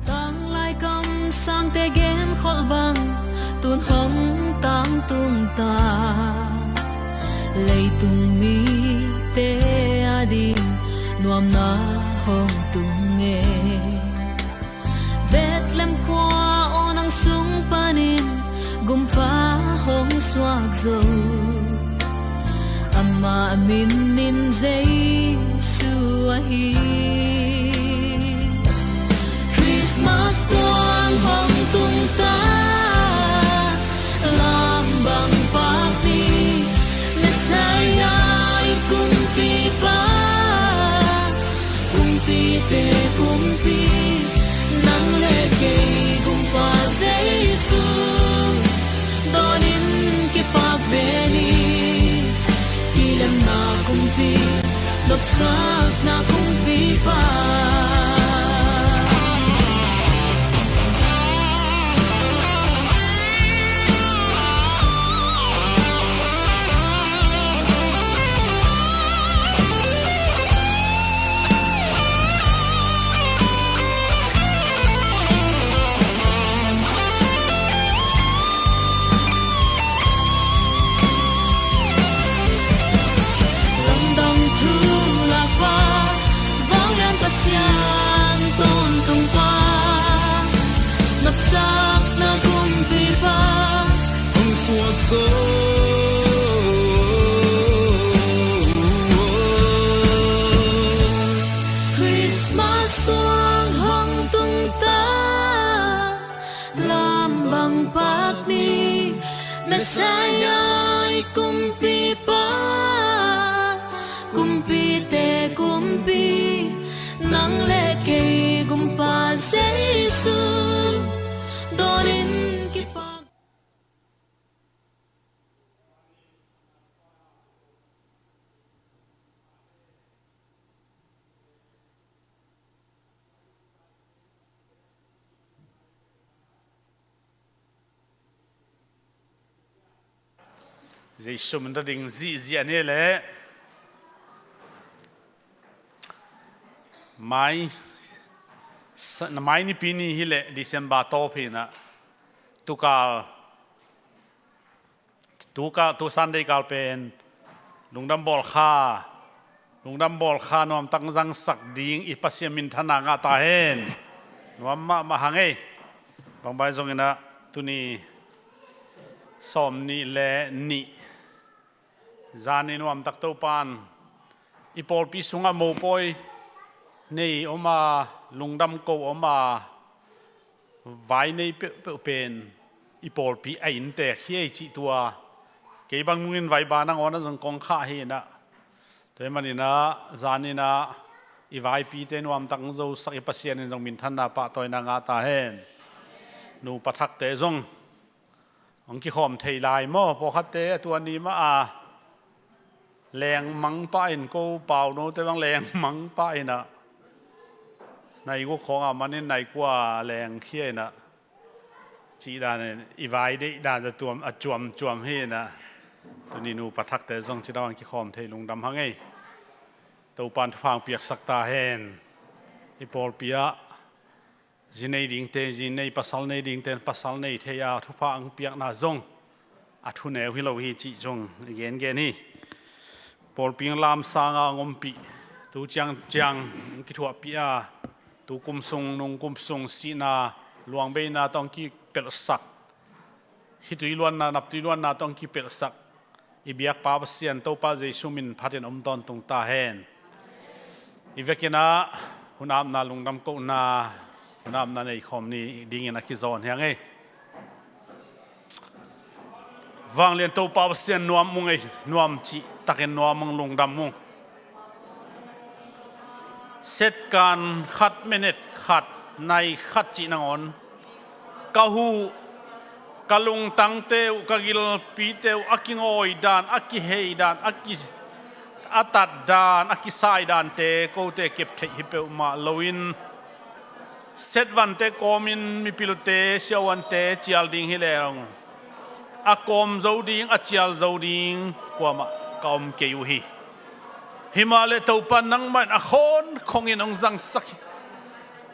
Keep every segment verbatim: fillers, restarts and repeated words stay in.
Tanglai kamsangte gen kholh bang, tun hong tangtung ta. Leitung mite ading nuamna hong tung e. Bethlehem khua aw, nang sung panin Gumpa hong suak zo. Amah min in Jesu ahi. Christmas tuang hong tung ta, lam bang pak ni, Messiah i kumpipa. Kumpite kumpi, nang le kei Gumpa Jesu, dawnin kipak ve ni. Pilemna kumpi, nopsakna kumpipa. Lamdang thu lakpa, vanglian Pasian tawntungpa, nopsakna kumpipa, hong suak zo. Christmas tuang hong tung ta, lam bang pak ni, Messiah i kumpipa. Kumpite kumpi, nang le kei Gumpa Jesu, dawnin kipak. Jesu min ta ding zihziah ni leh mai, sa-, mai nipi ni hi leh December tawp hi na, tukal, tukal, tu Sunday kal pen lungdam bawl kha, lungdam bawl kha nuamtak zangsak ding i Pasian minthanna ngah ta hen. Nuam mahmah hang ei. Bangbai zongin ah tuni sawm nih le nih zan i nuamtak Topan i pawlpi sungah mopawi nei om a, lungdam ko om a, vai nei peuhpeuh pen i pawlpi a inntek hi ei cih tua kei bang nungin vaiba nangawn ah zong kong khah hi na. Tua hi manin ah zanin ah i vaipite nuamtak zosak i Pasian in zong minthanna pahtawina ngah ta hen. Nupa thakte zong hong kikhawm thei lai maw? Pawlkhatte a tua ni mah a lengmang pah in, ko paunote bang lengmang pah in ah, nai guk khawng a manin nai kua lengkhia in ah, cih dan in i vai deih dan a tuam, a cuamcuam hi in ah, tuni nupa thakte zong ci dan hong kikhawm thei lungdam hang ei. Topan thupha hong piaksak ta hen. I pawlpi ah zi nei dingte zi nei, pasal nei dingte pasal nei thei a thupha ang piakna zong a thuneu hi lo hi cih zong i gengen hi. Pawlpi lamsang a ang ompih, tu ciangciang ang kithuahpih a, tu kum sung nung kum sung sihna luangbeina tawh ang kipelhsak, hitui luanna naptui luanna tawh ang kipelhsak i biakpa Pasian Topa Jesu min phatin om tawntung ta hen. I vekin ah hun apna lungdam kohna, hun apna neikhawm ni dingin a kizawn hi hang ei. Vanglian Topa Pasian nuam ung ei, nuam cih takin nuam ung, lungdam ung. Setkan khat minute khat nai khat cih nangawn ka huh, ka lungtangte uh, ka gilpite uh a kingawi dan, a kihei dan, a ki, a tat dan, a kisai dante kote kep theih hi peuhmah loin, setvante kawmin mipilte siavuante cial ding hi leng, A kawm zo ding, a cial zo ding kuamah ka om kei uh hi. Himahleh Topa, nangmah in a khawnkhongin hong zangsak hi.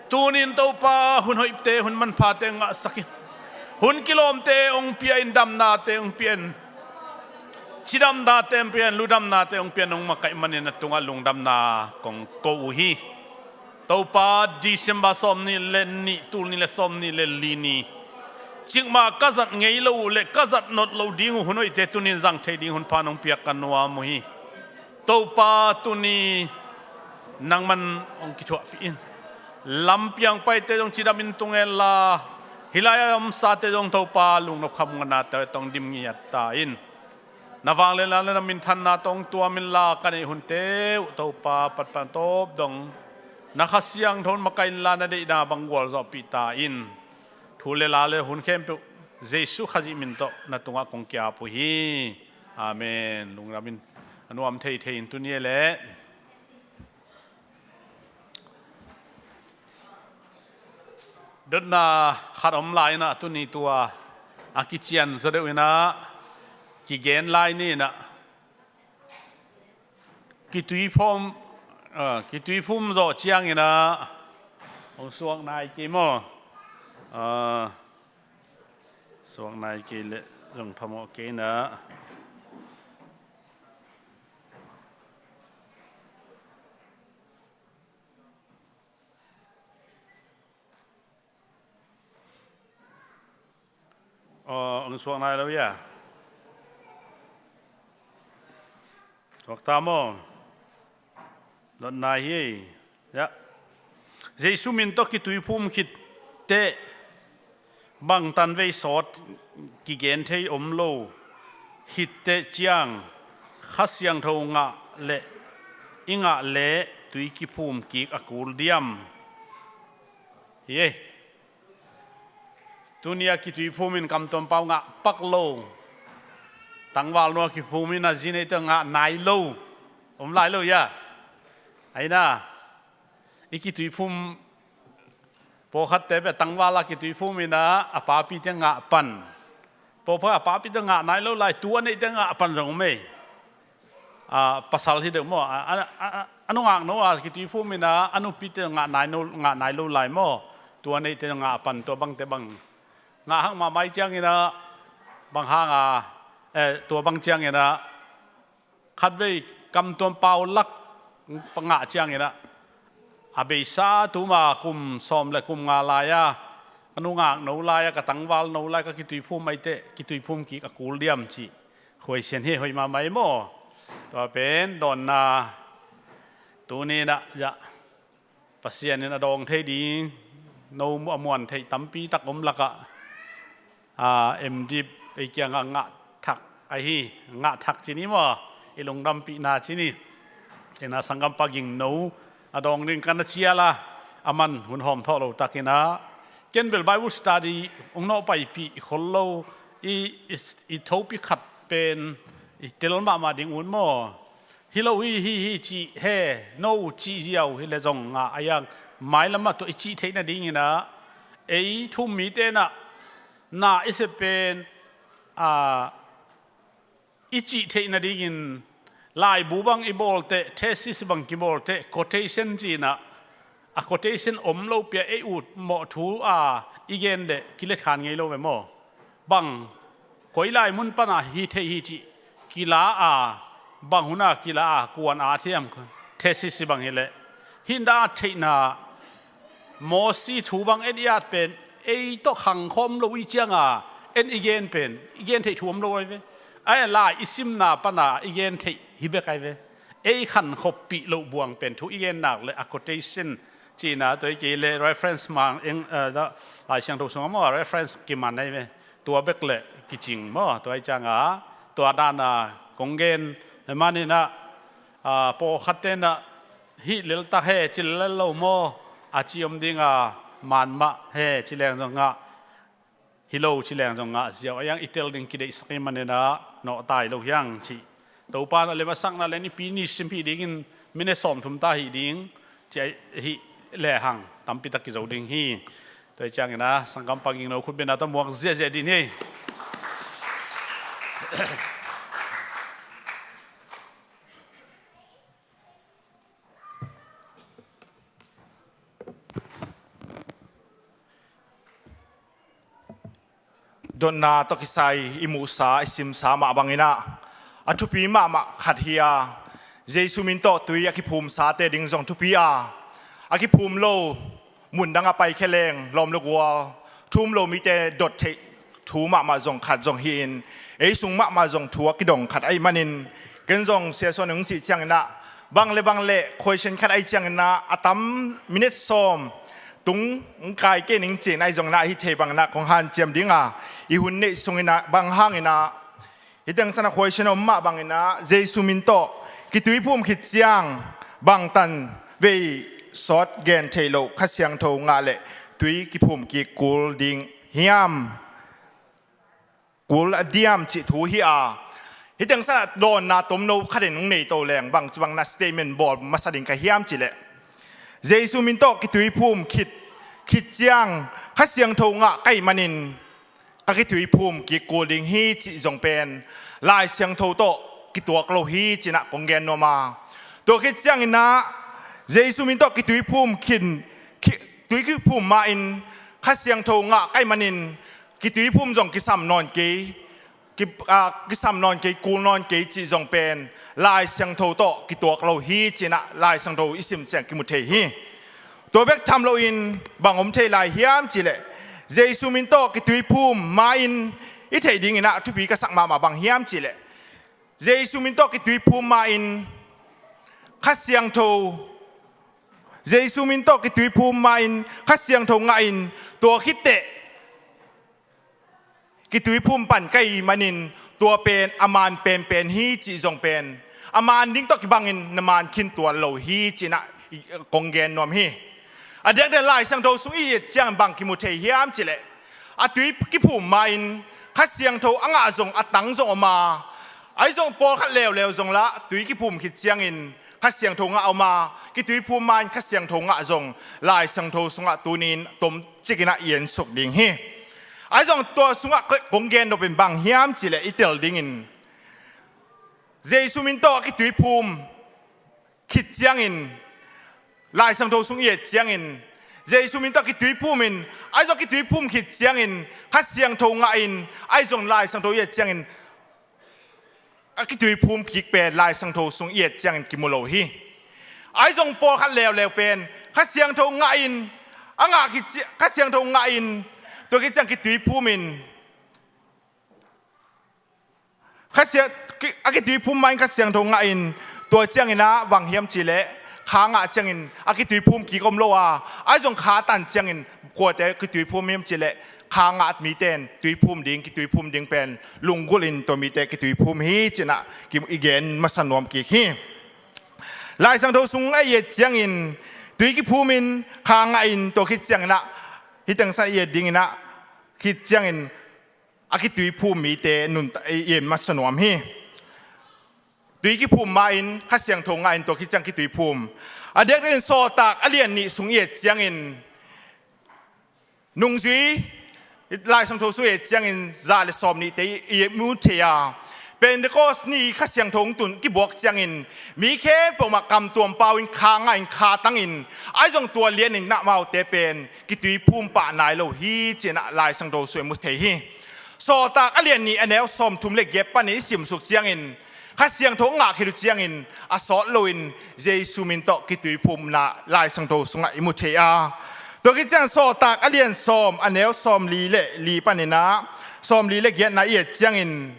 Tunin Topa, hun hoihte, hun manphate hong ngahsak in. Hun kilawmte hong pia in, damnate hong pia in. Cidamnate hong pia in, ludamnate hong pia in, hong makaih manin na tungah lungdamna kong ko uh hi. Topa, December sawmnih le nih, tul nih le sawmnih le li ni, cikmah ka zat ngei lo uh le ka zat nop lo ding uh hun hoihte tunin zang thei ding hun pha nong piak ka nuam uh hi. Topa, tuni nangman hong kithuahpih in. Lampiang paite zong cidam in tung hen la, hih lai-a omsate zong Topa, lungnop khamnate tawh hong dim ngiat ta in. Na vangliatna le na minthanna tawh hong tuam in la, ka neih hunte uh Topa, patpat tawp dong na Kha Siangtho in makaih in la, na deihna bang gualzawhpih ta in. Thu le la le hun khempeuh Jesuh Khazih min tawh na tungah kong ki-ap uh hi. Amen. Lungdam in, a nuam theithei in tuni leh dotna khat om lai in ah, tuni tua a kician zaw deuh in ah, kigen lai ni in ah, kituiphum, ah, kituiphum zawh ciangin ah, hong suak nai kei maw? Ah, suak nai kei leh zong phamawh kei in ah. Aw, hong suak nai lo hia? Suak ta maw? Dot nai hi. Yah. Jesuh min tawh kituiphum khit teh bang tanvei sawt kigen thei om lo khit teh ciang, Kha Siangtho ngah leh, i ngah leh tui kiphum kik a kul diam? Hi ei. Tuni a kituiphum in kamtuam pau ngah pak lo. Tangval nua kiphum in a zi neite ngah nai lo. Om lai lo hia? Aina, i kituiphum, pawlkhatte bia tangval a kituiphum in ah a papite ngah pan. Pawlkhat a papite ngah nai lo lai, tu a neite ngah pan zong om ei. A, pasal hi deuh maw? A, a, a, a, a nungak no a kituiphum in ah a nupite ngah nai no, ngah nai lo lai maw? Tu a neite ngah pan, tua bangte bang. Ngah hak mahmah ciangin ah, bang hang a, eh, tua bang ciangin ah, khatvei kamtuam pau lak ngah ciangin ah, a beisa tuma kum sawm le kum nga lai-a, ka nungak no lai-a, ka tangval no lai, ka kituiphum maite, kituiphum kik a kul diam cih khuaisian hi, hoih mahmah ei maw? Tua pen dawnna. Tuni in ah, yah, Pasian in a dawng thei ding, no a muan theih tampi tak om lakah, a, M Div ei kiangah ngah thak ahi, ngah thak ci ni maw, i lungdampihna ci ni. Ina, sanggampa Ging No a dawng ding ka na cial a, a man hun hawm thawh lo takin ah, ken bel Bible study hong nawh paipih khol lo, i, i, i thopi khat pen i tel mahmah ding un maw? Hi lo hi, hi, hi cih he, no cih ziau hi le zong ngah a, yang mailam ah tua i cih theih nadingin ah, ei thu-um mite in ah na i sep pen, a, i cih theih nadingin laibu bang i bawl teh, thesis bang kibawl teh, quotation ci-in ah, a quotation om lo pi-a ei ut mawh thu a i gen leh kiletkhan ngei lo ve maw? Bang, koi lai mun pan a hi thei hi cih kila a, bang hun a kila a, kuan a thiam, thesis bang hi leh, hih dan a theihna, Mosi thu bang en i at pen, ei tawh khangkhawm lo i ciang a, en i gen pen, i gen theih thu om lo ai ve. Ai lai i simna pan a i gen theih hi bek ai ve. Ei khankhoppih loh buang pen thu i gen nak leh a quotation ci-in ah, tua hi kei leh reference mang eng, eh, da, Lai Siangtho sungah maw, reference kiman ai ve. Tua bek leh kicing maw, tua hi ciang a, tua dan a kong gen, manin ah, a, pawlkhatte in ah, hih lel tak he, ci lel lo maw, a ci om ding a, man mah he, ci leng zong ngah, hi lo, ci leng zong ngah ziau a, yang i tel ding kideihsak i manin ah, nawh tai lo hiang ci. Topa in a lem a sakna leh nipi ni sim hih dingin, minute sawmthum ta hih ding, ci a hih lehang tampi tak kizo ding hi. Tua hi ciangin ah, sanggampa Ging No khutbetna tawh muak ziahziah ding hi. Dotna tawh kisai i muhsa, i simsa mah bangin ah, a thupi mahmah khat hi a, Jesu min tawh tui a kiphumsate ding zong thupi a, a kiphum lo, mundang a paikhia leng lawm le gual, thu um lo mite dot theih thu mahmah zong khat zong hi-in, ei sung mahmah zong thu a kidong khat ahih manin, ken zong Sia Suan in hong cih ciangin ah, bang le bang le question khat ahih ciangin ah, a tam minute sawm tung hong kai kei ning ci-in ah, ahi zongin ah, ahi thei bangin ah kong hanciam ding a, i hun neih sungin ah, bang hangin ah, hih teng san a question a om mah bangin ah, Jesu min tawh kituiphum khit ciang bangtan vei sawt gen theih loh Kha Siangtho ngah leh tui kiphum kik kul ding hiam, kul a diam cih thu hi a, hih teng san a dawnna tomno khat in hong nei to leng, bangci bangin ah statement bawl masa ding ka hiam cih leh, Jesu min tawh kituiphum khit, khit ciang Kha Siangtho ngah ka hih manin ka kituiphum kik kul ding hi cih zong pen Lai Siangtho tawh kituak lo hi ci-in ah kong gen nuam a. Tua khit ciangin ah, Jesu min tawh kituiphum khin, khi-, tui kiphum ma-in Kha Siangtho ngah ka hih manin kituiphum zong kisam nawn kei, ki, a, kisam nawn kei, kul nawn kei cih zong pen Lai Siangtho tawh kituak lo hi ci-in ah Lai Siangtho i sim ciang kimu thei hi. Tua bek tham loin bang om thei lai hiam cih leh, Jesu min tawh kituiphum ma-in i theih dingin ah thupi ka sak mahmah bang hiam cih leh, Jesu min tawh kituiphum ma-in Kha Siangtho, Jesu min tawh kituiphum ma-in Kha Siangtho ngahin, tua khit teh kituiphum pan ka hih manin tua pen a man penpen hi cih zong pen, a man ding tawh kibangin na man khin tuan lo hi ci-in ah kong gen nuam hi. A diakdiak Lai Siangtho sung i et ciang bang kimu thei hiam cih leh, a tui kiphum ma-in Kha Siangtho a ngah zong, a tang zong om a, ahi zong pawlkhat leuleu zong lah tui kiphum khit ciangin Kha Siangtho ngah om a, kituiphum ma-in Kha Siangtho ngah zong Lai Siangtho sungah tuni-in tomcik in ah i ensuk ding hi. Ahi zong tua sungah kong gen nop in bang hiam cih leh, i tel dingin, Jesu min tawh a kituiphum khit ciangin, Lai Siangtho sung i et ciangin, Jesu min tawh kituiphum in, ahi zong kituiphum khit ciangin Kha Siangtho ngahin, ahi zong Lai Siangtho i et ciangin, a kituiphum kik pen Lai Siangtho sung i et ciangin kimu lo hi. Ahi zong pawlkhat leuleu pen Kha Siangtho ngahin, a ngah khit ci-, Kha Siangtho ngahin, tua khit ciang kituiphum in, Kha Siang-, ki-, a kituiphum ma-in Kha Siangtho ngahin, tua ciangin ah bang hiam cih leh, kha ngah ciangin a kituiphum kik om lo a, ahi zong kha tan ciangin kuate kituiphum hiam cih leh, kha ngah mite in tuiphum ding, kituiphum ding pen lunggulh in tua mite kituiphum hi ci-in ah ki-, i gen masa nuam kik hi. Lai Siangtho sung a i et ciangin, tui kiphum in kha ngahin, tua khit ciangin ah, hih teng san i et dingin ah, khit ciangin a kituiphum mite nuntak i en masa nuam hi. Tui kiphum ma-in Kha Siangtho ngahin, tua khit ciang kituiphum. A diakdiakin Sawltak a lian nih sung i et ciangin, nungzui, Lai Siangtho sung i et ciangin za le sawm nihte i, i mu thei a, Pentecost ni Kha Siangtho hong tun kibuak ciangin, mi khempeuh mah kamtuam pau in kha ngahin, kha tangin, ahi zong tua lianin amaute pen kituiphum pah nai lo hi ci-in ah Lai Siangtho sung i mu thei hi. Sawltak a lian nih a neu sawmthum le giat panin i simsuk ciangin, Kha Siangtho a ngah khit uh ciangin a sawt loin Jesu min tawh kituiphumna Lai Siangtho sungah i mu thei a. Tua khit ciang Sawltak a lian sawm a neu sawmli le li panin ah sawmli le giatna i et ciangin,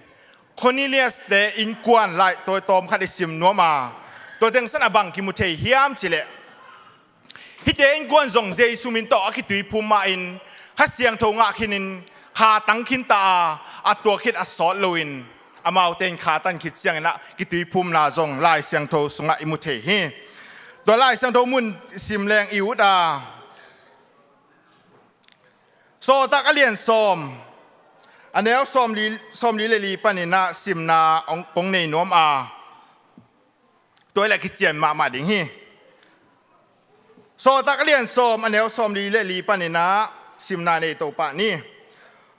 Cornelius-te innkuan lai tawi tawm khat i sim nuam a, tua teng san a bang kimu thei hiam cih leh, hihte innkuan zong Jesu min tawh a kituiphum ma-in Kha Siangtho ngah khinin kha tang khinta a, a tua khit a sawt loin amaute in kha tan khit ciangin ah kituiphumna zong Lai Siangtho sungah i mu thei hi. Tua Lai Siangtho mun sim leng i ut a, Sawltak a lian sawm a neu sawmli, sawmli le li panin ah simna hong, kong nei nuam a, tua i leh kician mahmah ding hi. Sawltak a lian sawm a neu sawmli le li panin ah simna nei to pah ni.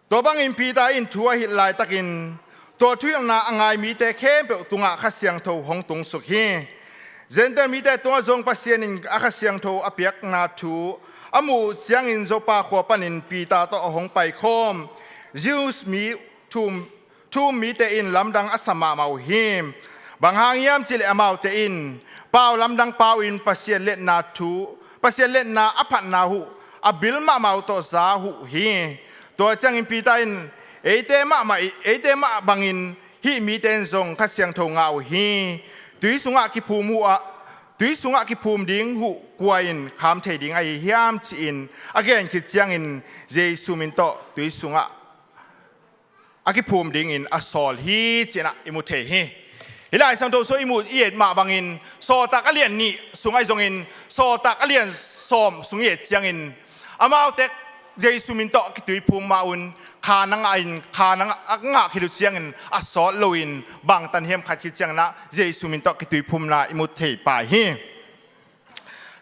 Tua bangin Peter in thu a hilh laitakin, Tua thuhilhna a ngai mite khempeuh tungah Kha Siangtho hong tungsuk hi. Gentail mite tungah zong Pasian in a Kha Siangtho a piakna thu a muh uh ciangin Joppa khua panin Peter tawh a hong paikhawm Jews mi thu-um, thu-um mite in lamdang a sa mahmah uh hi. Bang hang hiam cihleh amaute in pau lamdang pau in Pasian liatna thu, Pasian liatna a phatna uh a bil mahmah uh tawh za uh hi. Tua ciangin Peter in, eite mahmah, eite mah bangin hih mite in zong Kha Siangtho ngah uh hi. Tui sungah kiphum uh a, tui sungah kiphum ding uh kua in kham thei ding ahi hiam, ci-in a gen khit ciangin Jesu min tawh tui sungah a kiphum dingin a sawl hi, ci-in ah i mu thei hi. Hih Lai Siangtho sung i mu i et mah bangin Sawltak a lian nih sung ahi zongin Sawltak a lian sawm sung i et ciangin amaute Jesu min tawh kituiphum mah un kha na ngah in, kha na ngah, a ngah khit uh ciangin a sawt loin bangtan hiam khat khit ciangin ah Jesu min tawh kituiphumna i mu thei pah hi.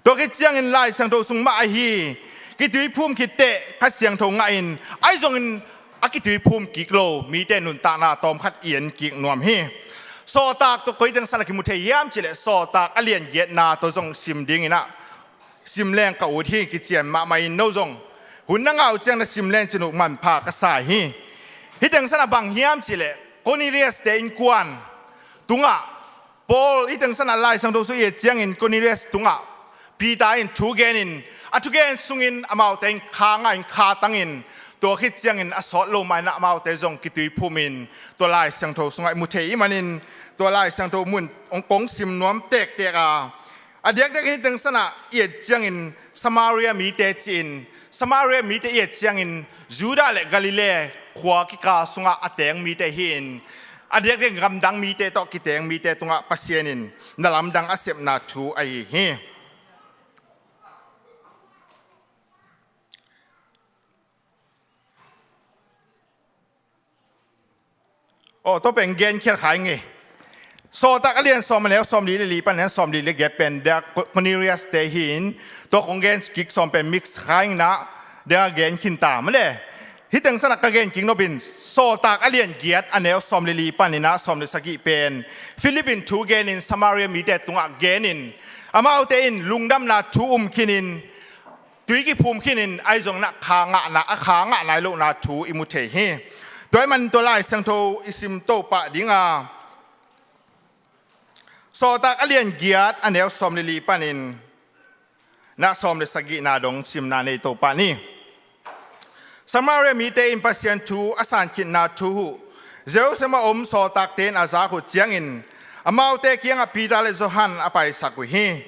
Tua khit ciangin Lai Siangtho sung mah ahi, kituiphum khit teh Kha Siangtho ngah in, ahi zongin a kituiphum kik lo mite nuntakna tawmkhat i en kik nuam hi. Sawltak tawh koi teng san a kimu thei hiam cihleh Sawltak a lian giatna tawh zong sim dingin ah sim leng ka ut hi. Kician mahmah in no zong hun na ngah uh ciang na sim leng cin uh manpha ka sa hi. Hih teng san a bang hiam cihleh Cornelius te innkuan tungah Paul, hih teng san a Lai Siangtho sung i et ciangin Cornelius tungah Peter in thu genin, a thugen sungin amaute in kha ngah in, kha tangin, tua khit ciangin a sawt lo mah in ah amaute zong kituiphum in, tua Lai Siangtho sungah i mu thei i hih manin tua Lai Siangtho mun hong kong sim nuam tektek a, a diakdiak in hih teng san ah i et ciangin Samaria mite ci-in, Samaria mite i et ciangin Judah le Galilee khua kikal sungah a teng mite hi-in, a diakdiak gamdang mite tawh kiteng mite tungah Pasian in na lamdang a sepna thu ahi hi. Aw, tua pen genkhiat kha ing ei. Sawltak a lian sawm a neu sawmli le li pan a neu sawmli le giat pen dia Cornelius te hi-in, tua kong gen kik sawm pen mix kha ing na, dia gen khin ta mah le. Hih teng san ah ka gen kik nop in Sawltak a lian giat a neu sawm le li panin ah sawm le sagih pen Philip in thu genin Samaria mite tungah genin, amaute in lungdamna thu um khinin, tui kiphum khinin, ahi zongin ah kha ngahna, a kha ngah nai lohna thu i mu thei hi. Tua ahih manin tua Lai Siangtho i sim to pah ding a, Sawltak a lian giat a neu sawm le li panin na sawm le sagihna dong simna nei to pah ni. Samaria mite in Pasian thu a san khitna thu uh Jerusalem a om sawltakte in a zak uh ciangin amaute kiangah Peter le Johan a paisak uh hi.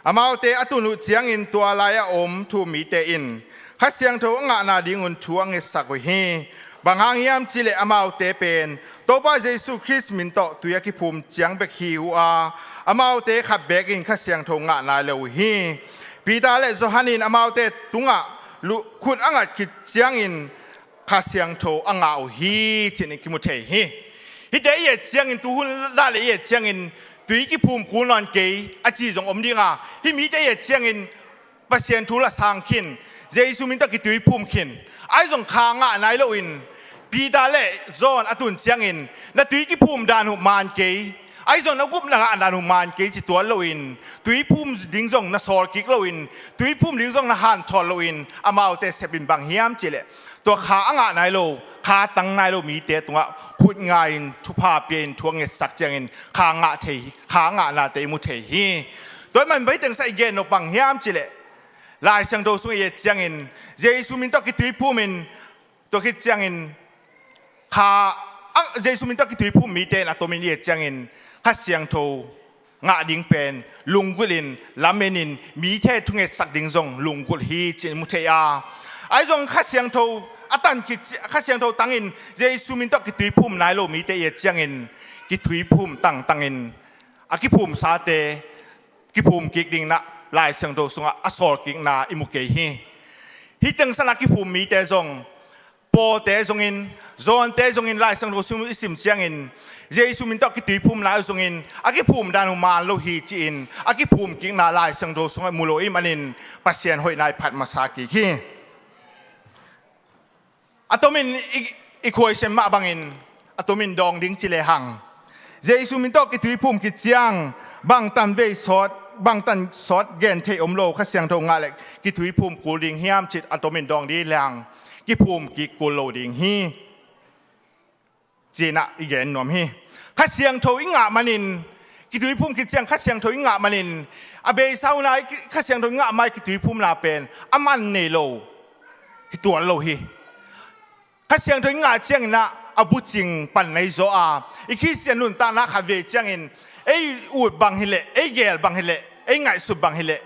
Amaute a tun uh ciangin tua lai-a om thu-um mite in Kha Siangtho a ngahna dingun thu a ngetsak uh hi. Bang hang hiam cihleh amaute pen Topa Jesu Khrist min tawh tui a kiphum ciang bek hi uh a, amaute khat bekin Kha Siangtho ngah nai lo uh hi. Peter le Johan in amaute tungah lu-, khut a ngat khit ciangin Kha Siangtho a ngah uh hi, ci-in i kimu thei hi. Hihte i et ciangin, tuhun dah le i et ciangin tui kiphum kul nawn kei a ci zong om ding a, hih mite i et ciangin Pasian thu la sang khin, Jesu min tawh kituiphum khin, ahi zong kha ngah nai loin Peter le John a tun ciangin na tui kiphum dan uh man kei, ahi zong na gupna ngah dan uh man kei ci tuan loin, tuiphum ding zong na sawl kik loin, tuiphum ding zong na hanthawn loin amaute sepin bang hiam cihleh tua kha a ngah nai lo, kha tang nai lo mite tungah khut nga-in thupha pia-in thu a ngetsak ciangin kha ngah thei, kha ngahnate i mu thei hi. Tua ahih manin tua teng san i gen nop bang hiam cihleh Lai Siangtho sung i et ciangin Jesu min tawh kituiphum in, tua khit ciangin kha, a, Jesu min tawh kituiphum mite in a tomin i et ciangin Kha Siangtho ngah ding pen lunggulh in, lamen in, mite thungetsak ding zong lunggulh hi, ci-in mu thei a. Ahi zong Kha Siangtho a tan khit ci-, Kha Siangtho tangin Jesu min tawh kituiphum nai lo mite i et ciangin kituiphum tangtangin a kiphumsate kiphum kik ding in ah Lai Siangtho sungah a sawl kikna i mu kei hi. Hih teng san a kiphum mite zong Paul te zongin, John te zongin Lai Siangtho sung i sim ciangin Jesu min tawh a kituiphum nai uh zongin a kiphum dan uh man lo hi ci-in a kiphum kikna Lai Siangtho sungah mu lo i hih manin Pasian hoihna i phat masa kik hi. A tomin i, i khuaisen mah bangin a tomin dawng ding ci lehang, Jesu min tawh kituiphum khit ciang bangtan vei sawt, bangtan sawt gen theih om lo, Kha Siangtho ngah le kituiphum kul ding hiam cih a tomin dawng ding lehang kiphum kik kul lo ding hi. Cinah i gen nuam hi. Kha Siangtho i ngah manin, kituiphum khit ciang Kha Siangtho i ngah manin, a beisa una i ki-, Kha Siangtho i ngah mai kituiphumna pen a man nei lo, hi tuan lo hi. Kha Siangtho i ngah cianginah a bucing pan nei zaw a, i Khristian nuntakna khat vei ciangin ei ut bang hileh, ei geel bang hileh, ei ngaihsut bang hileh,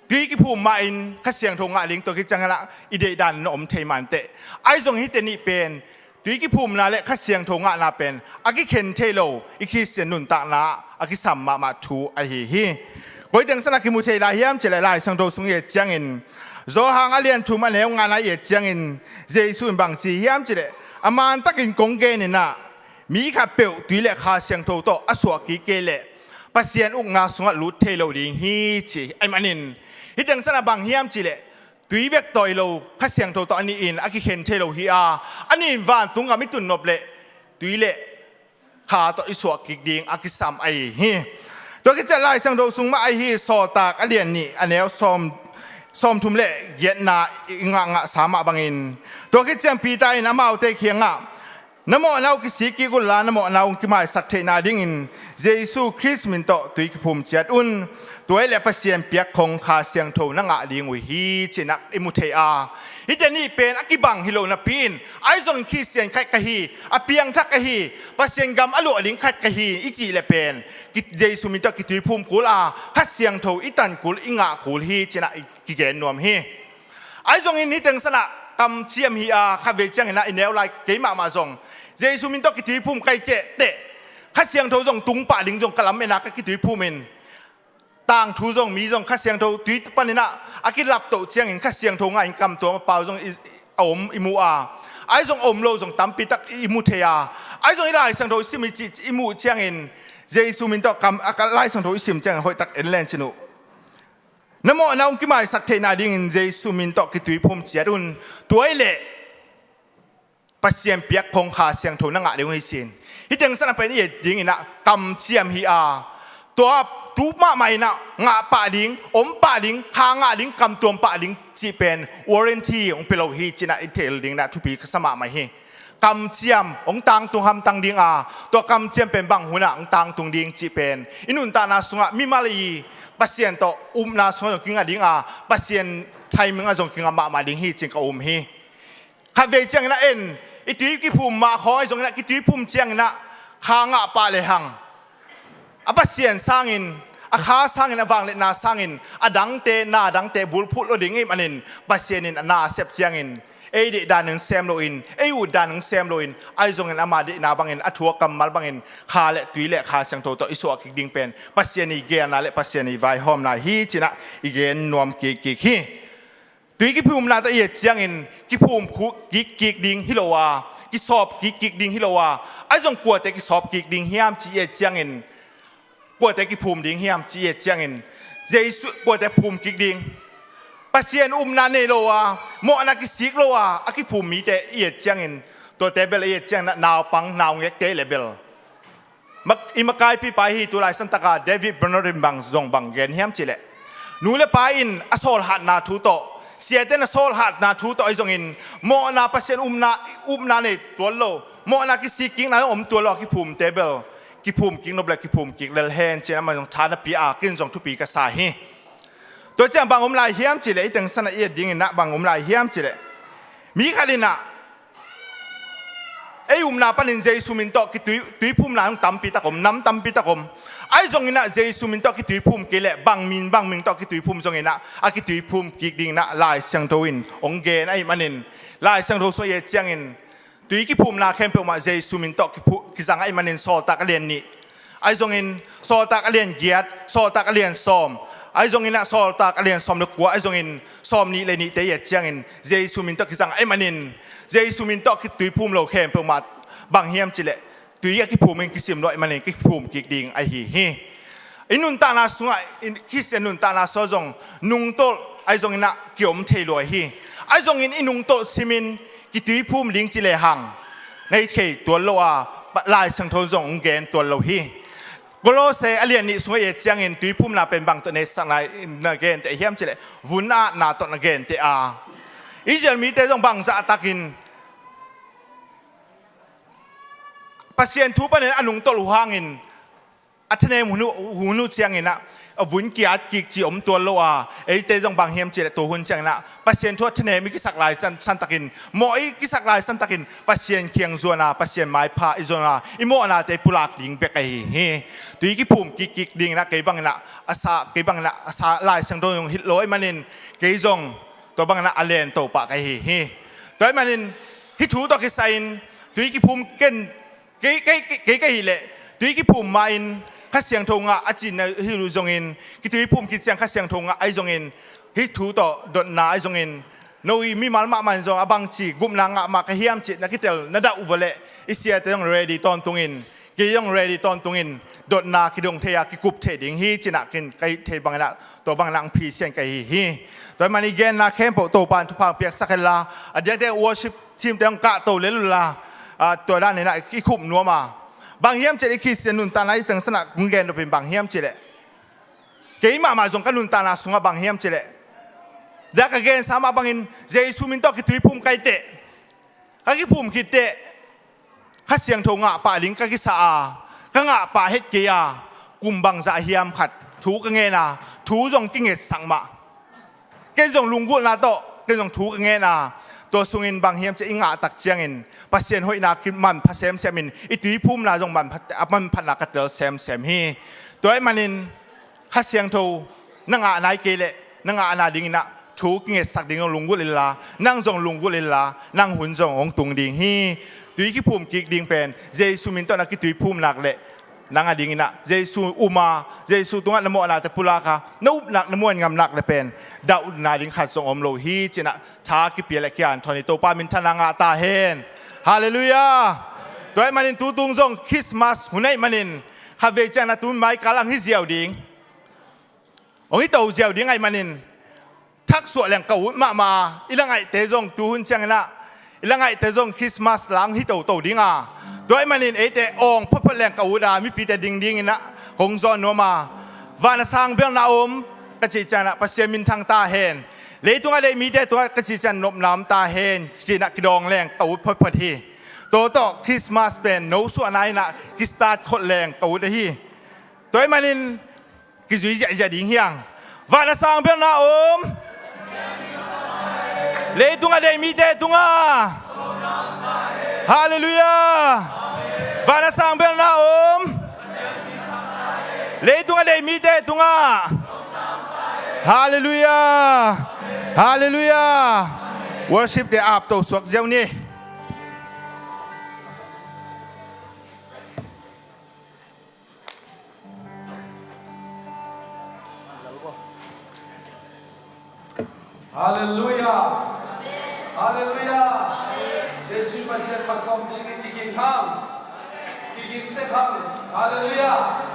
tui kiphum mahin Kha Siangtho ngah ding, tua khit cianginah i deihdan na om thei manteh. Ahi zong hihte nih pen tui kiphumna le Kha Siangtho ngahna pen a kikhen thei lo, i Khristian nuntakna a kisam mahmah thu ahi hi. Koi teng sanah kimu thei lai hiam cileh Lai Siangtho sung i et ciangin, Johan a lian thum a neu ngana i et ciangin Jesu in bang ci hiam cileh, a mantakin kong geninah mi khat peuh tui le Kha Siangtho tawh a suah kik kei leh Pasian ukna sungah lut thei lo ding hi ci. Ahih manin hih teng sanah bang hiam cileh, tui bek tawi lo, Kha Siangtho tawh a nihin a kikhen thei lo hi a, a nihin vantung gam i tun nop leh tui le Kha tawh i suah kik ding a kisam ahi hi. Tua khit ciang Lai Siangtho sung mah ahi hi, Sawltak a lian nih a neu sawm, sawmthum le giatna i ngahngah sa mah bangin, tua khit ciang Peter in amaute kiangah, na mawhna uh kisik kik unla, na mawhna uh kimaisak theihna dingin Jesu Khrist min tawh tui kiphum ciat un. Tua ahih leh Pasian piak khong Kha Siangtho na ngah ding uh hi, cinah i mu thei a. Hihte nih pen a kibang hi lo napi-in, ahi zongin Khristian khat ka hi, a piangthak ka hi, Pasian gam a luah ding khat ka hi i cih leh pen, ki-, Jesu min tawh kituiphum kul a, Kha Siangtho i tan kul, i ngah kul hi, cinah i kigen nuam hi. Ahi zongin hih teng sanah kamciam hi a, khat vei cianginah i neu lai kei mahmah zong Jesu min tawh kituiphum kai ciahteh, Kha Siangtho zong tung pah ding zong ka lam-en a, ka kituiphum in, tangthu zong, mi zong Kha Siangtho tui paninah a kilaptoh ciangin Kha Siangtho ngahin kamtuam a pau zong i, a om i mu a, ahi zong a om lo zong tampi tak i mu thei a. Ahi zong i Lai Siangtho i sim i cih, i muh ciangin Jesu min tawh kam, a, Lai Siangtho i sim ciangin hoihtak en len cin uh. Na mawhna uh kimaisak theihna dingin Jesu min tawh kituiphum ciat un. Tua ahih leh Pasian piak khong Kha Siangtho na ngah ding uh hi, ci-in. Hih teng sanah pen i et dinginah kamciam hi a, tua tu mahmah inah ngah pah ding, om pah ding, kha ngah ding, kamtuam pah ding cih pen warranty hong pia lo hi, cinah i thei dinginah thupi ka sa mahmah hi. Kamciam hong tangtung hamtang ding a, tua kamciam pen bang hunah hong tangtung ding cih pen i nuntakna sungah mimal i Pasian tawh upna sungah zong kingah ding a, Pasian timing ah zong kingah mahmah ding hi, ci-in ka um hi. Khat vei ciangin a en, i tui kiphum mah khawng ahi zonginah, kituiphum cianginah kha ngah pah lehang, a Pasian sangin, a kha sangin, a vangliatna sangin a dangte, na dangte bulphuh lo ding ahih manin Pasian in a na a sep ciangin ei deihdan hong sem loin, ei utdan hong sem loin, ahi zongin ama deihna bangin, a thu a kammal bangin kha le tui le Kha Siangtho tawh i suah kik ding pen Pasian i geelna le Pasian i vaihawmna hi, cinah i gen nuam kikkik hi. Tui kiphumna tawh i et ciangin kiphum khu-, kik, kik ding hi lo a, kisawp kik, kik ding hi lo a, ahi zong kuate kisawp kik ding hiam ci i et ciangin, kuate kiphum ding hiam ci i et ciangin, Jesu kuate phum kik ding. Pasian upna nei lo a, mawhna kisik lo a, a kiphum mite i et ciangin, tuate bel i et ciangin naupang, naungekte le bel. Mak-, i makaipipa hi, tulai santaka David Bernard in bang zong bang gen hiam cileh, nu le pa in a sawlhatna thu tawh, siate in a sawlhatna thu tawh ahi zongin mawhna, Pasian upna, upna nei tuan lo, mawhna kisik kikna om tuan lo a kiphumte bel kiphum kik nop le kiphum kik lel hen, ci-in amah zong tha na pia a, ken zong thupi ka sa hi. Tua ciang bang om lai hiam cileh, i teng sanah i et dinginah bang om lai hiam cileh, mi khat inah ei upna panin Jesu min tawh kitui, tuiphumna hong tampi tak om, nam tampi tak om. Ahi zonginah Jesu min tawh kituiphum kei leh bang min, bang min tawh kituiphum zonginah a kituiphum kik dinginah Lai Siangtho in hong gen ahih manin, Lai Siangtho sung i et ciangin tui kiphumna khempeuh mah Jesu min tawh kiphu-, kizang ahih manin Sawltak a lian nih, ahi zongin Sawltak a lian giat, Sawltak a lian sawm, ahi zonginah Sawltak a lian sawm le kua, ahi zongin sawm nih le nihte i et ciangin Jesu min tawh kizang ahih manin, Jesu min tawh kituiphum lo khempeuh mah bang hiam cileh, tui a kiphum in kisim lo ahih manin kiphum kik ding ahi hi. I nuntakna sungah, i Khristian nuntakna sungah zong nungtolh ahi zonginah kiom thei lua hi. Ahi zongin i nungtolh simin kituiphum ding ci lehang, nei thei tuan lo a, Lai Siangtho zong hong gen tuan lo hi. Kolose a lian nih sungah i et ciangin tuiphumna pen bang tawh neihsak lai na gente hiam cihleh, vun atna tawh na gente a, Israel mite zong bangzah takin Pasian thu panin a nungtolh uh hangin a thanem hun uh, hun uh ciangin ah, a vun kiat kik ci om tuan lo a, eite zong bang hiam cihleh tua hun ciangin ah Pasian thu a thanem i kisak lai san, santakin, mawh i kisak lai santakin Pasian kiang zuan a, Pasian maipha i zuan a, i mawhnate i pulak ding bek ahi hi. Tui kiphum kik kik dingin ah kei bangin ah a sa, kei bangin ah a sa, Lai Siangtho zong hilh lo ahih manin kei zong tua bangin ah a len Topa ka hi hi. Tua ahih manin hih thu tawh kisai-in tui kiphum ken kei, kei, kei, kei ka hih leh, tui kiphum ma-in Kha Siangtho ngah a cihna hi uh zongin, kituiphum khit ciang Kha Siangtho ngah ahi zongin, hih thu tawh dotna ahi zongin, no i mimal mahmah in zong a bangci gupna ngah mah ka hiam cih na kitel na dah uh vawleh, i siate zong ready tawntungin, kei zong ready tawntungin, dotna kidong thei a kikup thei ding hi cih na kin ka hih thei bangin ah, tua bangin ah ang phisian ka hi hi. Tua ahih manin i genna khempeuh Topa in thupha piaksak hen la, a diakdiak worship team te hong kahto lel uh la, ah, tua dan in ah i khup nuam a. Bang hiam cihleh i Khristian nuntakna i teng san ah kong gen dopin bang hiam cihleh, kei mahmah zong ka nuntakna sungah bang hiam cihleh, tua ka gensa mah bangin Jesu min tawh kituiphum ka hih teh, ka kiphum khit teh, Kha Siangtho ngah pah ding ka kisa a, ka ngah pah het kei a, kum bangzah hiam khat thu ka ngen a, thu zong kingetsak mah. Ken zong lunggulhna tawh, ken zong thu ka ngen a, tua sungin bang hiam cihleh i ngah tak ciangin Pasian hoihna kimanpha semsem in, i tuiphumna zong manpha, a manphatna ka tel semsem hi. Tua ahih manin Kha Siangtho na ngah nai kei leh, na ngahna dingin ah thu kingetsak ding zong lunggulh inla, nang zong lunggulh inla, nang hun zong hong tung ding hi. Tui kiphum kik ding pen Jesu min tawh na kituiphum nak leh, nang a dingin ah Jesu um a, Jesu tungah na mawhnate pulak a, na upna, na muan ngam nak leh pen dah utna ding khat zong om lo hi cih na tha kipia leh kian thawn i Topa minthanna ngah ta hen. Halleluiah. Tua ahih manin tutung zong Christmas hun ahih manin khatvei ciang na tu maikal ang hi ziau ding, hong hi to ziau ding ahih manin thaksuah leng ka ut mahmah a, i la ngaihte zong tuhun ciangin ah, i la ngaihte zong Christmas la hong hi toto ding a. Tua ahih manin eite awng photphot leng ka ut a, mipite ding dingin ah kong zawn nuam a. Van a sang bel na om ka cih ciangin ah Pasian minthang ta hen. Leitungah deih mite tungah ka cih ciang nopna om ta hen ci-in ah kidawng leng ka ut photphot hi. Tua tawh Christmas pen nosuahna in ah kistart khol leng ka ut ahi. Tua ahih manin kizui ziahziah ding hi hang. Van a sang bel na om. Leitungah deih mite tungah. Halleluiah. Van a sang bel na om. Leitungah deih mite tungah. Halleluiah. Halleluiah. Worship te ap to suak ziau ni. Halleluiah. Halleluiah. Jesu Pasian phat khawm dingin kiging hang. Kiging tek hang. Halleluiah.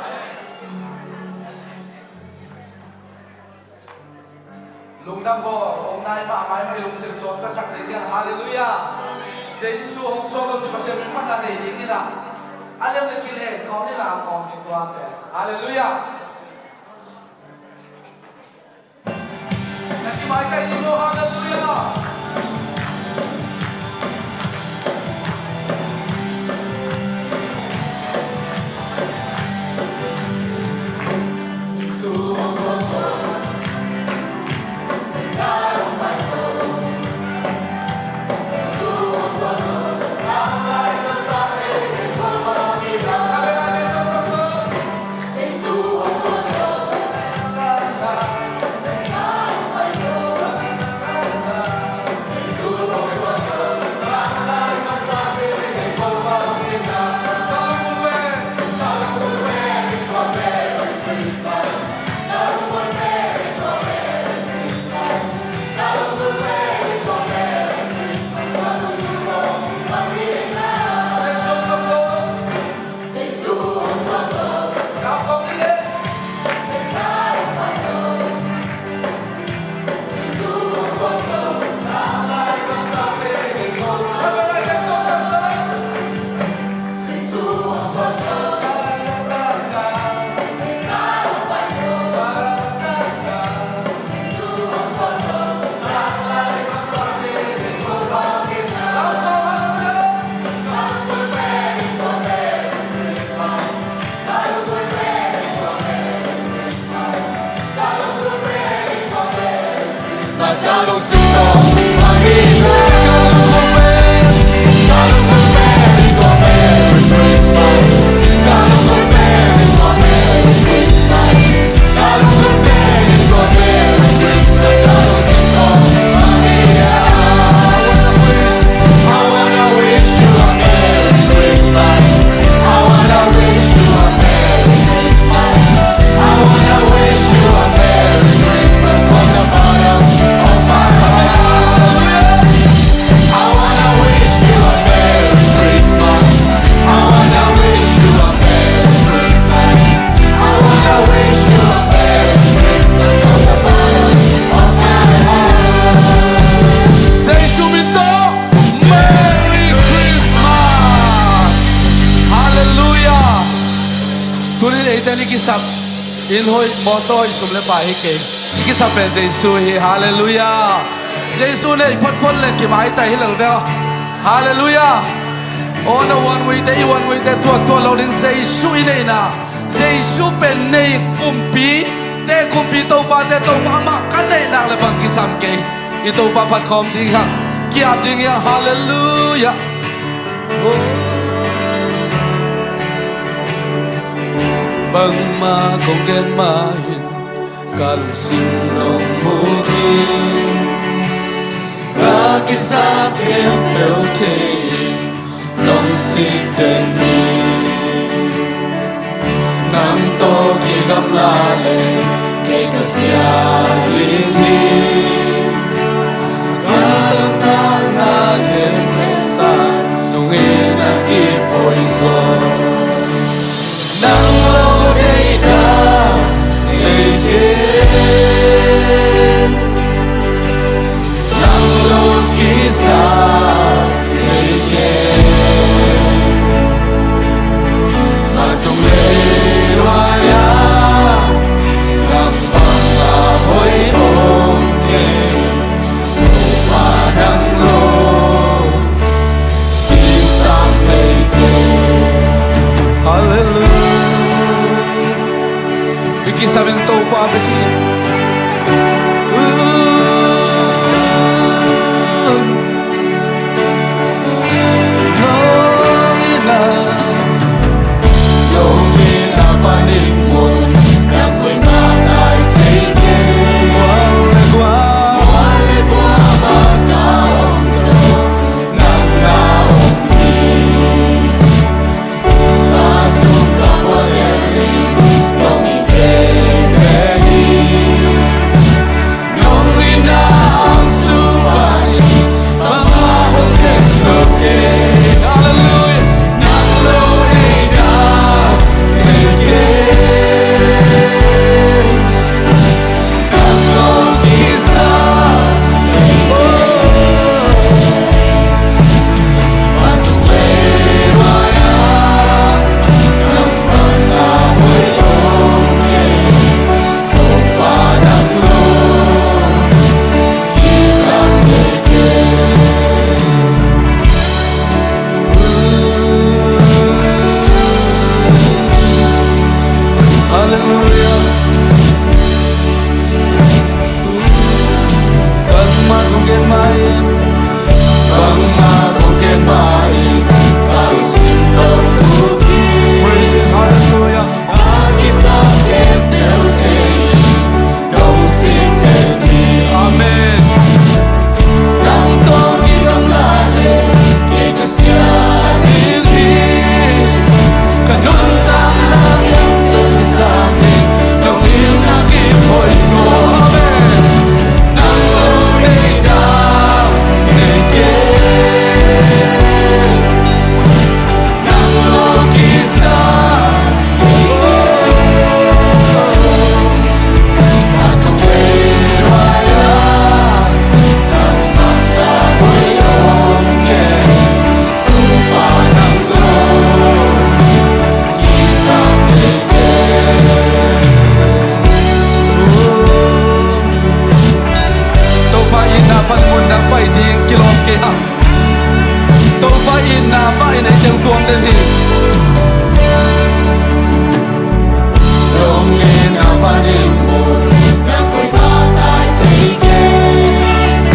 Lungdam bawl, hong nai mahmah i lungsim suak ka sak ding hiang. Halleluiah. Jesu hong suak lo ci Pasian min phatna nei ding in ah, a lem le kilen kawm in la kawm ding tua pen. Halleluiah. Na kimaitai ding lo. Halleluiah. Jesu min tawh, Merry Christmas! Halleluiah! Tuni-in eite i kisap inn hoih, mawtaw hoih, sum le pai hi kei. I kisap pen Jesu hi. Halleluiah! Jesu nei photphot le kimaitai hi lel ve aw. Halleluiah! Aw, na huan nguite, i huan nguite tuaktuak lo ding, Jesu i neihna. Jesu pen nei kumpi te, kumpi Topa te Topa, amah ka neih nak leh bang kisam kei. I Topa phat khawm ding hi hang, ki-ap ding hi hang. Halleluiah. Oh. Bangmah kong gen mah in, ka lungsim nong mu hi. Ka kisap khempeuh thei in, nong sik teng hi. Nang tawh kigamla leh kei ka sia ding hi. Ka nuntakna khempeuh sang nong itna kiphoizaw. Nang lo deihtak nei kei. Nang lo kisap nei kei. Vantung leiluai-ah nang bang a hoih om kei. Topa nang lo kisam nei kei. Halleluiah. I kisam in Topa bek hi. Nong itna, nong itna panin mun, nang koimah tai thei kei. Mual le guah, mual le guah bang ka om zaw, nang na om hi. Halleluiah. Bangmah kong gen mah in, bangmah kong gen mah in, ka lungsim nong mu hi. Praise Him, halleluiah. Ka kisap khempeuh thei in, nong sik teng hi. Amen. Nang tawh kigamla leh kei ka sia ding hi. Ka nuntakna khempeuh sang in, nong itna kiphoizaw. Amen. Nang lo deihtak nei kei. Nang lo kisam nei kei. Vantung leiluai-ah nang bang a hoih om kei. Topa nang lo kisam nei kei. Topa itna pan mun dang pai ding kilawm kei hang. Topa itna mah in ei teng tuam den hi. Nong itna panin mun, nang koimah tai thei kei.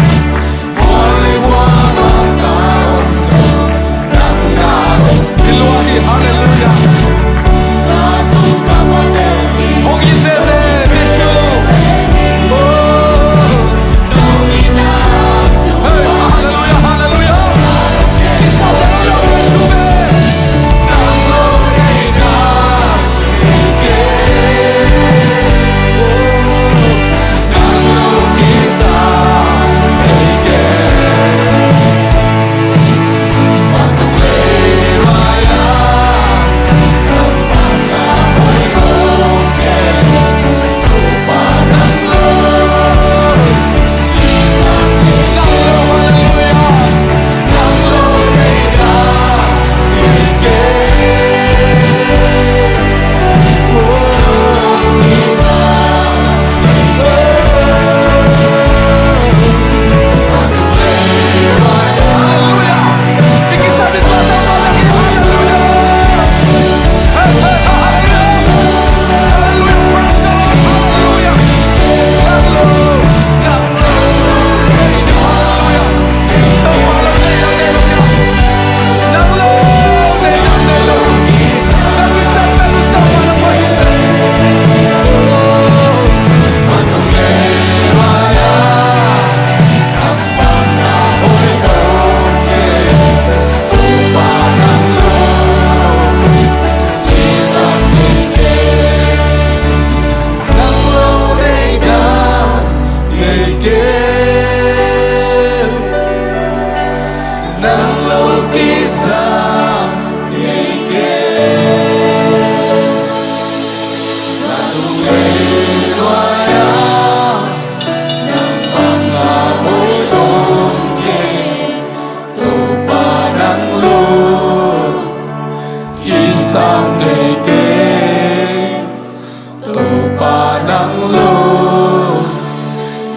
kisam nei kei. Ka tungah nuai-ah nang bang a hoih om kei. Topa nang lo kisam nei kei. Topa nang lo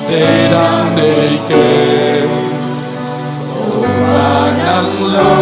deih dang nei kei. Topa nang lo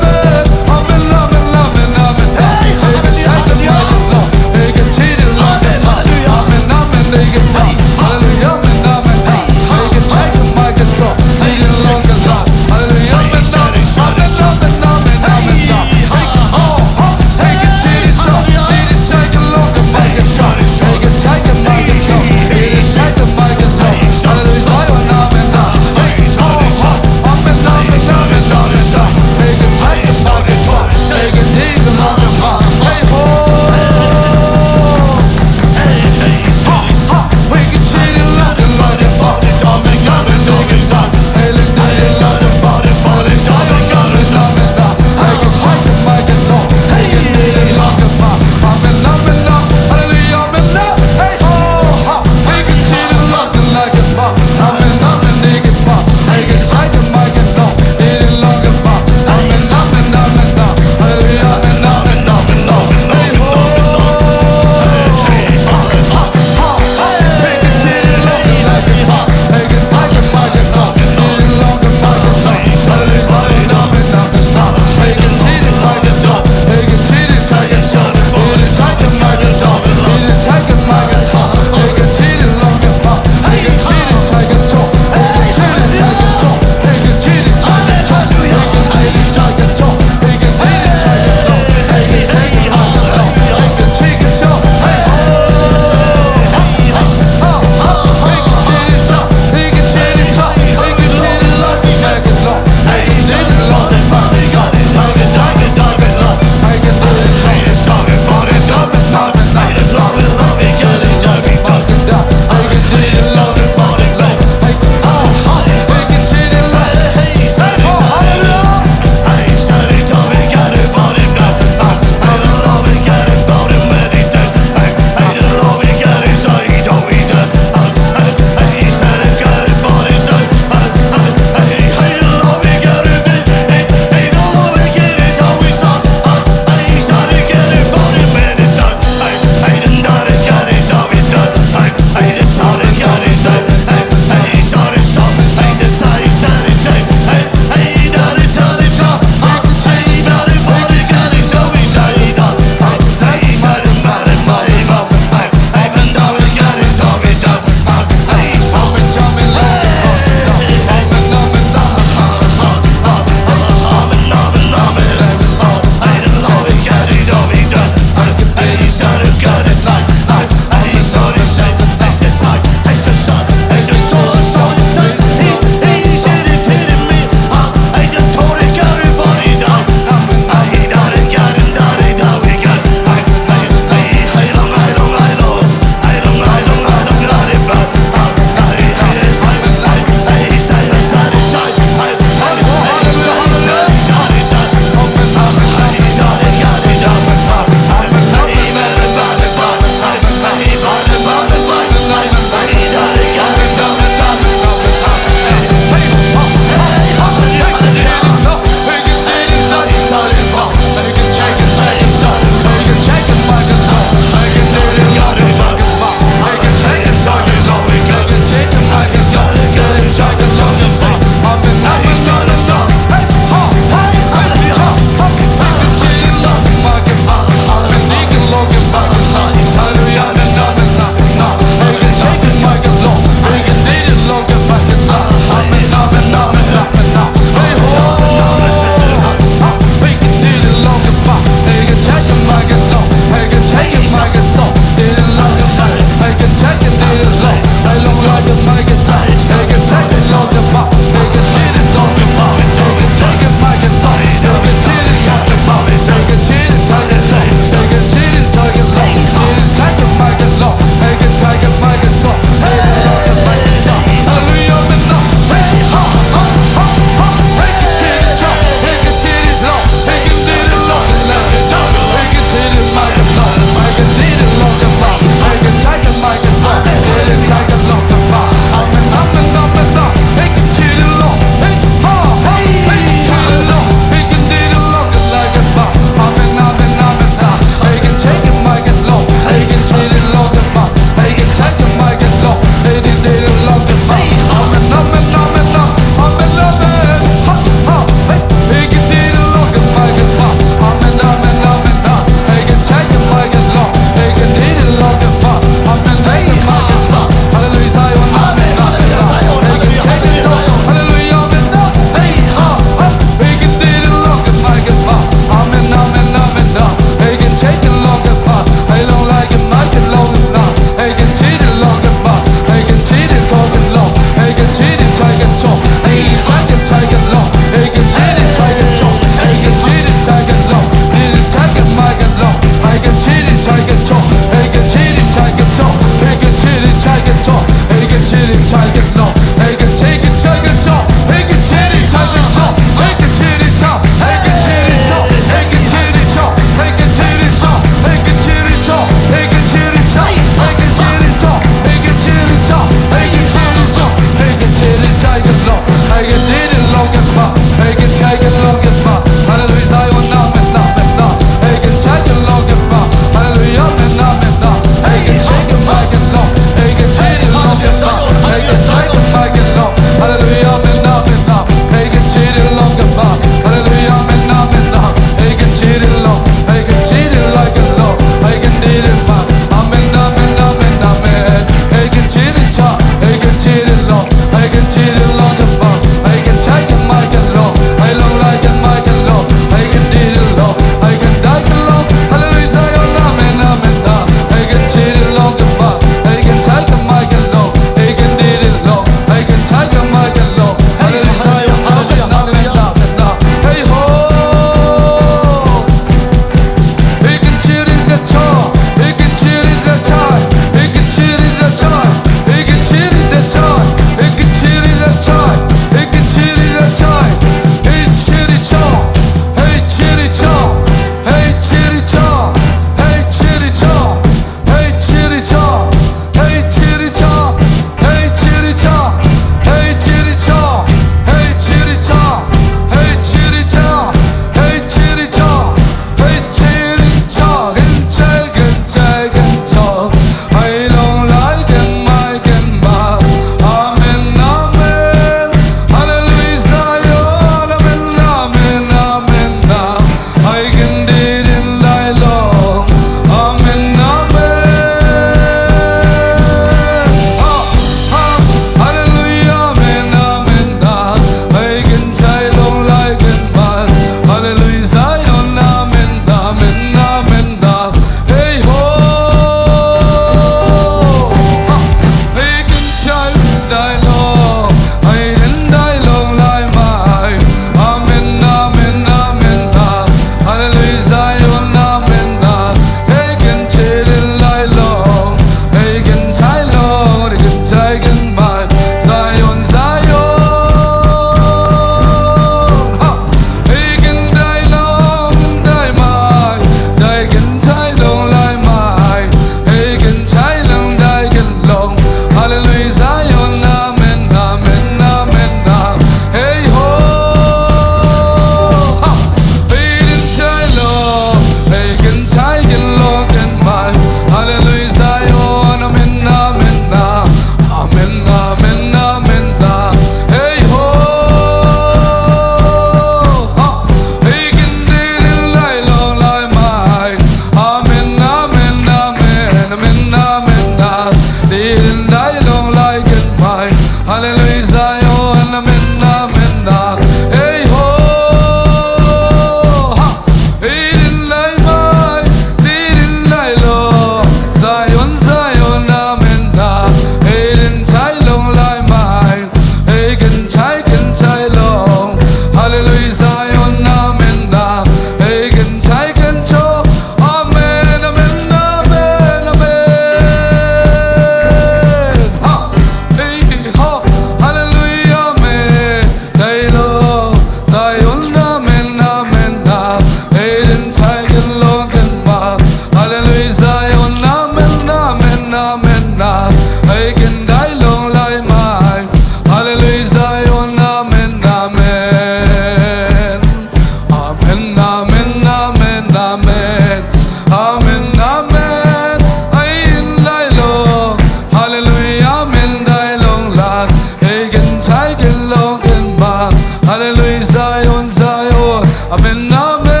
Zion, Zion. Amen, amen.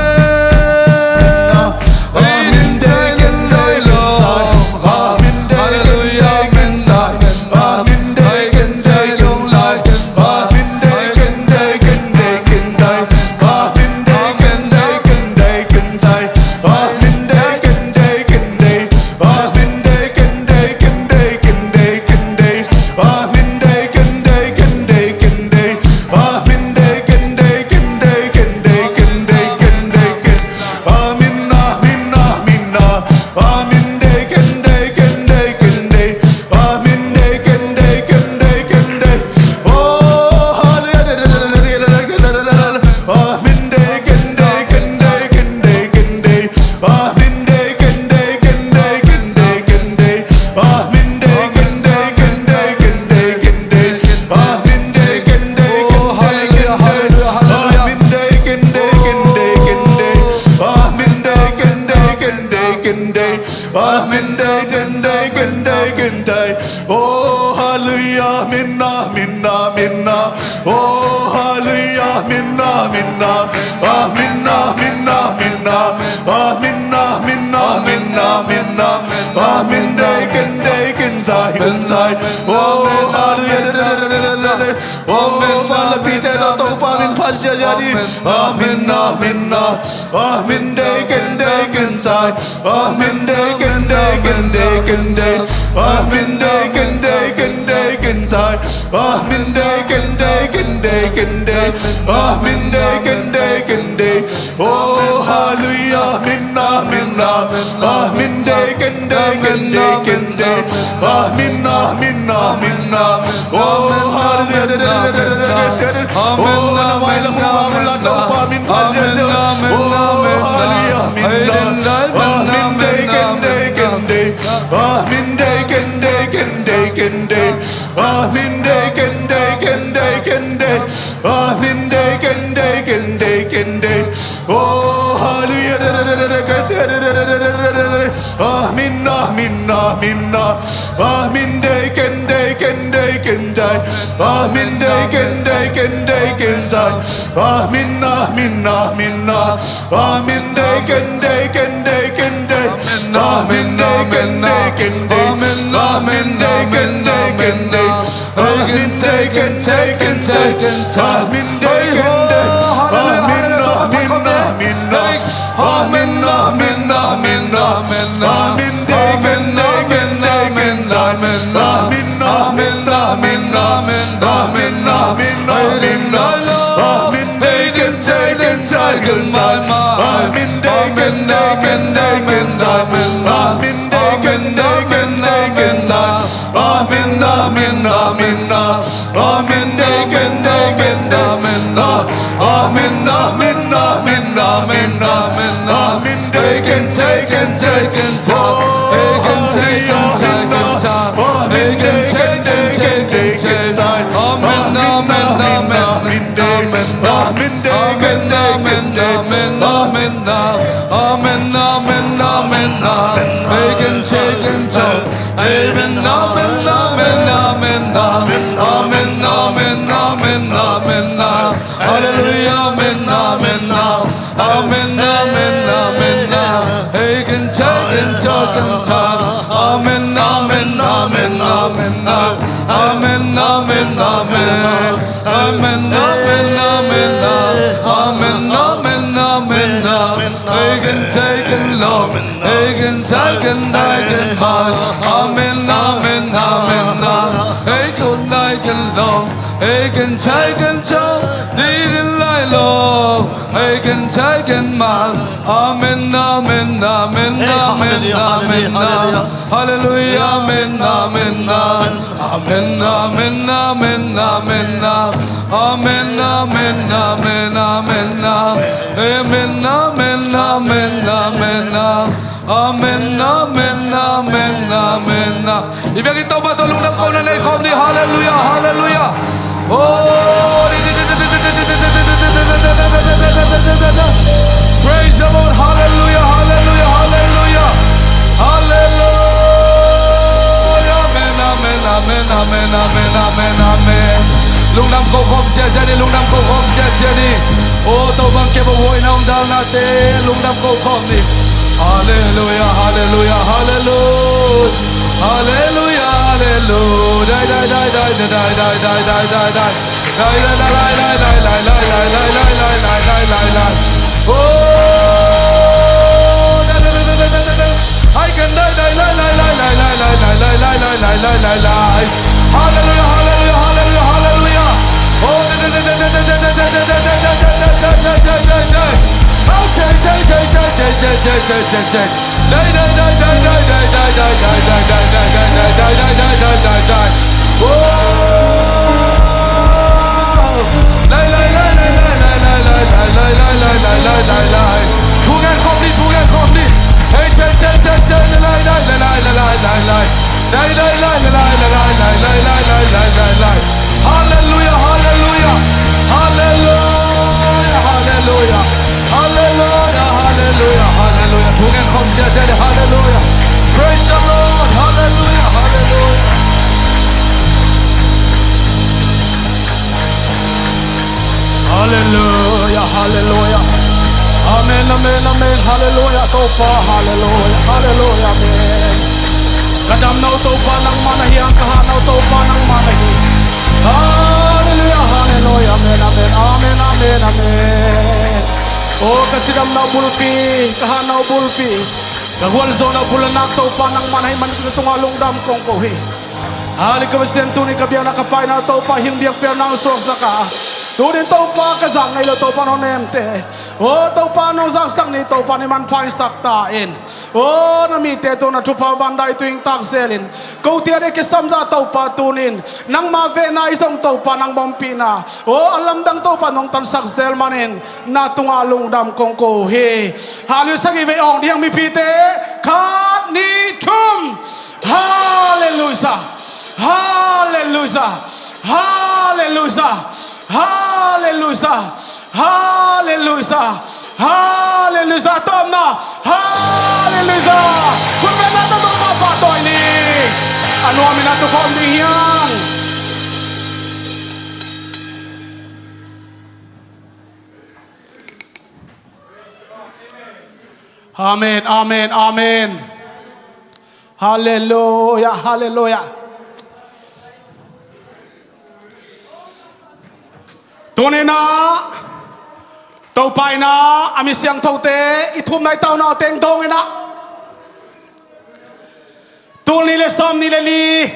Amen, amen, amen. Hallelujah, amen, amen. Oh, hallelujah, amen, amen, amen. Oh, hallelujah, amen, amen. Amen, amen, amen. Amen, amen, amen, amen. Amen, dei ken, dei ken, zai ken, zai. Oh, hallelujah. Oh, Fala Peter, Topa min phat ziazia ni. Amen, amen, amen. Amen, dei ken, dei ken, zai. Amen, dei ken, dei ken, dei ken, dei. Amen, dei ken, dei ken, dei ken, zai. Amen, dei ken, dei ken, dei ken, dei. Amen, dei ken, dei ken, dei. Oh, hallelujah, amen, amen, amen. Amen, dei ken, dei ken, dei ken, dei. Amen, amen, amen, amen. Oh, hallelujah. Oh, na mai la hu amen, amen, amen. Oh, hallelujah, amen, amen. Amen, dei ken, dei ken, dei. Amen, dei ken, dei ken, dei ken, dei. Amen, dei ken, dei ken, dei ken, dei. Amen, dei ken, dei ken, dei ken, dei. Oh, hallelujah. Amen, amen, amen. Amen, dei ken, dei ken, dei ken, dei. Amen, dei ken, dei ken, dei ken, dei. Amen, amen, amen, amen. Amen, dei ken, dei ken, dei ken, dei. Amen, dei ken, dei ken, dei. Amen, dei ken, dei ken, dei. Amen, dei ken, dei ken, dei ken, dei. Amen, dei ken, dei. Amen, amen, amen. Amen, amen, amen, amen. Amen, dei ken, dei ken, dei ken, dei. Amen, amen, amen, amen. Amen, amen, amen, amen. Amen, dei ken, dei ken, dei ken, dei. Amen, dei ken, dei ken, dei ken, dei. Amen, dei ken, dei ken, dei ken, dei. Amen, amen, amen, amen. Amen, dei ken, dei ken, dei ken, dei. Amen, amen, amen, amen, amen. Amen, dei ken, dei ken, dei ken, dei. Amen, dei ken, dei ken, dei ken, dei. Amen, amen, amen, amen. Amen, dei ken, dei ken, dei. Amen, amen, amen, amen. Amen, amen, amen, amen. Dei ken, dei ken, dei. Amen, amen, amen, amen, amen. Amen, amen, amen, amen, amen. Hallelujah, amen, amen, amen. Amen, amen, amen, amen. Dei ken, dei ken, dei ken, dei. Amen, amen, amen, amen, amen. Amen, amen, amen, amen. Amen, amen, amen, amen, amen. Amen, amen, amen, amen. Dei ken, dei ken, Lord. Dei ken, dei ken, dei ken, dei. Amen, amen, amen, amen. Dei ken, dei ken, Lord. Dei ken, dei ken, dei ken, dei ken, Lord. Dei ken, dei ken, man. Amen, amen, amen, amen, amen. Hallelujah, amen, amen, amen. Amen, amen, amen, amen, amen. Amen, amen, amen, amen, amen. Amen, amen, amen, amen, amen. Amen, amen, amen, amen, amen. I biakinn Topa tawh lungdam ko na nei khawm ni. Hallelujah, hallelujah. Oh, praise the Lord. Hallelujah, hallelujah, hallelujah. Hallelujah. Amen, amen, amen, amen, amen, amen, amen. Lungdam ko khawm siasia ni, lungdam ko khawm siasia ni. O Topa, kei bang huaina om dalnate lungdam ko khawm ni. Halleluia, halleluia, halleluia. Halleluia, halleluia. Dai, dai, dai, dai. Dai, dai, dai, dai, dai, dai, dai. Dai, dai, dai, lai, lai, lai, lai. Oh, dai, dai, dai, dai, dai, dai. Ai, kan dai, dai, lai, lai, lai. Halleluia, halleluia, halleluia, halleluia. Oh, dai, dai, dai, dai, dai. Au, che, che, che. Dai, dai, dai, dai. Oh. Lai, lai, lai. Thu ngen khawm ni, thu ngen khawm ni. Hei, che, che, che, che. Lai, lai, lai, lai. Lai, lai, lai, lai. Halleluia, halleluia. Halleluia, halleluia. Halleluia, halleluia, halleluia. Thu ngen khawm siasia ni, halleluia. Praise the Lord, halleluia, halleluia. Halleluia, halleluia. Amen, amen, amen. Halleluia, Topa, halleluia, halleluia, amen. Ka damna uh Topa nangmah na hi a, ka hatna uh Topa nangmah na hi. Halleluia, halleluia, amen, amen, amen, amen, amen. O ka cidamna uh bulpi, ka hatna uh bulpi, ka gualzawhna uh bul a nak Topa nangmah na hih manin ka tungah lungdam kong ko hi. Halleluia, ka Pasian, tuni ka biakna ka paina Topa hing biakpiakna hong suaksak a, tuni in Topa ka zak ngei lo Topa nong nemte. O Topa nong zaksak ni, Topa ni manpha in sak ta in. O na mite tungah thupha van dai tuing tak zel in. Kote a ding kisam zah Topa tuni in nangma vehna i zong Topa nang ompihna, o a lamdang Topa nong tansak zel manin na tungah lungdam kong ko hi. Halleluia, sagih vei awng ding mipite. Khat, nih, thum. Halleluia. Halleluia. Halleluia. Halleluia. Halleluia. Tawpna. Halleluia. Khutbetna tawh Topa pahtawi ni. A nuam in a tu khawm ding hi hang. Amen, amen, amen. Halleluia, halleluia. Tuni in ah Topa in ah a mi siangthote i thumna i tauna teng dawng in ah, tul nih le sawm nih le li,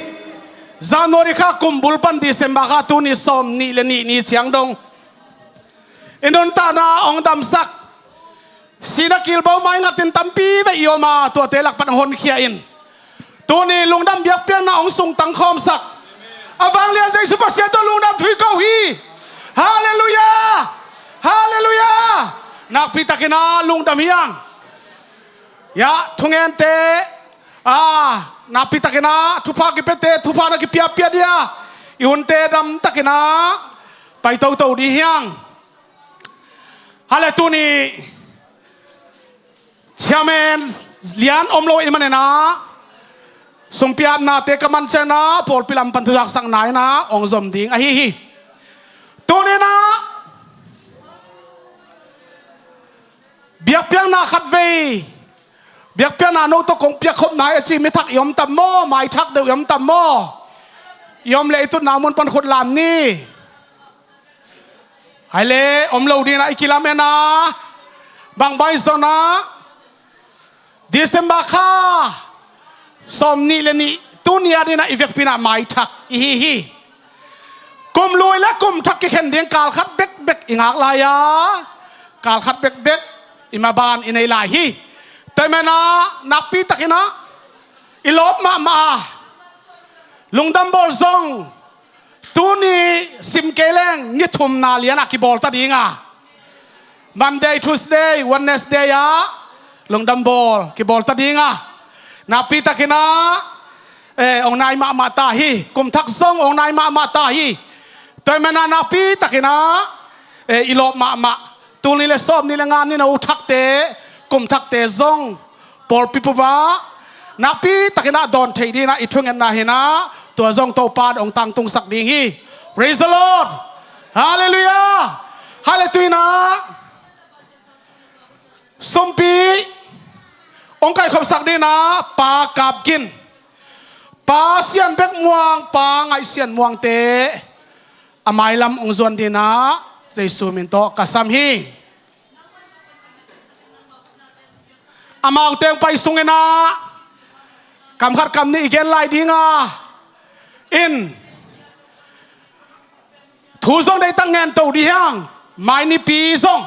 January kha kum bul pan December kha tuni sawm nih le nih ni ciang dong i nuntakna hong damsak, sihna kilbo mai ngatin tampi vei i om a, tuate lak pan hong honkhia in tuni lungdam biakpiakna hong sungtang khawmsak, a vanglian Jesu Pasian tawh lungdam thu i ko hi. Halleluia. Halleluia. Nakpi takin ah lungdam hi hang. Ya, thungente, a, nakpi takin ah thupha kipiate thupha na kipiapia dia, i hunte dam takin ah pai toto ding hi hang. Hale, tuni chairman lian om lo i manin ah sumpiatnate ka man ciangin ah pawlpi lam pan thuzaksakna in ah hong zom ding ahi hi. Tuni in ah biakpiakna khat vei, biakpiakna no tawh kong piakkhopna hi a ci mi thak i om tam maw? Mai thak deuh i om tam maw? I om leh i tutna mun pan khut lam ni. Hai le, om lo ding in ah i kilamen a, bang bai zon ah December kha sawm nih le nih tuni a ding in ah i vekpi in ah mai thak i hi hi. Kum lui le kum thak kikhen ding kal khat bekbek i ngak lai a, kal khat bekbek i maban i nei lai hi. Tua ahih manin ah nakpi takin ah i lawp mahmah a, lungdam bawl zong tuni sim kei leng ni thumna lian ah kibawl ta ding a, Monday, Tuesday, Wednesday ah lungdam bawl kibawl ta ding a, nakpi takin ah, eh, hong nai mahmah ta hi. Kum thak zong hong nai mahmah ta hi. Tua ahih manin ah nakpi takin ah, eh, i lawp mahmah. Tul nih le sawm nih le nga ni no thakte, kum thakte zong pawlpi puma nakpi takin ah dawn thei ding in ah i thungetna hi in ah, tua zong Topa in hong tangtungsak ding hi. Praise the Lord. Halleluia. Hale, tu in ah hong kaikhopsak dingin ah Pa Kap Gin, Pa Sian Bek Muang, Pa Ngaih Sian Muangte a mailam hong zuan dingin ah Jesu min tawh ka sam hi. Amaute hong pai sungin ah kam khat kam nih i gen lai ding a, in thu zong deihtak ngen to ding hi hang. Mai Nipi zong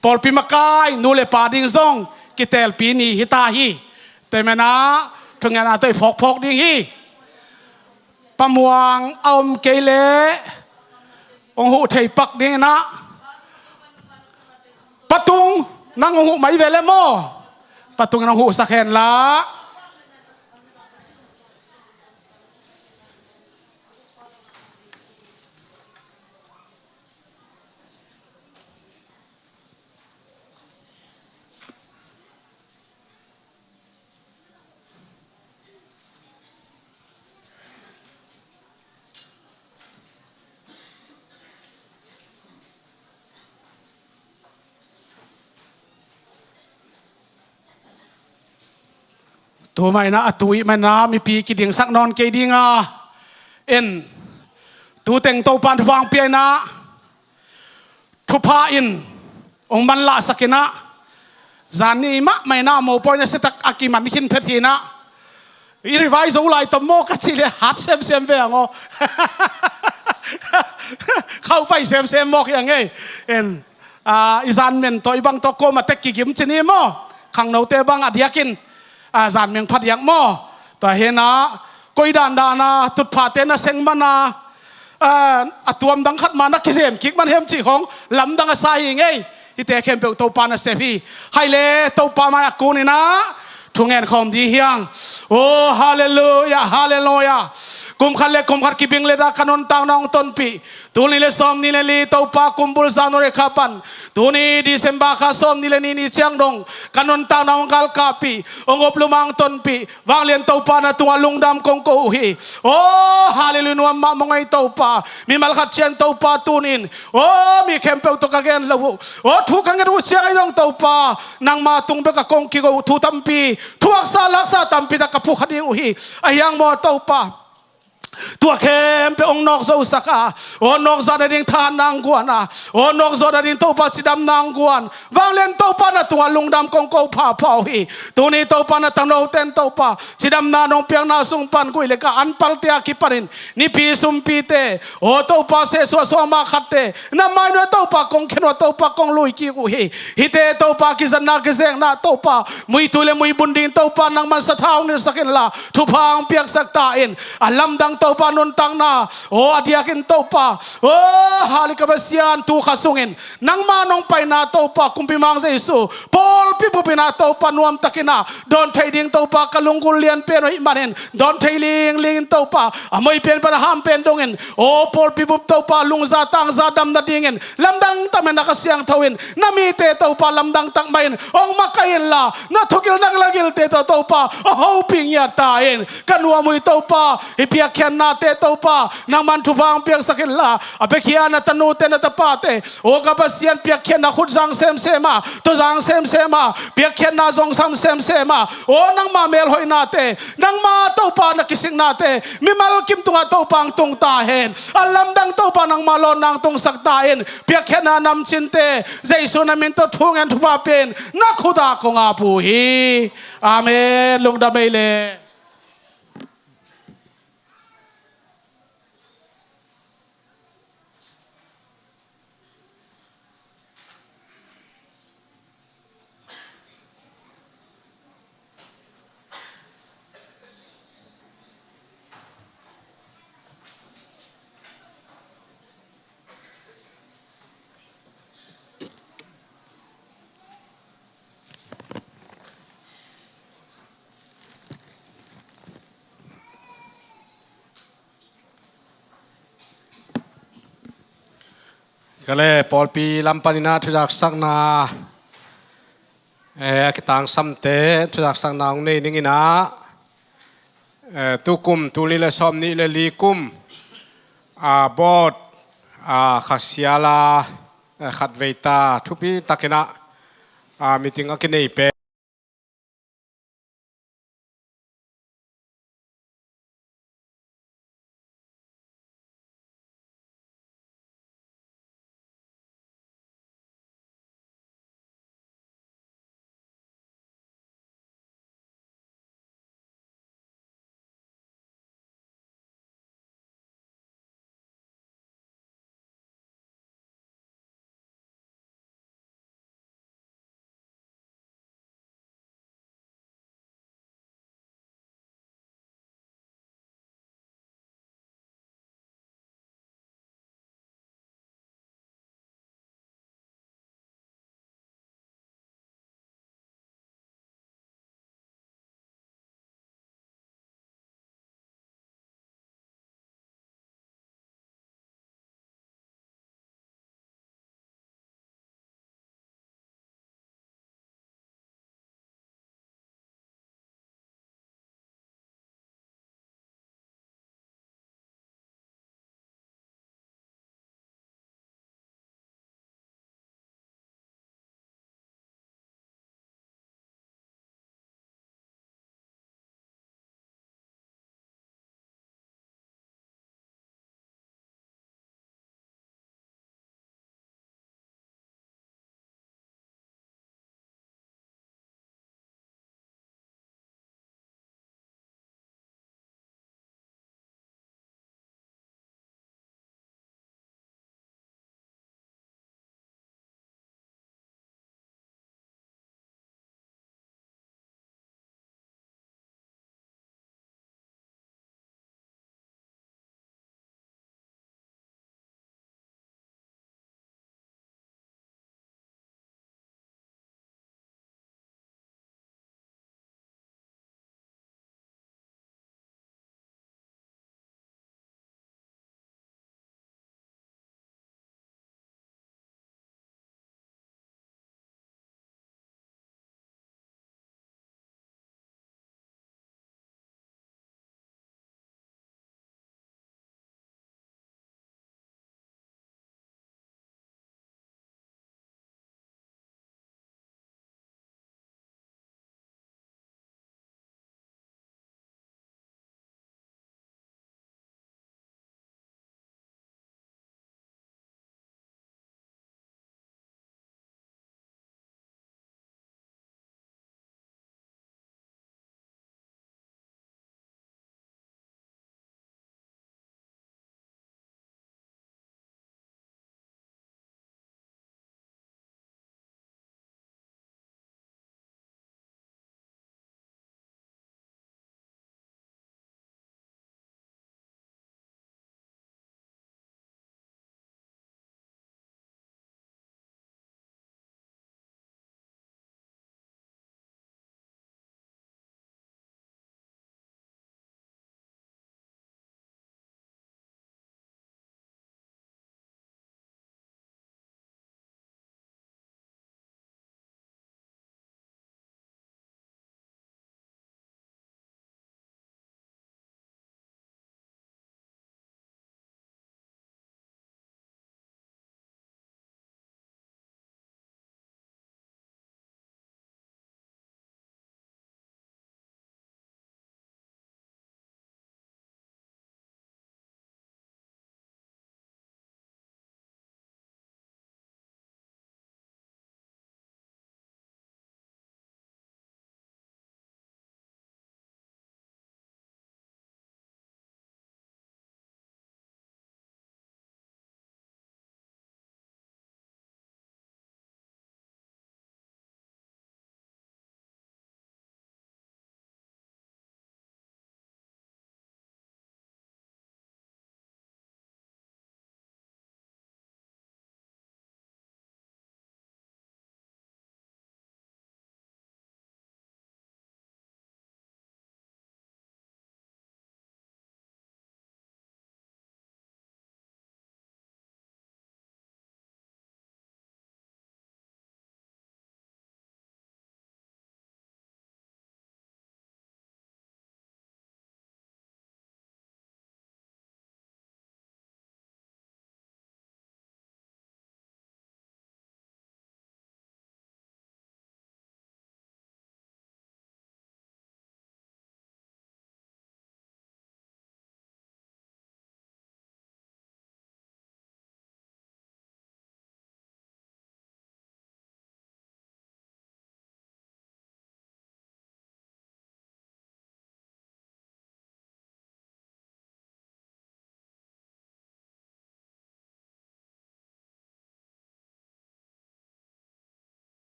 pawlpi makai nu le pa ding zong kitelpi ni hi ta hi. Tua manin ah thungetna tawh i phawkphawk ding hi. Pa Muang a om kei leh hong huh thei pak dingin ah, Pa Tung, nang hong huh mai ve le maw? Pa Tung in hong huhsak hen la. Tu mah in ah, a tu ih mah in ah mipi kidingsak nawn kei ding a, en, tu teng Topa'n thupha hong pia in ah, thupha in hong manlahsak in ah, zan ni mahmah in ah mopawi nasiatak a kiman khin phet hi in ah, i revise zo lai tam maw ka cih leh hat semsem ve ang aw. Khauh pai semsem mawk hi ang ei. En, ah, i zan men tawh i bang tawh kuamah tek kigim ci ni maw? Khangnote bang a diakin, ah, zan meng pha diak maw? Tua hi in ah, koi dandan a tutphahte na seng man a, ah, a tuam dang khat mah na kizem kik man hiam cih khawng lamdang a sa hi ing ei. Hihte khempeuh Topa nasep hi. Hai le Topa mai-ah kun in ah thungen khawm ding hi hang. Oh, halleluiah, halleluiah. Kum khat le kum khat kibing le dah ka nuntakna hong tonpih, tul nih le sawmnih le li Topa kumbul January kha pan tuni December kha sawmnih le nih ni ciang dong ka nuntakna hong galkapih, hong uplum a hong tonpih, Vanglian Topa na tungah lungdam kong ko uh hi. Oh, halleluiah, nuam mah mawk ing ei Topa. Mimal khat ciang Topa tun in, oh, mi khempeuh tawh ka gen lo uh, oh, thu ka nget uh ciang ahi zong Topa, nangma tung bekah kong kigo uh thu tampi, thuaksa laksa tampi tak ka phukha ding uh hi. Ahih hang maw Topa, tua khempeuh hong nawk zosak a, aw nawk zah nading thahatna hong guan a, aw nawk zawh nading Topa cidamna hong guan, Vanglian Topa na tungah lungdam kong ko phapha uh hi. Tuni Topa na tangnote in Topa cidamna nong piakna sung pan guih le ka anpalte a kipanin nipi sumpite, aw Topa sehsuah suangmah khatte na mai nuai Topa kong khen uh a Topa kong lui kik uh hi. Hihte Topa kizatna kizekna Topa muitui le muibun ding Topa nangman sathau nilsak inla thupha hong piaksak ta in. A lamdang Topa nuntakna, aw a diakin Topa, aw hali ka Pasian tu kha sungin nangma nong paina Topa Kumpi Mang Jesu pawlpi bup in ah Topa nuamtakin ah dawn thei ding Topa ka lunggulh lian pen uh ahih manin dawn thei lingling in Topa a moi pen pan a ham pen dongin, aw pawlpi bup Topa lungza tangza dam nadingin lamdang tak mah in na Kha Siangtho in na mite Topa lamdang tak mah in hong makaih inla na thugil na lagilte tawh Topa a hopih ngiat ta in. Ka nuam uh hi Topa, hih piakkhiatnate Topa nangman thupha hong piaksak inla a biakhiatna tanute na tapate, aw ka Pasian piakkhiatna khut zang semsem a, tawh zang semsem a, piakkhiatna zong sam semsem a, aw nangma melhoihnate, nangma Topa na kisiknate mimal kim tungah Topa hong tung ta hen. A lamdang Topa nangma lawnna hong tungsak ta in. Piakkhiatna namcinte Jesu na min tawh thu ngen thupha pia in na khut ah kong ap uh hi. Amen. Lungdam ei le. Ka le pawlpi lam panin ah thuzaksakna, eh, a kitangsamte thuzaksakna hong nei ning in ah, eh, tukum tul nih le sawmnih le li kum, ah, bawt, ah, khasiala, eh, khatvei ta thupi takin ah, ah, meeting a kinei pen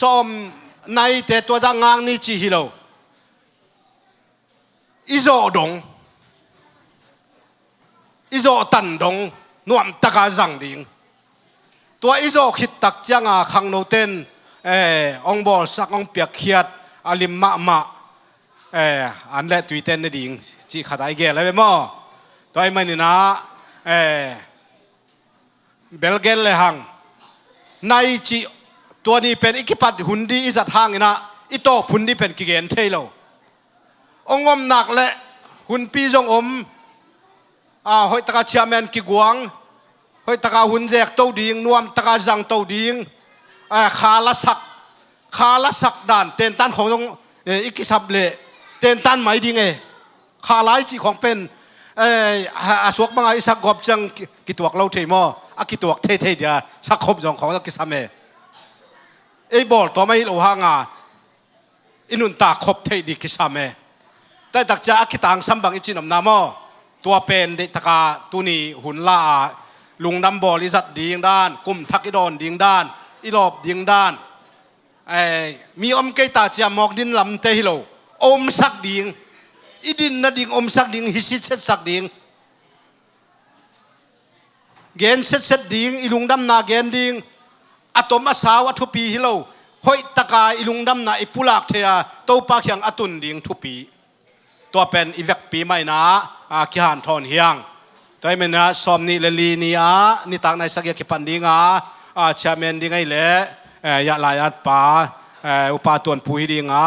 tawm naite tua zah ngak ni cih hi lo. I zawh dong, i zawh tan dong nuamtaka zang ding. Tua i zawh khit tak cianga khangnoten, eh, hong bawlsak, hong piakkhiat, a lim mahmah, eh, an le tuiten ne ding cih khat a i gel a ve maw? Tua ahih maninah, eh, bel gel le hang, nai cih tua ni pen i kipat hun di i zat hanginah i tawp hun di pen kigen thei lo. Hong om nak le hunpi zong om, a, hoihtaka chairman kiguang, hoihtaka hun zekto ding, nuamtaka zangto ding, a, kha lasak, kha lasak dan tentan khong zong, eh, i kisap le tentan mai ding e. Kha lai cih khong pen, eh, a, a suak banga i sak gawp ciang ki-, kituak lo thei maw? A kituak theithei dia sak khop zong khong a kisam e. Ei bawl tawm ahi lo hanga i nuntak khop theih ding kisam e. Taitak cia a kitangsam bang i cin omna maw? Tua pen deihtaka tuni hun la a lungdam bawl i zat ding dan, kum thak i dawn ding dan, i lawp ding dan, eh, mi om kei ta cia mawk din lamte hi lo, omsak ding, i din nading omsak ding, hi sitsetsak ding. Gen setset ding, i lungdamna gen ding, a tom a sau a thupi hi lo, hoihtaka i lungdamna i pulak thei a, Topa kiang a tun ding thupi. Tua pen i vekpi maina, a, kihanthawn hiang. Tua i maina sawm nih le li ni a, nitak nai sagih a kipan dinga, a, chairman ding ahi le, eh, yah lai at pa, eh, upa tuanpu hi dinga,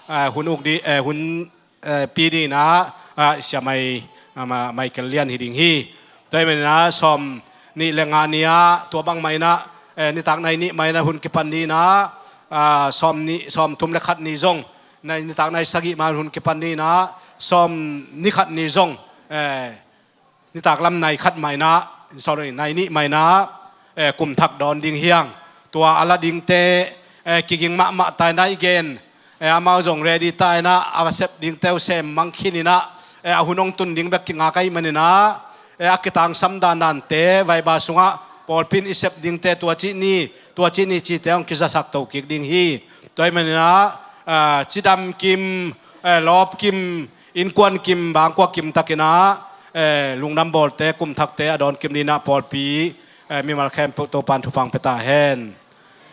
eh, hun uk di, eh, hun eh, pi dingin ah, ah, sia mai, ah, ma-, Michael Lian hi ding hi. Tua hi manin ah, sawm nih le nga ni ah, tua bang mah in ah, eh, nitak nai nih mah in ah hun kipan dingin ah, ah, sawm nih, sawm thum le khat ni zong, nai, nitak nai sagih mah hun kipan dingin ah, sawm nih khat ni zong, eh, nitak lam nai khat mah in ah, sorry, nai nih mah in ah, eh, kum thak dawn ding hiang. Tua a la dingte, eh, kiging mahmah ta in ah i gen, eh, amau zong ready ta in ah, a sep dingte uh sem mang khin in ah, eh, a hun hong tun ding bek kingak ahih manin ah, eh, a kitangsam dandante, vaiba sungah pawlpi in i sep dingte tua cih ni, tua cih ni cihte hong kizasak to kik ding hi. Tua ahih manin ah, ah, cidam kim, eh, lawp kim, innkuan kim, bangkua kim takin ah, eh, lungdam bawlte, kum thakte a dawn kim dingin ah pawlpi, eh, mimal khempeuh Topan thupha pia ta hen.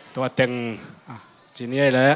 Tua teng, ah, ci ni ei leh.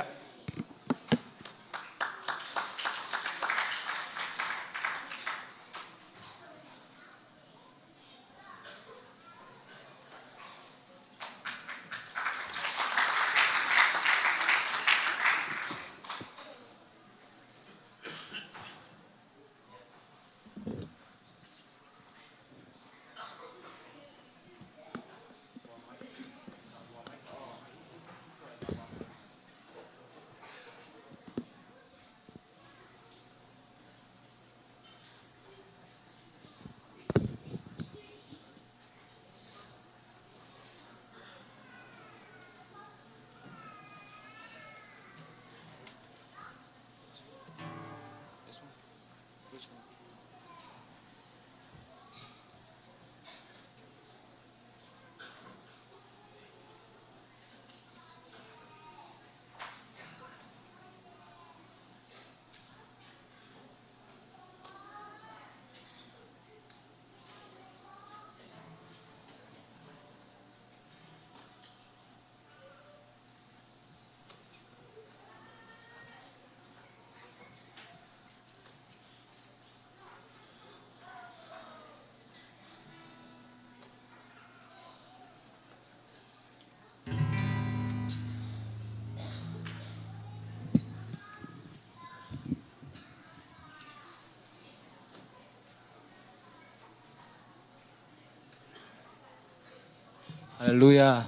Halleluiah.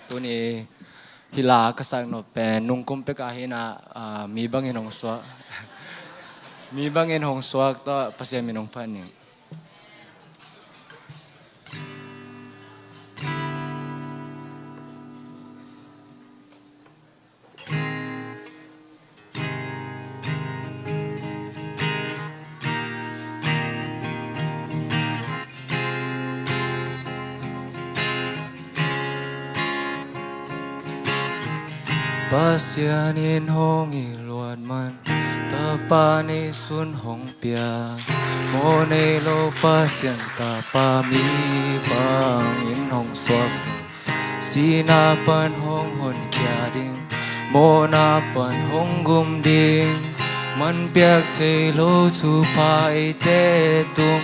Tuni hih la ka sak nop pen nungkum pek ah hi in ah, ah, mi bangin hong suak. Mi bangin hong suak tawh Pasian min hong phat ning. Pasian in hong it luat man, Tapa neisun hong pia. Mawh nei lo Pasian Tapa mi bangin hong suak zo. Sihna pan hong honkhia ding, mawhna pan hong gum ding. Man piak thei lo thupha eite tung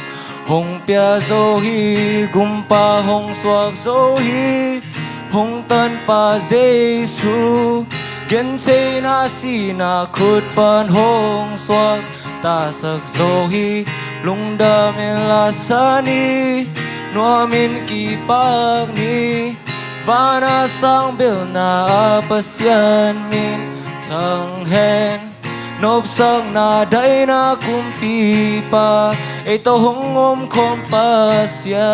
hong pia zo hi. Gumpa hong suak zo hi, hong tanpa Jesu. Gentheihna sihna khut pan hong suak, tasak zo hi. Lungdam in la sa ni, nuam in kipak ni. Vana sang belna ah Pasian min thang hen. Nopsakna daina kumpipa, ei tawh hong omkhawm Pasian.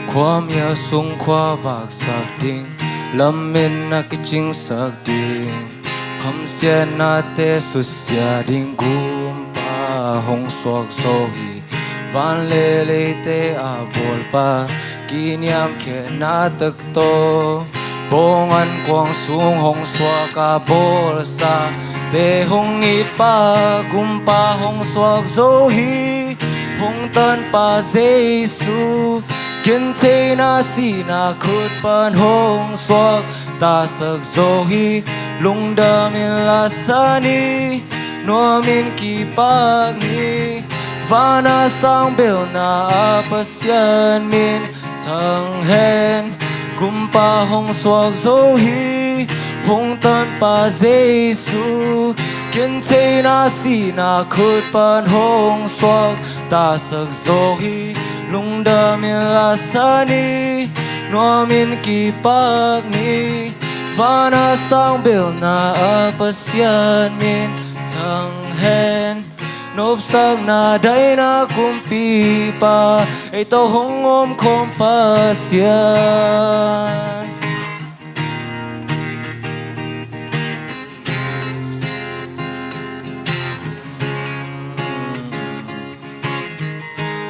Khuamial sung khua vaksak ding, lametna kicingsak ding, hamsiatnate susia ding Gumpa hong suak zo hi. Van le leite a bawlpa, kiniamkhiatna tak tawh, bawng an kuang sung hong suak a bawlsa te hong itpa, Gumpa hong suak zo hi, hong tanpa Jesu. Gentheihna sihna khut pan hong suak, tasak zo hi. Lungdam in la sa ni, nuam in kipak ni. Vana sang belna ah Pasian min thang hen. Gumpa hong suak zo hi, hong tanpa Jesu. Gentheihna sihna khut pan hong suak, tasak zo hi. Lungdam in la sa ni, nuam in kipak ni. Vana sang belna ah Pasian min thang hen. Nopsakna daina kumpipa, ei tawh hong omkhawm Pasian.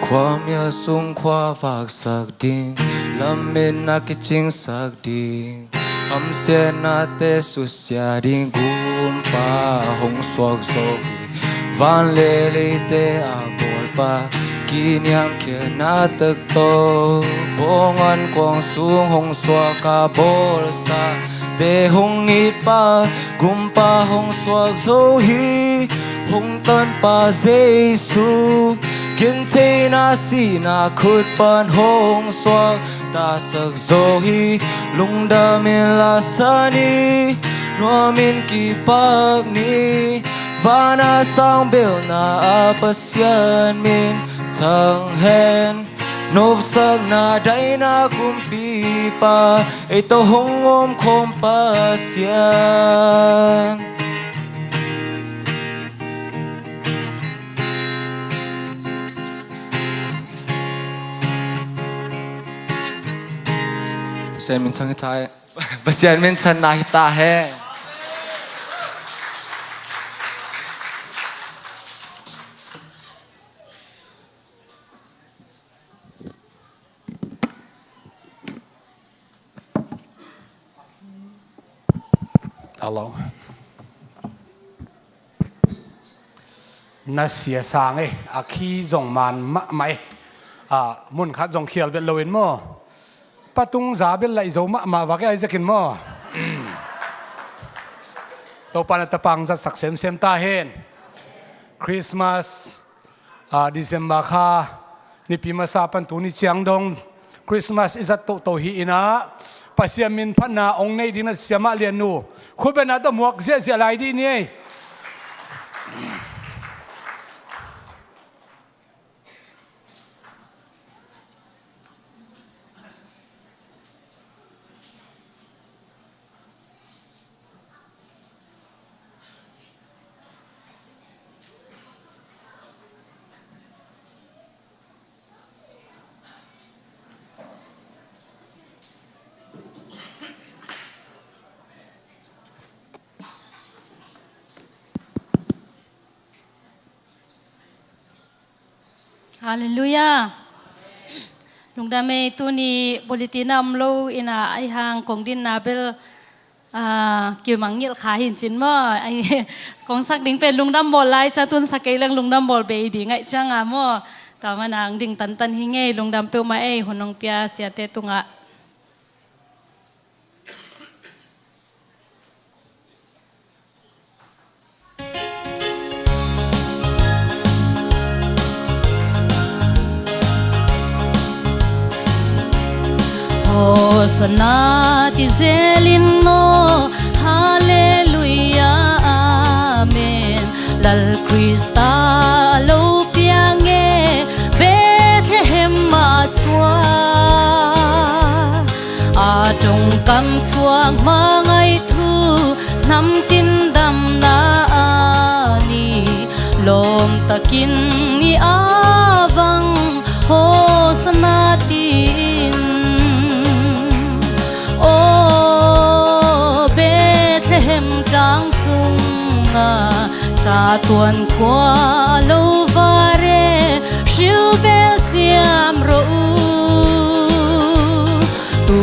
Khuamial sung khua vaksak ding, lametna kicingsak ding, hamsiatnate susia ding Gumpa hong suak zo hi. Van le leite a bawlpa, kiniamkhiatna tak tawh, bawng an kuang sung hong suak a bawlsa te hong itpa, Gumpa hong suak zo hi, hong tanpa Jesu. Gentheihna sihna khut pan hong suak, tasak zo hi. Lungdam in la sa ni, nuam in kipak ni. Vana sang belna ah Pasian min thang hen. Nopsakna daina kumpipa, ei tawh hong omkhawm Pasian. Pasian min thang hi ta hen. Pasian min thang na hi ta hen. Hello. Na sia sang e, a khi zong man mahmah e. A, mun khat zong khial bet lo in maw. Patung za bet laih zo mahmah vak e, Isaac in maw. Topa na tapang zatsak semsem ta hen. Christmas, a, December kha nipi masa pan tuni ciang dong Christmas i zat toto hi inah, Pasian min phatna ong neih ding na sia mah lian nu, khut bengna tawh muak ziahziah lai dih ni ei. Halleluiah. Lungdam ei, tuni bulletin a om lo in a, ahi hang kong dinna bel, ah, kimangngilh kha hi in cin maw. Ahi, kong sak ding pen lungdam bawl lai ca tun sak kei leng lungdam bawl bei ding ahi ciang a maw. Tua manin ding tantan hi ing ei, lungdam peuhmah ei, hun hong pia siate tungah. Hosanna ti zel in aw, Halleluiah, Amen. Lal Krista lo piang e, Bethlehem ah chuan. A ṭawngkam chuang hmangaih thu, hnam tin damna a ni, lawm takin i avang, Hosanna tiin. Aw Bethlehem tlang chunga, chatuan khua lo vare, hril vel ciam rawh u. Tu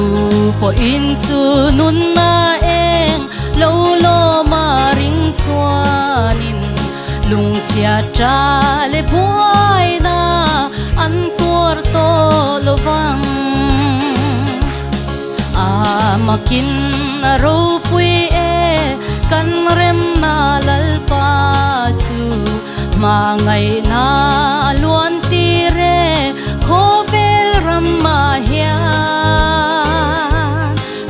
pawhin chu nunna eng lo lawma ring chuanin, lungchhia ṭha le buaina an tuar tawh lo vang. A makin a ropui e, kan remna Lalpa chu, hmangaihna a luantir e, khawvel ramah hian.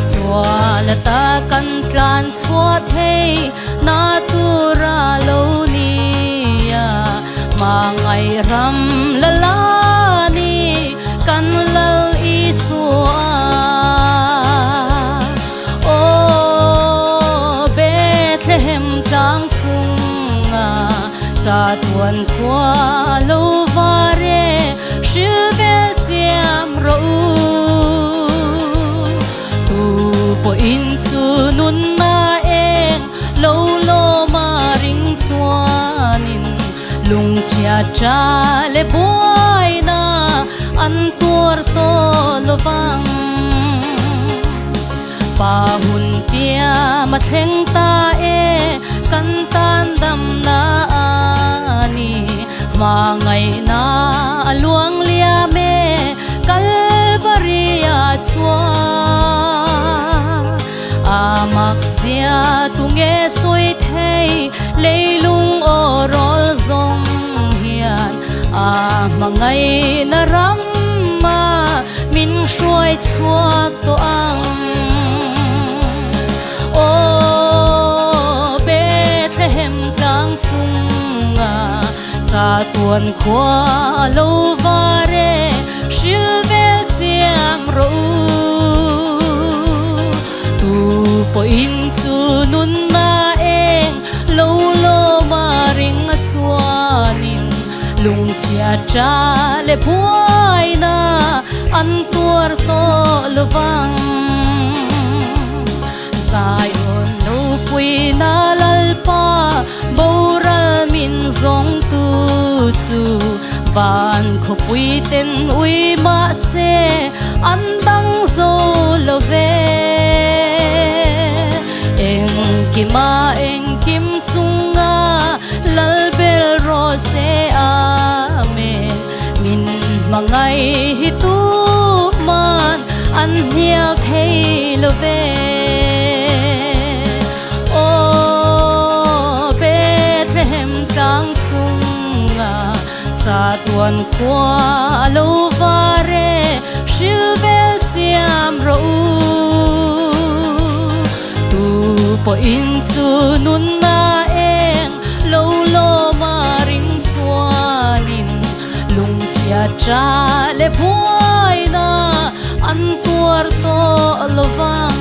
Sual a ta kan tlan chhuah theihna tura lo ni a, hmangaih ram Lala ni kan Lal Isua. Aw Bethlehem tlang chunga, chatuan khua lo vare, hril vel ciam rawh u. Tu pawhin chu nunna eng lo lawma ring chuanin, lungchhia ṭha le buaina an tuar tawh lo vang. Pa hun tiam a thleng ta e, kan tan damna a ni, hmangaihna a luang liam e, Kalvari-ah chuan. A makzia tunge sawi thei, leilung awrawl zawng hian, a hmangaihna ramah min hruai chhuak tawh ang. Aw Bethlehem tlang chunga, chatuan khua lo vare, hril vel ciam rawh u. Tu pawhin chu nunna eng lo lawma ring a chuanin, lungchhia ṭha le buaina an tuar tawh lo vang. Zion ropuina Lalpa boral min zawngtu chu, van khawpui ten ui mah se an dang zo lo ve. Engkima engkim chunga Lal bel rawh se, amen. Min hmangaih hi tuman an hnial thei lo ve. Aw Bethlehem tlang chunga, chatuan khua lo vare, hril vel ciam rawh u. Tu pawhin chu nunna eng lo lawma ring chuanin, lungchhia ṭha le buaina an tuar tawh lo vang.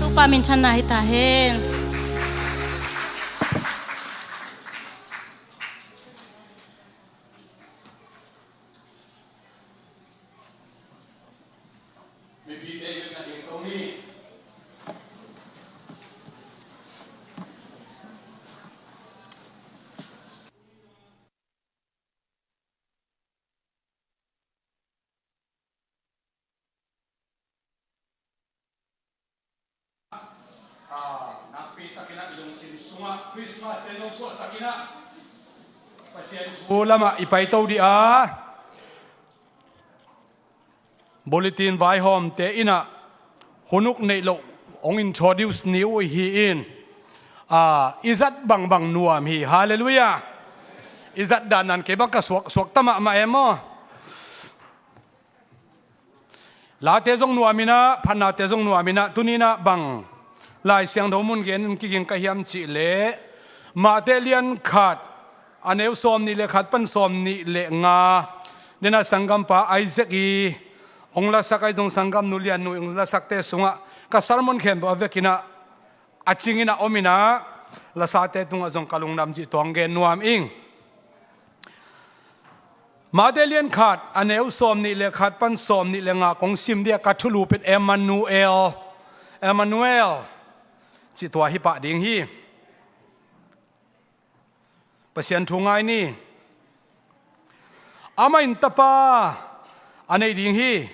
Topa minthanna hi ta hen. Nakpi takin ah i lungsim sungah Christmas te nong suahsak in ah Pasian thu lamah i paito dih a, bulletin vaihawmte in ah hun uk neih loh hong introduce ni uh hi in, i zat bangbang nuam hi. Halleluiah. I zat dan nan kei bang ka suak suak ta mahmah e maw? Late zong nuam in ah, phatnate zong nuam in ah, tuni in ah bang Lai Siangtho mun gen in kiging ka hiam cih leh, Mate lian khat, a neu sawm nih le khat pan sawm nih le nga, den ah sanggampa Isaac i hong lasak, ahi zong sanggamnu Lian nu i hong lasakte sungah ka sermon khempeuh a vekin ah a cingin a om in ah, lasate tungah zong ka lungdam cih tuang gen nuam ing. Mate lian khat, a neu sawm nih le khat pan sawm nih le nga kong sim dih a, ka thulu pen Emmanuel, Emmanuel cih tua hi pah ding hi. Pasian thu ngai ni. Amah in tapa a nei ding hi.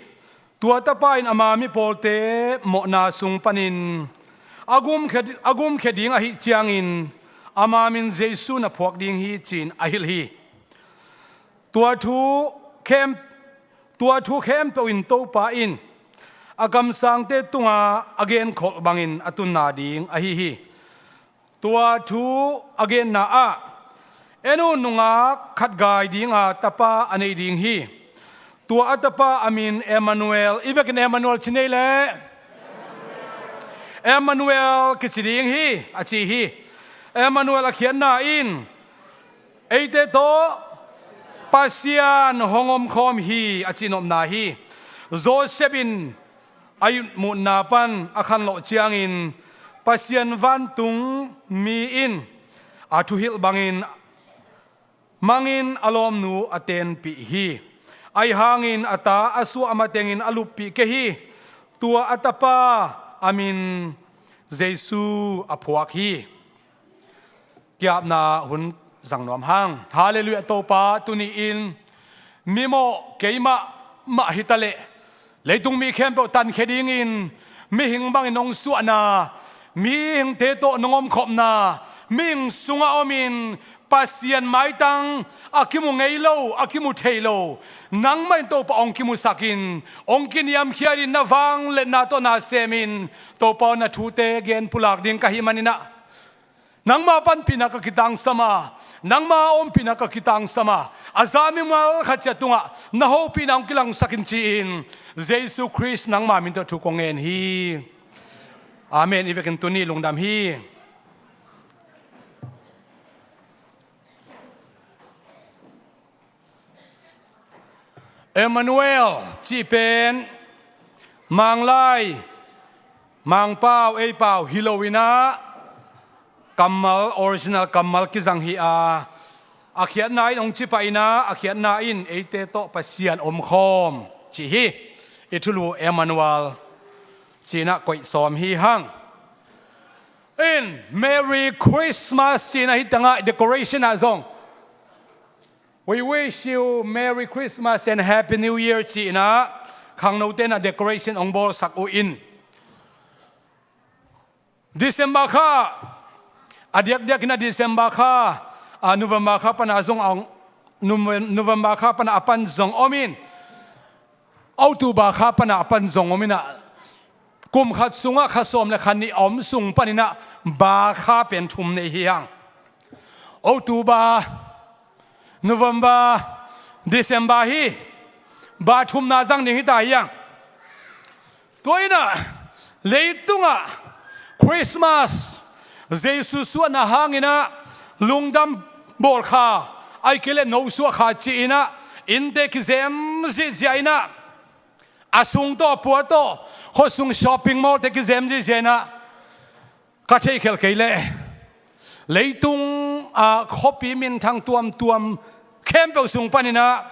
Tua tapa in ama mi pawlte mawhna sung panin a gumkhia, a gumkhia ding ahih ciangin ama min Jesu na phuak ding hi, ci-in a hilh hi. Tua thu khem, tua thu khempeuh in Topa in a kamsangte tungah a genkholh bangin a tunna ding ahi hi. Tua thu a genna ah, en un, nungak khat gai dinga tapa a nei ding hi. Tua a tapa a min Emmanuel, i vekin Emmanuel ci nei leh, Emmanuel kici ding hi, a ci hi. Emmanuel a khiatna in eite tawh Pasian hong omkhawm hi, a cihnopna hi. Joseph in a itmuhna pan a khanlawh ciangin Pasian vantung mi in a thuhilh bangin mangin a lawmnu a tenpih hi. Ahi hangin a ta a suah a matengin a luppih kei hi. Tua a tapa a min Jesu a phuak hi. Kiapna hun zang nuam hang. Halleluiah. Topa, tuni-in mimawh keimah mah hitaleh, leitung mi khempeuh tankhia dingin mihing bangin hong suahna, mihingte tawh nong omkhopna, mihing sungah omin Pasian maitang a kimu ngei lo, a kimu thei lo, nangmah in Topa hong kimusakin, hong kiniamkhiatin, na vangliatna tawh na semin, Topa aw, na thute gen pulak ding ka hih manin ah, nangma panpihna ka kitangsam a, nangma ompihna ka kitangsam a, a za mimal khat ciat tungah na hopihna hong kilangsakin ci-in, Jesu Khrist nangma min tawh thu kong ngen hi. Amen. I vekin tuni lungdam hi. Emmanuel cih pen Manglai, Mangpau, Eipau hi lo in ah, kammal, original kammal kizang hi a, a khiatna in hong ci pah in ah, a khiatna in eite tawh Pasian omkhawm cih hi. I thulu Emmanuel ci-in ah koih sawm hi hang. In Merry Christmas ci-in ah, hih tengah decoration ah zong, "We wish you Merry Christmas and Happy New Year," ci-in ah khangnote in ah decoration hong bawlsak uh in. December kha, a diakdiak in ah December kha, a, November kha pan a zong a, Nove-, November kha pan a pan zong om in, October kha pan a pan zong om in ah, kum khat sungah kha sawm le kha nih a om sung panin ah ba kha pen thum nei hi hang. October, November, December hi ba thumna zang ding hi ta hi hang. Tua in ah leitungah Christmas, Jesu suahna hangin ah lungdam bawl kha, ahih kei leh no suah kha ci-in ah innte kizem zihziah in ah, a sung tawh, a pua tawh, khuasung shopping mall te kizem zihziah in ah, ka theihkhelh kei leh leitung, a, khuapi minthang tuamtuam khempeuh sung panin ah,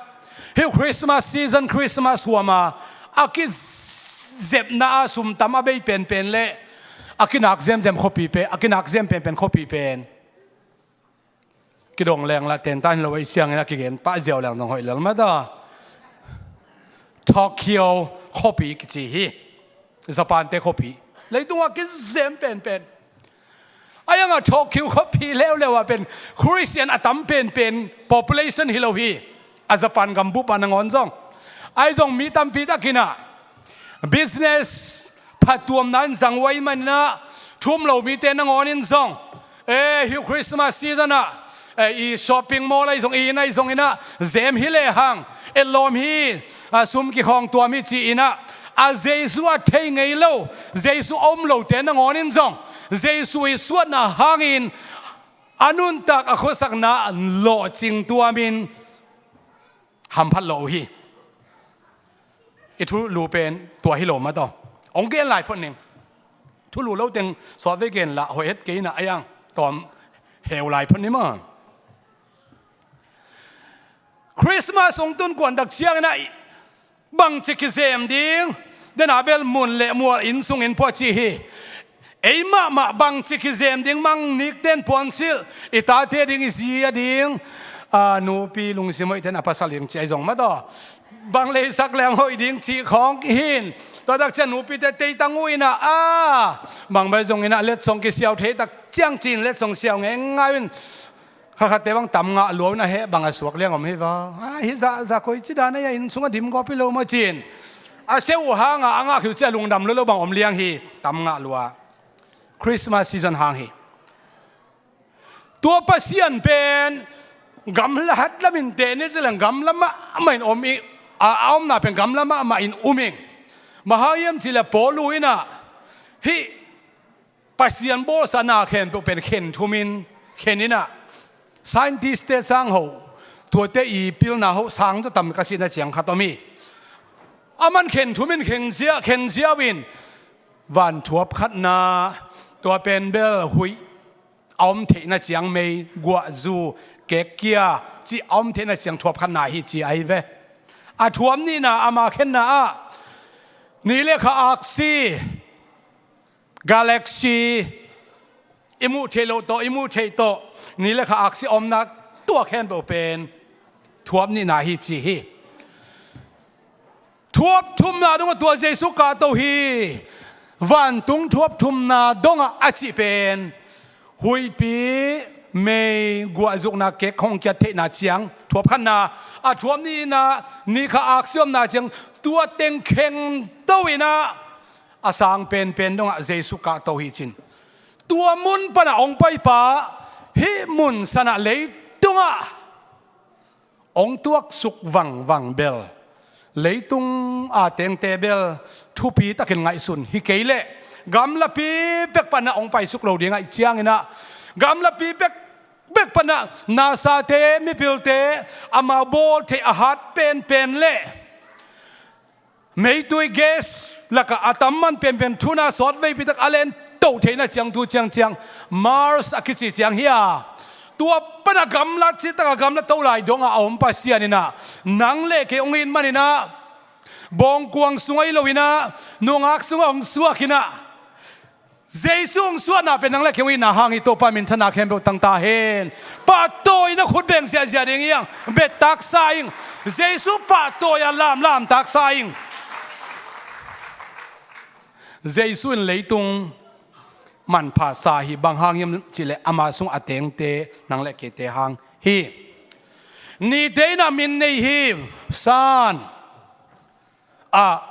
hih Christmas season, Christmas huam a, a kizepna ah sum tam a bei penpen leh a kinak zemzem khuapi pen, a kinak zem penpen khuapi pen kidong leng la, tentan hi lo ahih ciangin a kigen pah ziau leng dong hoih lel mah ta. Tokyo khuapi kici hi. Japan te khuapi. Leitung a kizem penpen. A iang a Tokyo khuapi leuleu ah pen Khristian a tam penpen population hi lo hi. A Japan gambup ah nangawn zong, ahi zong mi tampi takin ah business phatuamna in zang uh ahih manin ah, thu um lo mite nangawn in zong, e, hi Christmas season ah, e, i shopping mall ahi zong, i inn ahi zongin ah zem hi lehang, etlawm hi, a, sum kikhawng tuam hi ci-in ah, a Jesu a thei ngei lo, Jesu a um lote nangawn in zong Jesu i suahna hangin a nuntak, a khuasakna lawhcing tuamin hamphat lo uh hi. I thulu pen tua hi lo mah tawh. Hong gen lai phot ning. Thulu lo teng sawtvei gen lah hoih het kei in ah, a iang tawm heu lai phot ni maw. Christmas hong tun kuan tak ciangin ah bangci kizem ding, den a bel mun le mual, inn sungin pua ci hi. Ei mahmah bangci kizem ding, mang nikten puansilh, i tate ding, i zi a ding, a, nupi lungsim hoihten a pasal ding ci ahi zong mah tawh, bang leisak leng hoih ding cih khawng hi in. Tua tak ciang nupite teitang uh in ah, a, bang bai zongin ah letsong kisiau thei tak ciang ci-in letsong siau ngeingai uh in, kha khatte bang tam ngah lua uh in ah, heh, bang a suak liang om hi va. A, hi zah, zah koi ci dan a, inn sung a dim gawp hi lo maw ci-in a seu uh hang a, a ngah khit uh ciang lungdam lo lo bang om liang hi, tam ngah lua. Christmas season hang hi. Tua Pasian pen gamla hat lamin teh ni ci leng gamla mahmah in om ing, a, a omna pen gamla mahmah in um ing. Bang hang hiam cih leh Paul in ah hih Pasian bawlsa na khempeuh pen khen thumin, khen in ah, scientist-te sang hoh, tuate i pilna hoh sang tawh tam ka cihna ciang khat om hi. Aman khen thumin khen ziau, khen ziau in, van thuap khatna, tua pen bel huih a om theihna ciang, mei, guah, zu, kek, kia cih a om theihna ciang thuap khatna hi ci ahi ve. A thuap nihna ama khenna ah ni le kha aksi, galaxy, i muh theih loh tawh, i muh theih tawh, ni le kha aksi omna, tua khempeuh pen thuap nihna hi ci hi. Thuap thumna dongah tua Jesu kahto hi. Vantung thuap thumna dongah a cih pen huihpi, mei, guahzukna, kek hong kiat theihna ciang thuap khatna, a thuap nihna, ni kha aksi omna ciang tua teng khengto in ah, a sang penpen dongah Jesu kahto hi cin. Tua mun panah hong paipa, hih mun sanah leitungah hong tuaksuk vangvang bel, leitung a tengte bel thupi takin ngaihsun hi kei leh, gamlapi pek panah hong paisuk lo ding ahih ciangin ah, gamlapi pek, pek panah nasate, mipilte, amau bawl theih a hat penpen leh meitui gas lakah a tam man penpen thuna sawtveipi tak a len toh theihna ciang tu ciangciang Mars a kici ciang hi a, tua panah gamla cihtakah gamla to lai dongah a om Pasian in ah, nang le kei hong it manin ah, bawngkuang sungah hi lo in ah, nungak sungah hong suak in ah, Jesu hong suahna pen nang le kei hong itna hang hi. Topa minthanna khempeuh tang ta hen. Pahtawi in ah khut beng ziahziah ding hi hang. Bet taksa ing. Jesu pahtawi a lamlam taksa ing. Jesu in leitung manpha sa hi. Bang hang hiam cih leh ama sung a tengte nang le keite hang hi. Nite in ah min nei hi. San ah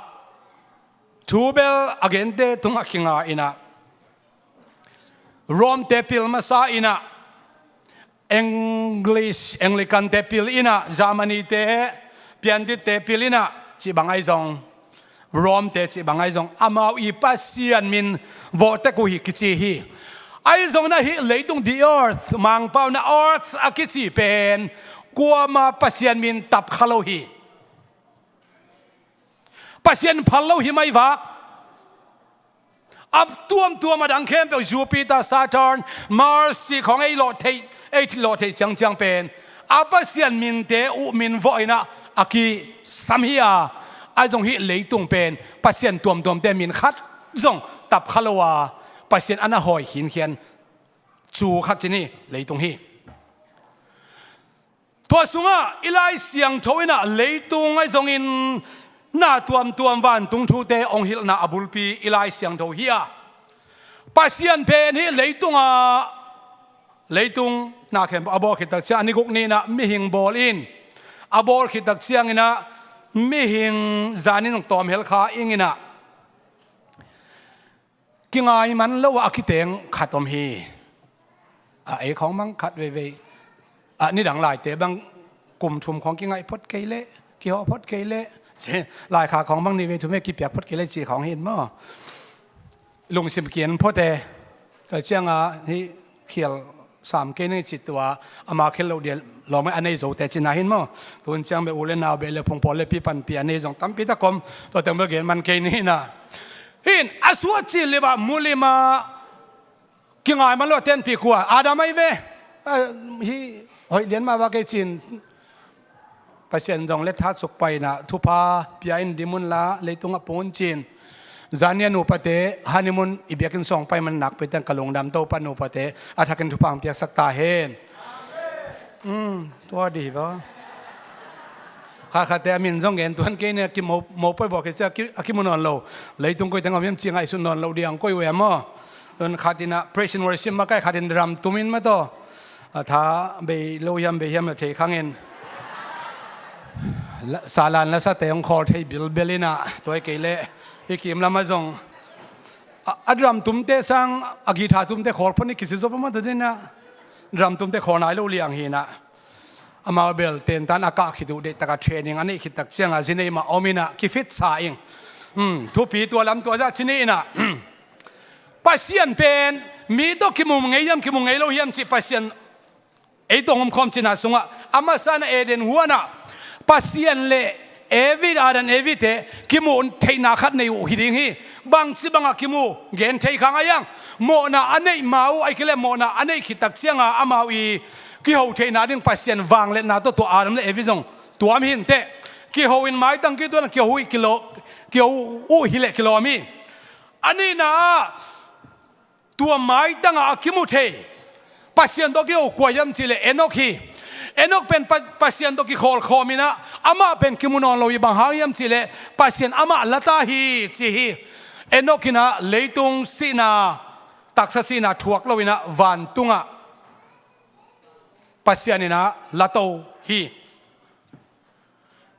thu bel a gente tungah kinga in ah, Rome-te pil masa in ah, English, Anglican-te pil in ah, Germany-te, Piantit-te pil in ah, cih bang ahi zong, Rome-te cih bang ahi zong, amau i Pasian min vawh tek uh hi kici hi. Ahi zongin ah hih leitung, the earth, Mangpau in ah earth a kici pen kuama Pasian min tap kha lo hi. Pasian phal lo hi mai vak. A tuamtuam a dang khempeuh, Jupiter, Saturn, Mars cih khawng ei lawh theih, ei lawh theih ciangciang pen a Pasian minte uh min vawh in ah a kisam hi a, ahi zong hih leitung pen Pasian tuamtuamte min khat zong tap kha lo a, Pasian a na hawi khinkhian cu khat cin hi leitung hi. Tua sungah i Lai Siangtho in ah leitung ahi zongin na tuamtuam vantung thute hong hilhna a bulpi i Lai Siangtho hi a, Pasian pen hih leitungah, leitung na khempeuh a bawl khit tak ciang a ni guk ni-in ah mihing bawl in, a bawl khit tak ciangin ah mihing zanin zong tawm hel kha ing in ah, kingai man lo ah a kiteng khat om hi. A, ei khawng bang khat veivei, a, nidang laite bang kum thum khawng kingaih phot kei leh, kihaw phot kei leh, ci, laikha khawng bang ni vei thum vei kipiak phot kei leh ci khawng hi in maw. Lungsim kian phot e. Tua ciangin hih khial sam kei ning ci, tua ama khel loh dia lawm a nei zote cihna hi in maw. Tun ciang beh u le nau beh le phung pawl le pi panpih a nei zong tampi tak om. Tua teng bel gen man kei ni in ah. Hi in a suah cil lip ah mu lim ah, kingai man lo a tenpih kua, Adam ahi ve. A, hih hoih lian mah va kei ci-in Pasian zong let hat suk pai in ah, thupha pia in, dim un la, leitungah pung un ci-in. Zan ni a nupate honeymoon i biakinn sawng pai man nakpi teng ka lungdam. Topa nupate a thakin thupha hong piaksak ta hen. Um, tua dih hi va. Khatkhatte a min zong gen tuan kei ni, a ki mo, mopawi bawk hi cia, a ki, a kimu nawn lo. Leitung koi teng om hiam ci ngaihsun nawn lo ding koi uh e maw. Tun khat in ah praise and worship makaih, khat in drum tum in mah tawh. A tha bei lo hiam, bei hiam lo thei khang in. La, salan lasate hong khawl thei bilbel in ah, tua hi kei leh hih kim lamah zong a, a drum tumte sang a guitar tumte khawl phot ni kici zo pah mah ta ding in ah, drum tumte khawl nai lo liang hi in ah. Amau bel tentan a kah khit uh, deihtak a training a neih khit tak ciangin zi nei mah om in ah kifit sa ing. Um, thupi tua lam tua zah ci ni in ah. Pasian pen mi tawh kimu ngei hiam, kimu ngei lo hiam cih Pasian ei tawh hong om khawm cihna sungah, a masa in ah Eden huan ah Pasian le Evi, Adam Evi te kimuh theihna khat nei uh hi ding hi. Bangci bangah kimu, gen thei khang a, iang mawhna a neih ma uh, ahih kei leh mawhna a neih khit tak ciangin amau i kiho theihna ding Pasian vangliatna tawh tua Adam le Evi zong tuam hi inteh. Kiho in maitang kituan, kiho uh kilawm, kiho uh hi leh kilawm hi. A nihna ah, tua maitangah a kimu thei Pasian tawh kiho kua hiam cih leh Enok hi. Enok pen Pa-, Pasian tawh kikhawl khawm in ah, amah pen kimu nawn lo hi. Bang hang hiam cih leh Pasian amah la ta hi ci hi. Enok in ah leitung sihna, taksa sihna thuak lo in ah vantungah Pasian in ah la to hi.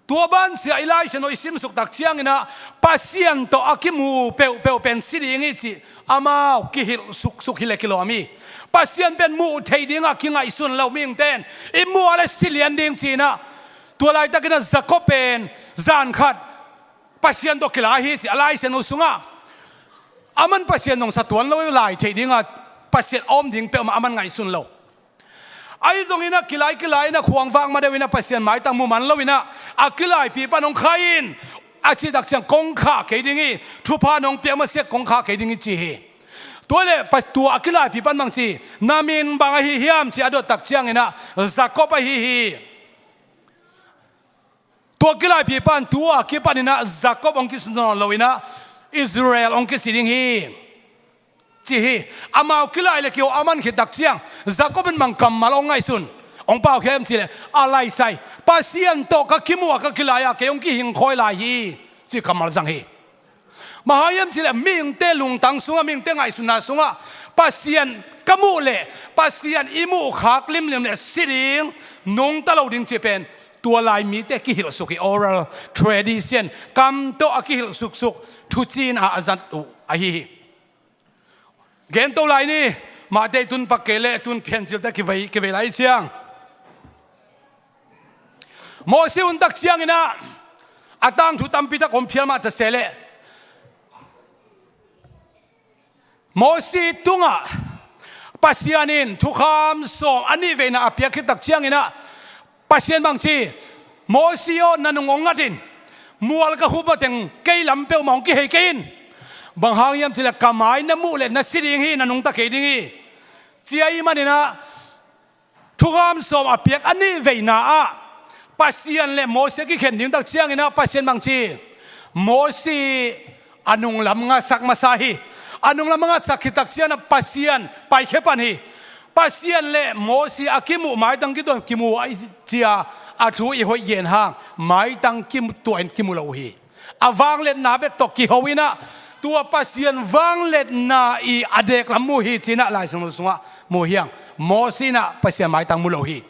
Tua banah i Lai Siangtho i simsuk tak ciangin ah, Pasian tawh a kimu peuhpeuh pen si ding hi cih amau kihilh suksuk hi leh kilawm hi. Pasian pen muh theih dingah kingaihsun lo mihingte in i muh a leh si lian ding ci-in ah, tua laitakin ah Jacob pen zan khat Pasian tawh kilai hi ci a, Lai Siangtho sungah. Aman Pasian dong sa tuan lo, lai theih dingah Pasian a om ding peuhmah aman ngaihsun lo. Ahi zongin ah kilai kilai in ah khuang vak ma deuh in ah Pasian maitang mu man lo in ah, a kilaipi pan hong khai in, a cih tak ciang kong khah kei ding hi, thupha nong piak masiah kong khah kei ding hi ci hi. Tua leh pa-, tua a kilaipi pan bang ci, na min bang ahi hiam ci a dot tak ciangin ah Jacob ahi hi. Tua kilaipi pan tua kipan in ah Jacob hong kici nawn lo in ah Israel hong kici ding hi ci hi. Amau kilai le kiho a man khit tak ciang Jacob in bang kammal hong ngaihsun, hong pau hiam cih leh, a laisai, Pasian tawh ka kimuh a ka kilai a kei hong kihing khawi lai hi ci kammal zang hi. Bang hang hiam cih leh mihingte lungtang sungah, mihingte ngaihsutna sungah Pasian ka muh leh, Pasian i muh khak limlim leh si ding, nungta lo ding cih pen tua lai mite kihilh suk hi. Oral tradition, kam tawh a kihilh suksuk, thuci in ah a zat uh ahi hi. Gen to lai ni, Matthai tun pak kei leh tun Piancil te kivei, kivei lai ciang. Mosi hun tak ciangin ah, a tangthu tampi tak om phial mah ta se leh, Mosi tungah Pasian in thukham sawm a nih veina a piak khit tak ciangin ah, Pasian bang ci, Mosi aw, na nung hong ngat in, mual ka hup mateng kei lam peuhmah hong kihei kei in. Bang hang hiam cih leh ka mai na muh leh na si ding hi, na nungta kei ding hi, ci ahih manin ah, thukham sawm a piak a nih veina ah Pasian le Mosi a kikhen ding tak ciangin ah Pasian bang ci, Mosi a nunglam ngatsak masa hi. A nunglam a ngatsak khit tak ciangin ah Pasian paikhia pan hi. Pasian le Mosi a kimuh, maitang kituah in kimu a i ci a, a thu i hoih gen hang, maitang kituah in kimu lo uh hi. A vangliatna bek tawh kiho in ah Tua Pasian vangliatna i a deklam mu hi cinah Lai Siangtho sungah mu hiang. Moses inah Pasian maitang mu lo hi.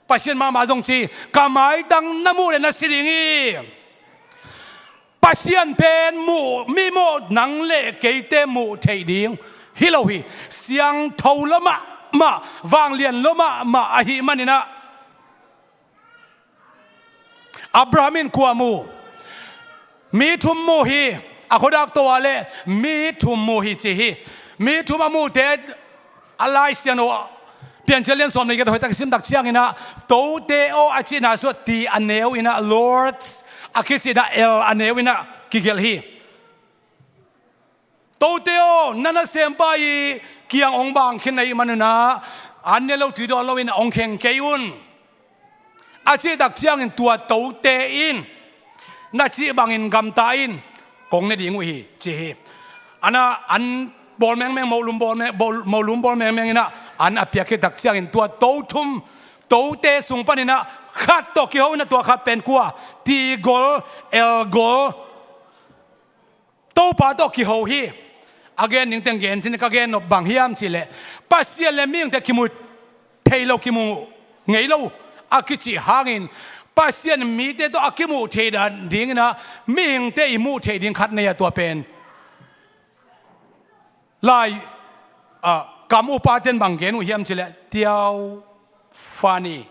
Pasian mahmah zong ci, ka maitang na muh le na si ding hi. Pasian pen muh, mi muh, nang le keite muh theih ding hi lo hi. Siangtho lo mahmah, vanglian lo mahmah ahih maninah Abraham in kua mu? Mi thum mu hi. A khuadak to ah le mi thum mu hi ci hi. Mi thum a mute a Lai Siangtho Piancil lian sawm le giat hoihtak i simtak cianginah, tote aw a cihna sua ti a neu inah, Lords a kicihna el a neu inah kigelh hi. Tote aw, na nasempa i kiang hong bang khin na hih manunah, an ne lo tui dawn loin hong kheng kei un. A cihtak ciangin tua tote in na cih bangin gamta in, kong ne ding uh hi, ci hi. Anah an bawl mengmeng, molum bawl meng, bawl, molum bawl mengmeng inah an a piak khittak ciangin tua to thum, tote sung paninah khat tawh kiho inah tua khat pen kua, ti gol, el gol, Topa tawh kiho hi. A gen ning teng gen cin ka gen nop bang hiam cihleh, Pasian le mihingte kimu thei lo, kimu ngei lo a kicih hangin, Pasian mite tawh a kimuh thei dan dinginah mihingte i muh theih ding khat nei a, tua pen Lai, ah, kam upaten bang gen uh hiam cihleh, tiau fani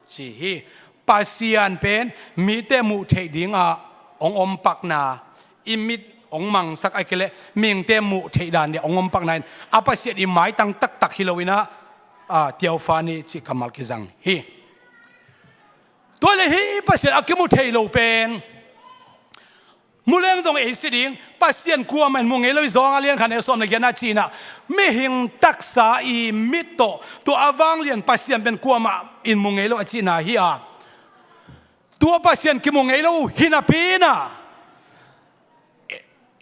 ci hi. Pasian pen mite muh theih dingah hong ompakna, i mit hong mangsak, ahih kei leh mihingte muh theih dan dingah hong ompakna in, a Pasian i maitang taktak hi loinah, ah, tiau fani cih kammal kizang hi. Tua le hih Pasian a kimu thei lo pen mu leng zong ei si ding, Pasian kuamah in mu ngei lo hi. Zawng a lian khat neu sawm le giatna cinah, mihing taksa i mit tawh tua a vanglian Pasian pen kuamah in mu ngei lo a cihna hi a. Tua Pasian kimu ngei lo hi napi inah,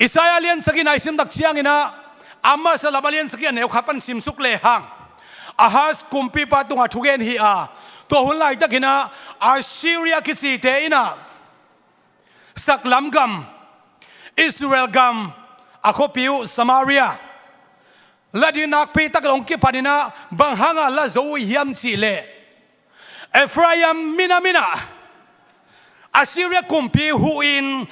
Isaiah lian sagihna i simtak cianginah, a masa lam a lian sagih a neu khat pan simsuk lehang, Ahaz kumpipa tungah thugen hi a. Tua hun laitakinah Assyria kicite inah saklam gam, Israel gam, a khuapi uh Samaria, la ding nakpi tak hong kipaninah bang hangah la zo uh hiam cihleh, Ephraim minam inah Assyria kumpi huhin,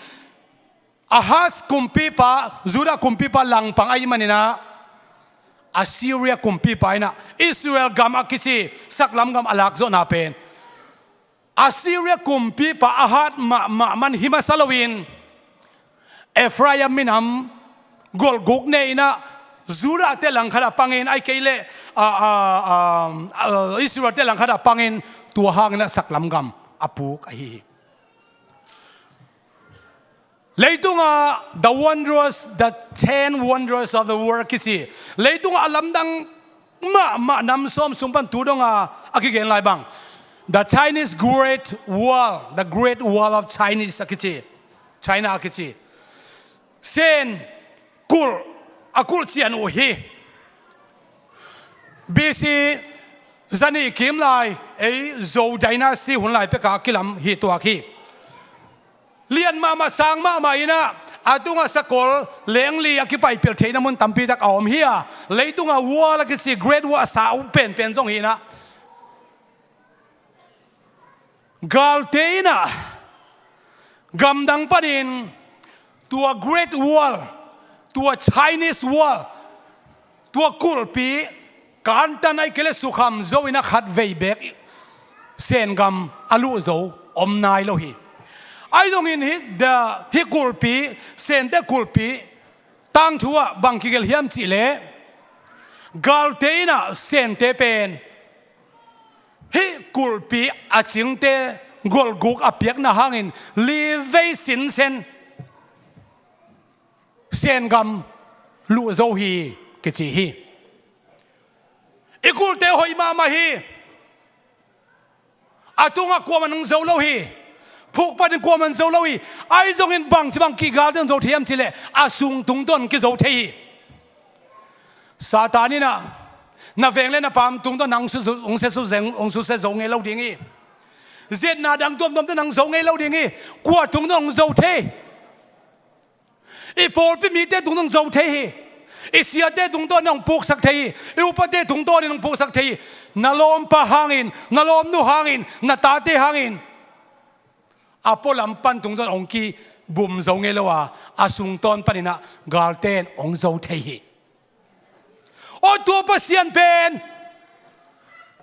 Ahaz kumpipa, Judah kumpipa langpang ahih maninah, Assyria kumpipa inah Israel gam a kici saklam gam a lakzawhna pen Assyria kumpipa a hat mahmah man hi masa loin, Ephraim minam golguk ne inah, Judah te langkhatah pangin, ahih kei leh, a, a, a, a, Israel te langkhatah pangin, tua hanginah saklam gam a puk ahi hi. Leitungah the wonders, the ten wonders of the world kici, leitungah a lamdang mahmah nam sawm sung pan tu donga a kigen lai bang, the Chinese Great Wall, the Great Wall of Chinese a kici, China a kici, Sen kulh, a kulh cian uh hi. B C zanih kim lai, ei Zhou dynasty hun lai peka kilam hi tuak hi. Lian mahmah, sang mahmah inah, a tungah sakol lengli a kipaipilh theihna mun tampi tak a om hi a. Leitungah wall a kici, Great Wall a sa uh penpen zong hi inah, galte inah gamdang panin tua Great Wall, tua Chinese Wall, tua kulhpi kantan, ahih kei leh sukham zo inah khatvei beek Sen gam a luh zo om nai lo hi. Ahi zongin hih, the, hih kulhpi, Sente kulhpi tangthu ah bang kigelh hiam cihleh, galte inah Sente pen hih kulhpi a cingte golguk a piakna hangin livei sinsen Sen gam luh zo hi kici hi. I kulte hoih mahmah hi. A tungah kuamah nang zo lo hi. Phukphat in kuamah nang zo lo hi. Ahi zongin bangci bang kigalte nang zo thei hiam cihleh, a sung tungtawn kizo thei hi. Satan inah na veng le na paam tungtawn nang su-, hong susia zo, hong susia zo ngei lo ding hi. Ziatna dang tuamtuamte nang zo ngei lo ding hi. Kua tungtawn hong zo thei? I pawlpi mite tungtawn zo thei hi. I siate tungtawnin hong puksak thei hi. I upate tungtawnin hong puksak thei hi. Na lawmpa hangin, na lawmnu hangin, na tate hangin a pualam pan tungtawn hong kibum zo ngei lo a, a sungtawn paninah galte in hong zo thei hi. Aw, tua Pasian pen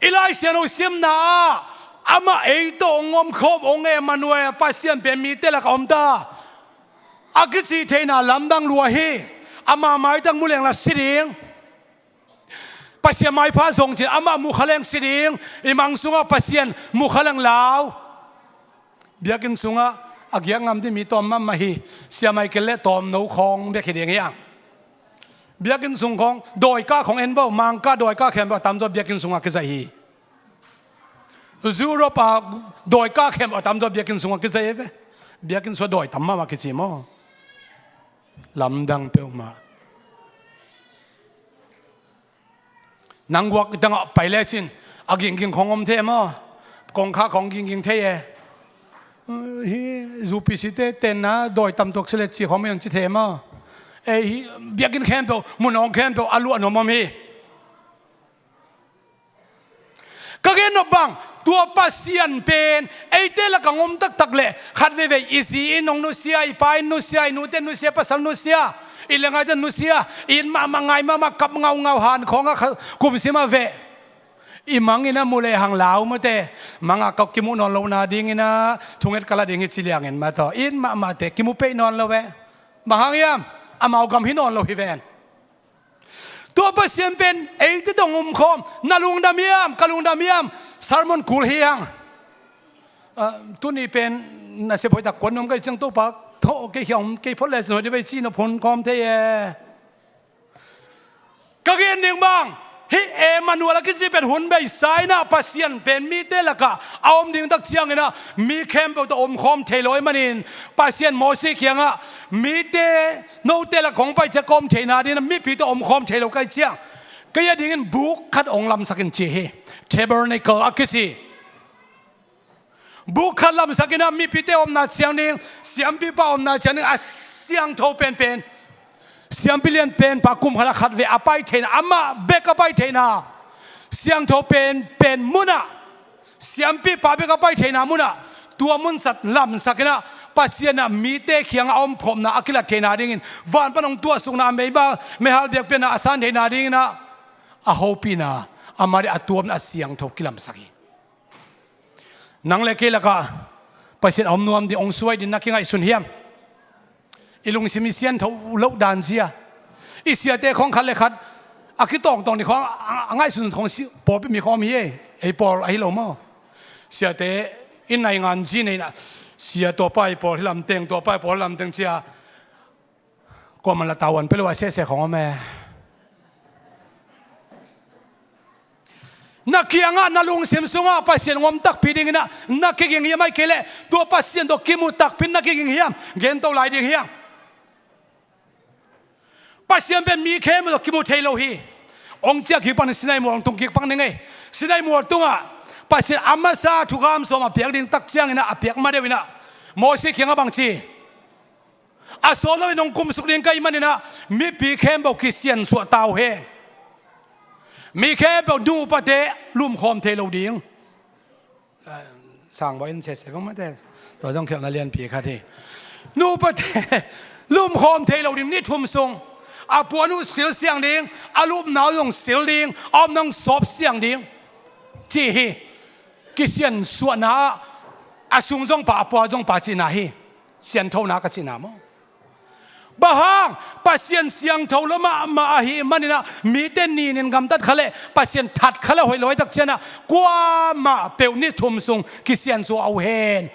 i Lai Siangtho simna ah amah ei tawh hong omkhawm, hong Emmanuel, Pasian pen mite lakah om ta a kicih theihna lamdang lua hi. Ama maitang mu leng la si ding. Pasian maipha zong cin amah mukha leng si ding. I mang sungah Pasian mukha leng lau. Biakinn sungah a giak ngam ding mi tawm mahmah hi. Siamai kei leh tawmno khawng bek hi ding hi a. Biakinn sung khawng, dawika khawng en bo, Mangkah dawika khempeuh a tamzaw biakinn sungah kizaih hi. Europe a dawika khempeuh a tamzaw biakinn sungah kizaih hi ve. Biakinn sungah dawi tam mahmah kici maw? Lamdang peuhmah. Nang guak dangah pai lecin a gingging khawng om thei e maw? Kongkha khawng gingging thei e. Hi, U P C te tenna dawi tamtuak si le ci khawng mi ang ci thei e maw? Ei hi, biakinn khempeuh, mun awng khempeuh a luah nuam om hi. Ka gen nop bang, tua Pasian pen eite lakah hong om taktak leh khat veivei i zi in hong nusia, i pa in nusia, i nute nusia, pasal nusia, i le ngaite nusia, i it mahmah, ngai mahmah, kap ngaungau, han khawngah kha-, kumsimah veh. I mangin a mu lehang lau mate, mangah ka kimuh nawn lohna dinginah thunget ka la ding hi ci liangin mataw, i it mahmahte kimu peih nawn lo ve. Bang hang hiam? Amau gam hi nawn lo hi ven. Tua Pasian pen eite tawh hong omkhawm. Na lungdam hiam? Ka lungdam hiam? Sermon kul hi hang. Ah, tuni pen nasep hoihtak kuan nuam ka hih ciang Topa, thaw kei khia om kei phot le cin hoih dih vei ci nop hun kawm thei e. Ka gen ding bang, hih Emmanuel a kici pen hun beisa inah Pasian pen mite lakah a om ding tak cianginah mi khempeuh tawh omkhawm thei lo ahih manin Pasian Moses kiangah mite note lakah hong pai ciang ka om theihna dingin mipi tawh omkhawm thei lo ka hih ciang kei a dingin buk khat hong lamsak in ci hi. Tabernacle a kici. Buk khat lamsak inah mipite omna ciang ding, siampipa omna ciang ding a siangtho penpen, siampi lian penpa kum khatah khat vei a pai theihna, amah bek a pai theihna, siangtho penpen munah, siampipa bek a pai theihna munah, tua mun zat lamsak inah Pasian ah mite kiangah a omkhawmna a kilat theihna dingin van pan hong tuahsukna, a meiba, meihal biakpiakna a san theihna dinginah a hopihna, a mari a tuamna a siangtho kilamsak hi. Nang le kei lakah Pasian a om nuam ding, hong suai ding na kingaihsun hiam? I lungsim i siangtho loh dan zia, i siate khawng khat le khat a kitawngtawng ding khawng a, a ngaihsun khawng si, pawlpi mi khawng om hi ei, ei pawl ahi lo maw? Siate i naingan zi nei inah sia tua pa i pawl hi lamteng, tua pa i pawl hi lamteng cia kuaman la tawan pia lo a sehseh khawng om e. Na kiangah na lungsim sungah Pasian hong om takpi dinginah na kiging hiam, ahih kei leh tua Pasian tawh kimu takpi in na kiging hiam? Gento lai ding hiam? Pasian pen mi khempeuh tawh kimu thei lo hi. Hong ciah kik pak ning, Sinai mual hong tung kik pak ning ei. Sinai mual tungah Pasian a masa thukham sawm a piak ding tak cianginah a piak ma deuh inah Moses kiangah bang ci? A sawt loin hong kumsuk ding ka hih maninah mipi khempeuh kisiansuah ta uh hen. Mi khempeuh, nu upate lumkhawm thei lo ding. Sangbaw in sese vang mate. Tua zong khialhna lianpi khat hi. Nu upate lumkhawm thei lo ding, ni thum sung a puan uh sil siang ding, a lupna uh zong sil ding, a omna uh sawp siang ding ci hi. Kisiansuahna ah a sung zongpa, a pua zongpa cihna hi. Sianthona ka cihna maw? Bang hang? Pasian siangtho lua mahmah ahih maninah mite ninin gamtat kha leh, Pasian that kha leh hoih lo hi tak cianah kuamah peuh ni thum sung kisiansuah uh hen.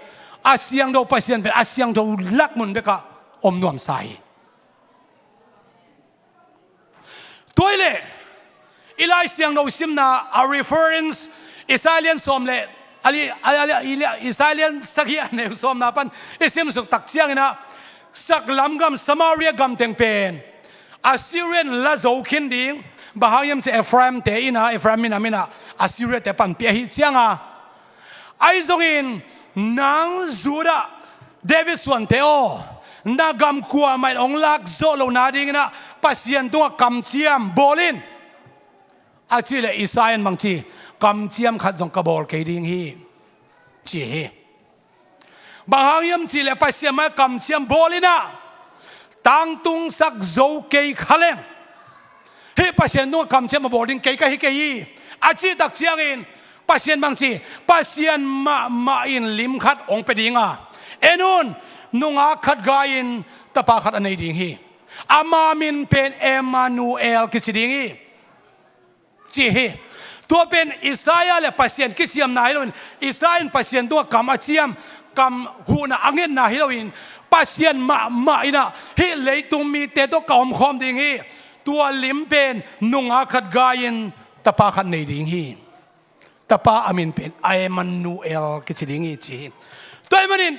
A siangtho Pasian pen a siangtho lak mun bekah om nuamsa hi. Tua hi leh i Lai Siangtho simna a reference, Isaiah lian sawm le a li, a li, a li, Isaiah lian sagih a neu sawmna pan i simsuk tak cianginah saklam gam Samaria gam teng pen Assyria in la zo khin ding. Bang hang hiam cih leh Ephraim te inah, Ephraim minam inah Assyria te panpih ahih cianga. Ahi zongin nang Judah David suante aw, Na gam kuamah in hong lak zawh loh nadingin ah Pasian tungah kamciam bawl in. A cih leh Isaiah in bang ci, kamciam khat zong ka bawl kei ding hi, ci hi. Bang hang hiam cih leh Pasian mai-ah kamciam bawl in ah tangtungsak zo kei kha leng, hih Pasian tungah kamciam a bawl ding kei ka hi kei hi, a cih tak ciangin Pasian bang ci, Pasian mahmah in lim khat hong pia ding a, en un, nungak khat gai-in tapa khat a nei ding hi. Ama min pen Emmanuel kici ding hi, ci hi. Tua pen Isaiah le Pasian kiciamna hi loin, Isaiah in Pasian tungah kam a ciam, kam huhna a ngetna hi loin, Pasian mahmah in ah hih leitung mite tawh ka omkhawm ding hi. Tua lim pen nungak khat gai-in tapa khat nei ding hi. Tapa a min pen Emmanuel kici ding hi, ci hi. Tua ahih manin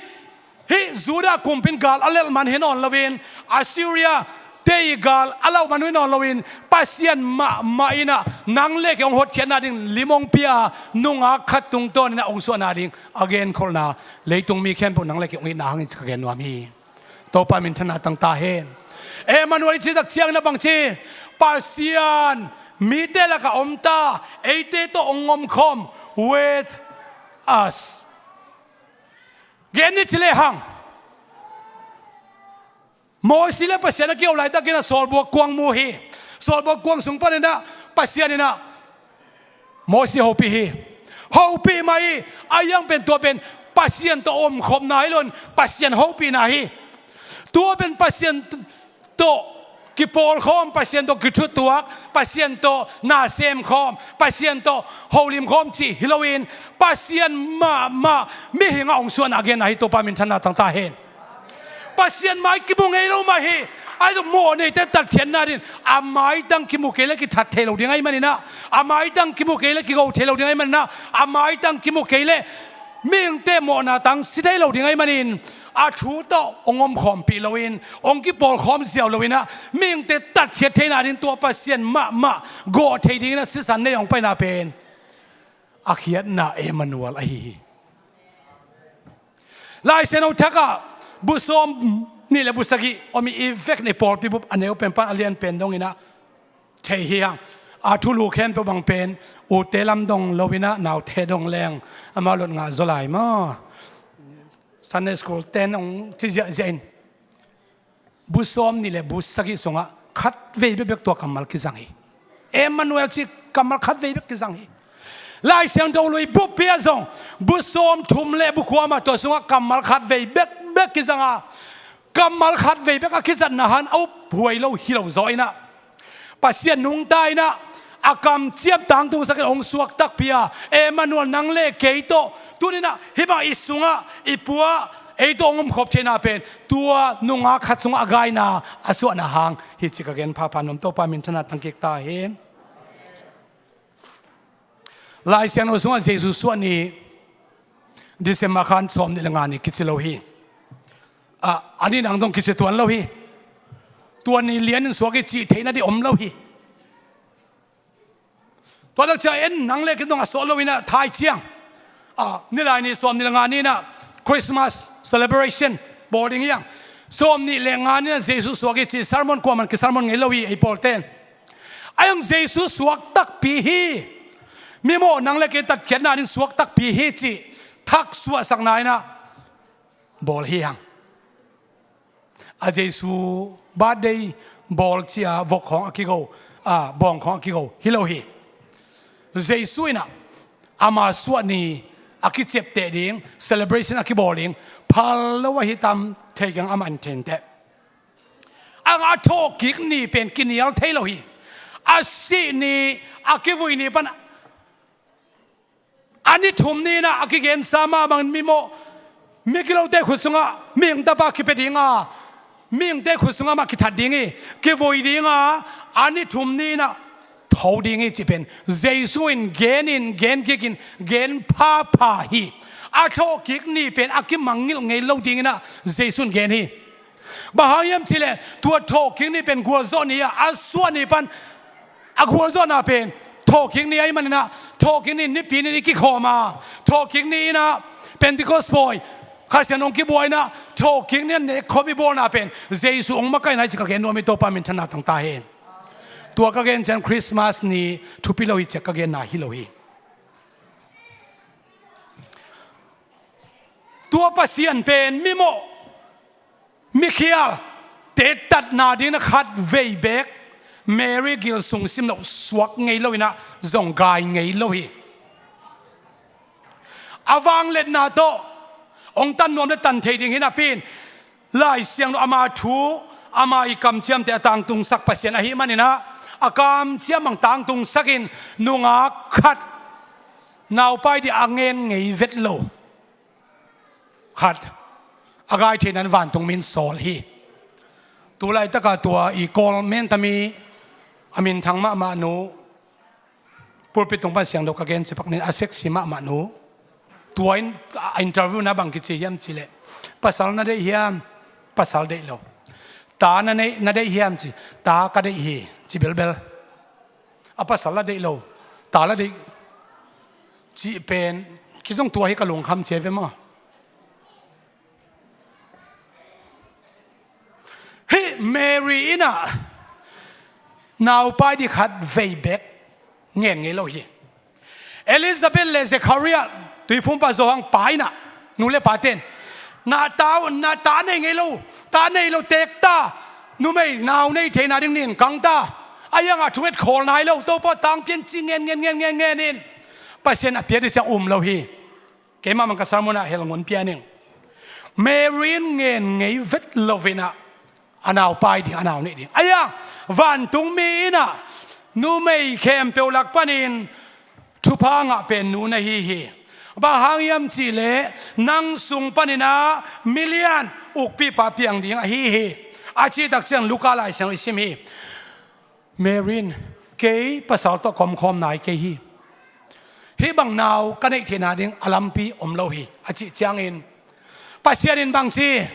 hih Judah kumpi in gal a lelh man hi nawn loin, Assyria te ii gal a lauh man hi nawn loin, Pasian mahmah in ah nang le kei hong hotkhiatna ding lim hong pia a, nungak khat tungtawnin ah hong suahna ding a genkholhna, leitung mi khempeuh nang le kei hong itna hang hi ci ka gen nuam hi. Topa minthanna tang ta hen. Emmanuel i cih tak ciangin ah bang ci, Pasian mite lakah om ta, eite tawh hong omkhawm, with us. Gen ni ci lehang, Mosi le Pasian a kiho laitakin ah sawlbuak kuang mu hi. Sawlbuak kuang sung panin ah Pasian in ah Mosi hopih hi. Hopih mah hi. A hiang pen tua pen Pasian tawh omkhopna hi loin Pasian hopihna hi. Tua pen Pasian tawh kipawlkhawm, Pasian tawh kithutuak, Pasian tawh na semkhawm, Pasian tawh holimkhawm cih hi loin, Pasian mahmah mihing a hong suahna a genna hi. Topa minthanna tang ta hen. Pasian mai kimu ngei lo mah hi. Ahi zong mawhneite tatkhiatna dingin a maitang kimu kei leh kithat thei lo ding ahih manin ah, a maitang kimu kei leh kigo thei lo ding ahih manin ah, a maitang kimu kei leh mihingte mawhna tang si thei lo ding ahih manin, a thu tawh hong omkhawmpih loin, hong kipawlkhawm ziau loin ah, mihingte tatkhiat theihna dingin tua Pasian mahmah gawh theih dingin ah sisan nei hong paina pen a khiatna Emmanuel ahi hi. Lai Siangtho thak ah bu sawmnih le bu sagih om hi. I vekpi in i pawlpi bup a neu pen pan a lian pen dongin ah thei hi hang. A thulu khempeuh bang pen ute lam dong loin ah naute dong leng amau lot ngah zaw lai maw? Sunday school ten hong ci ziahziah in, bu sawmnih le bu sagih sungah khatvei bekbek tua kammal kizang hi. Emmanuel cih kammal khatvei bek kizang hi. Lai Siangtho Lui buppi ah zong bu sawmthum le bu kua mah tua sungah kammal khatvei bekbek kizang a, kammal khatvei bek a kizatna hang a uphuai lo hi lo zaw in ah, Pasian nungta in ah, a kamciam tangtungsak in hong suak takpi a, Emmanuel nang le kei tawh tuni in ah hih bang i sungah i pua, ei tawh hong omkhop theihna pen tua nungak khat sungah a gaina, a suahna hang hi ci ka gen phapha nuam. Topa minthanna tang kik ta hen. Lai Siangtho sungah Jesu suah ni December kha sawmnih le nga ni kici lo hi. A, a ni nang zong kici tuan lo hi. Tua ni lianin suak hi cih theihna ding om lo hi. Tua tak ciang en nang le kei zong a sawt loin ah thai ciang, a, nilai ni sawmnih le nga ni in ah Christmas celebration bawl ding hi hang. Sawmnih le nga ni in ah Jesu suak hi cih sermon kuamah in kisermon ngei lo hi ei pawlte'n. A hiang Jesu suak takpi hi, mimawh nang le kei tatkhiatna ding suak takpi hi cih thak suahsakna in ah bawl hi hang. A Jesu birthday bawl ci-a vok khawng a kigo, a, bawng khawng a kigo hi lo hi. Jesu in ah ama suah ni a kiciapteh ding, celebration a kibawl ding phal lo ahi tam thei keng, amah in thei inteh. A, a thawhkik ni pen kinial thei lo hi. A sih ni, a kivui ni pan a ni thum ni in ah a kigensa mah bangin mimawh, migilote khut sungah mihing tapa kipia ding a, mihingte khut sungah mah kithat ding hi, kivui ding a, a ni thum ni in ah tho ding hi cih pen Jesu in genin, gen kikin, gen phapha hi. A thawhkik ni pen a kimangngilh ngei lo dingin ah Jesu in gen hi. Bang hang hiam cih leh tua thawhkik ni pen gualzawh ni a, a suah ni pan a gualzawhna pen thawhkik ni ahih manin ah, thawhkik ni nipi ni in i kikhawm a, thawhkik ni in ah Pentecost pawi Kha Siangtho hong kibuaina, thawhkik ni a nekkhop i bawlna pen Jesu hong makaihna hi ci ka gen nuam hi. Topa minthanna tang ta hen. Tua ka gen ciang Christmas ni thupi lo hi ci a ka genna hi lo hi. Tua Pasian pen mimawh, mikhial, tettatna dingin a khat vei beek Mary gil sung sim loh suak ngei lo in ah zong gai ngei lo hi. A vangliatna tawh hong tan nuam le tan thei ding hi napi in, Lai Siangtho ama thu, ama i kamciamte a tangtungsak Pasian ahih manin ah, a kamciam bang tangtungsak in nungak khat naupai ding a ngen ngei vet lo khat a gai theihna in vantungmi in sawl hi. Tu laitaka tua i Kawl mentami a minthang mahmah nu, pulpit tung pan Siangtho ka gen cipak ni in a sexy mahmah nu, tua in a interview na bang kici hiam cih leh, "Pasal na deih hiam?" "Pasal deih lo." "Ta na nei, na deih hiam?" ci. "Ta ka deih hi," ci belbel. A pasal la deih lo, ta la deih cih pen, kei zong tua hi ka lungkham ci ve maw. Hih Mary in ah naupai ding khat vei beek ngen ngei lo hi. Elizabeth le Zechariah, Tuiphumpa Johan pa in ah, nu le pa ten, "Na ta, na ta nei ngei lo, ta nei lo, teek ta, numei nau nei theihna ding nin kang ta. A hiang ah thunget khawl nai lo, Topa tangpi in," ci ngen ngen ngen ngen ngen in Pasian a piak ding ciang um lo hi. Keimah man ka sermon ah hel ngun pia ning. Mary in ngen ngei vet lo in ah, a naupai ding, a nau neih ding. A hiang, vantungmi in ah numei khempeuh lak panin thupha ngah pen nu na hi hi. Bang hang hiam cih leh, nang sung panin ah milian ukpipa piang ding ahi hi, a cih tak ciang Luka Lai Siangtho i sim hi. Mary in, "Kei pasal tawh ka omkhawm nai kei hi. Hih bang nau ka neih theihna ding a lampi om lo hi," a cih ciangin Pasian in bang ci?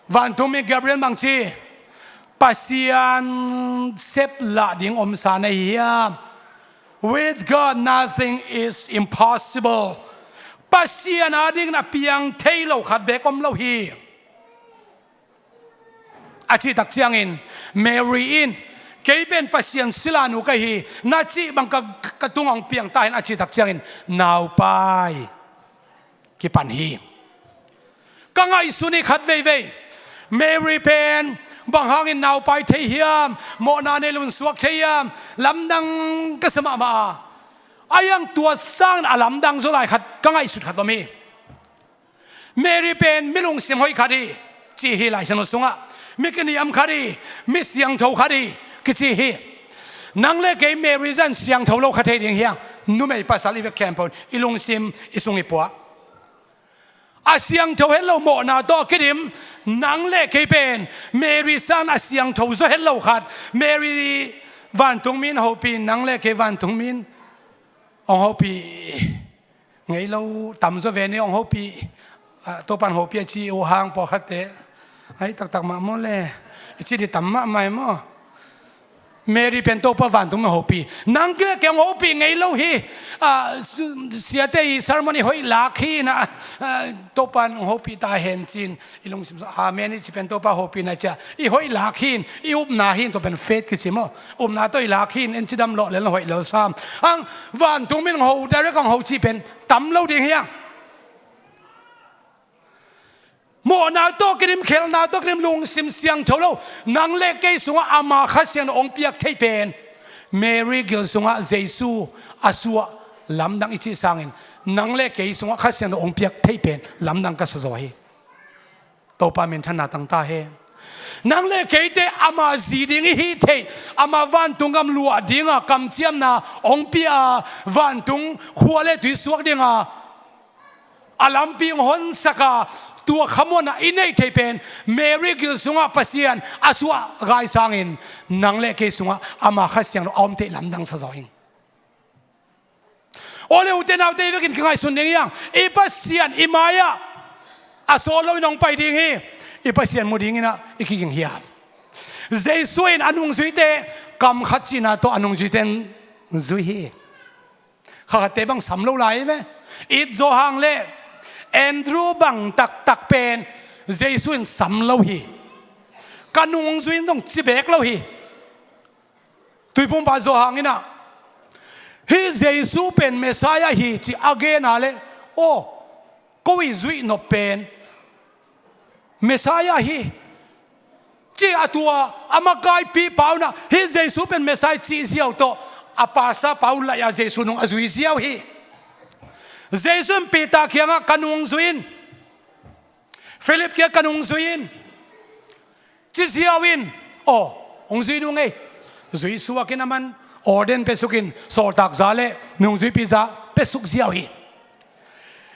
Vantungmi Gabriel bang ci? "Pasian sep lah ding omsa na hi hiam? With God nothing is impossible." Pasian adingin a piang thei lo khat beek om lo hi, a cih tak ciangin Mary in, "Kei pen Pasian silanu ka hi, na cih bang ka, ka tungah hong piang ta hen," a cih tak ciangin naupai kipan hi. Ka ngaihsun hi khat veivei, Mary pen bang hangin naupai thei hiam, mawhna nei lo in suak thei hiam, lamdang ka sa mahmah a. A hiang tua sangin a lamdang zaw lai khat ka ngaihsut khat om hi. Mary pen mi lungsim hoih khat hi, ci hi Lai Siangtho sungah. Mi kiniam khat hi, mi siangtho khat hi, kici hi. Nang le kei Mary zah in siangtho lo kha thei ding hiang, numei pasal i vek khempeuh in i lungsim i sung i puah. A siangtho het lo mawhna tawh kidim, nang le kei pen Mary sangin a siangtho zaw het lo khat. Mary vantungmi in hopih, nang le kei vantungmi in hong hopih ngei lo, tam zaw ve ni, hong hopih, ah, Topan hopih a ci uh hang pawlkhatte, ai taktak mah maw le, i ci ding tam mahmah hi maw. Mary pen Topa vantungmi hopih. Nang le kei hong hopih ngei lo hi. Ah, si-, siate i sermon i hoih lak hi na, ah, Topan hong hopih ta hen ci-in i lungsim sung, amen i ci pen Topa hopihna ci-a i hoih lak hi in, i upna hi in, tua pen faith kici maw. Upna tawh i lak hi in, en cidam lawh lel na hoih lel sam. Ang vantungmi in hong ho, direct hong ho cih pen tam lo ding hiang. Mawhna tawh kidim, khelhna tawh kidim, lungsim siangtho lo, nang le kei sungah ama Kha Siangtho hong piak thei pen, Mary gil sungah Jesu a suah lamdang i cih sangin, nang le kei sungah Kha Siangtho hong piak thei pen lamdang ka sa zaw hi. Topa minthanna tang ta hen. Nang le keite ama zi ding i hih theih, ama vantung gam luah dinga kamciamna hong pia a, vantung khua le tui suak dinga a lampi hong honsak a, tua khamuanna i neih theih pen Mary gil sungah Pasian a suah gai sangin, nang le kei sungah ama Kha Siangtho a om theih lamdang sa zaw ing. Aw le, ute naute, i vekin ka ngaihsun ding hiang, i Pasian i mai-ah a sawl loin hong pai ding hi. I Pasian mu dingin ah i kiging hiam? Jesu in a nungzuite, kam khat cihna tawh a nungzuite zui hi. Kha khatte bang sam lo lai ve. It zaw hang le, Andrew bang taktak pen Jesu in sam lo hi. Ka nungzui in zong ci beek lo hi. Tuiphumpa Johan in ah, hih Jesu pen Messiah hi ci a gen a leh, aw, ko i zuih nop pen Messiah hi ci a, tua a makaipipa un ah hih Jesu pen Messiah cih ziau tawh a pastorpa uh laih a Jesu nung a zui ziau hi. Jesu in Peter kiangah ka nungzui in, Philip kiangah ka nungzui in ci ziau in, aw, hong zui nung ei. Zui suak in, aman ordain pia suk in, sawltak za le nungzuipi za pia suk ziau hi.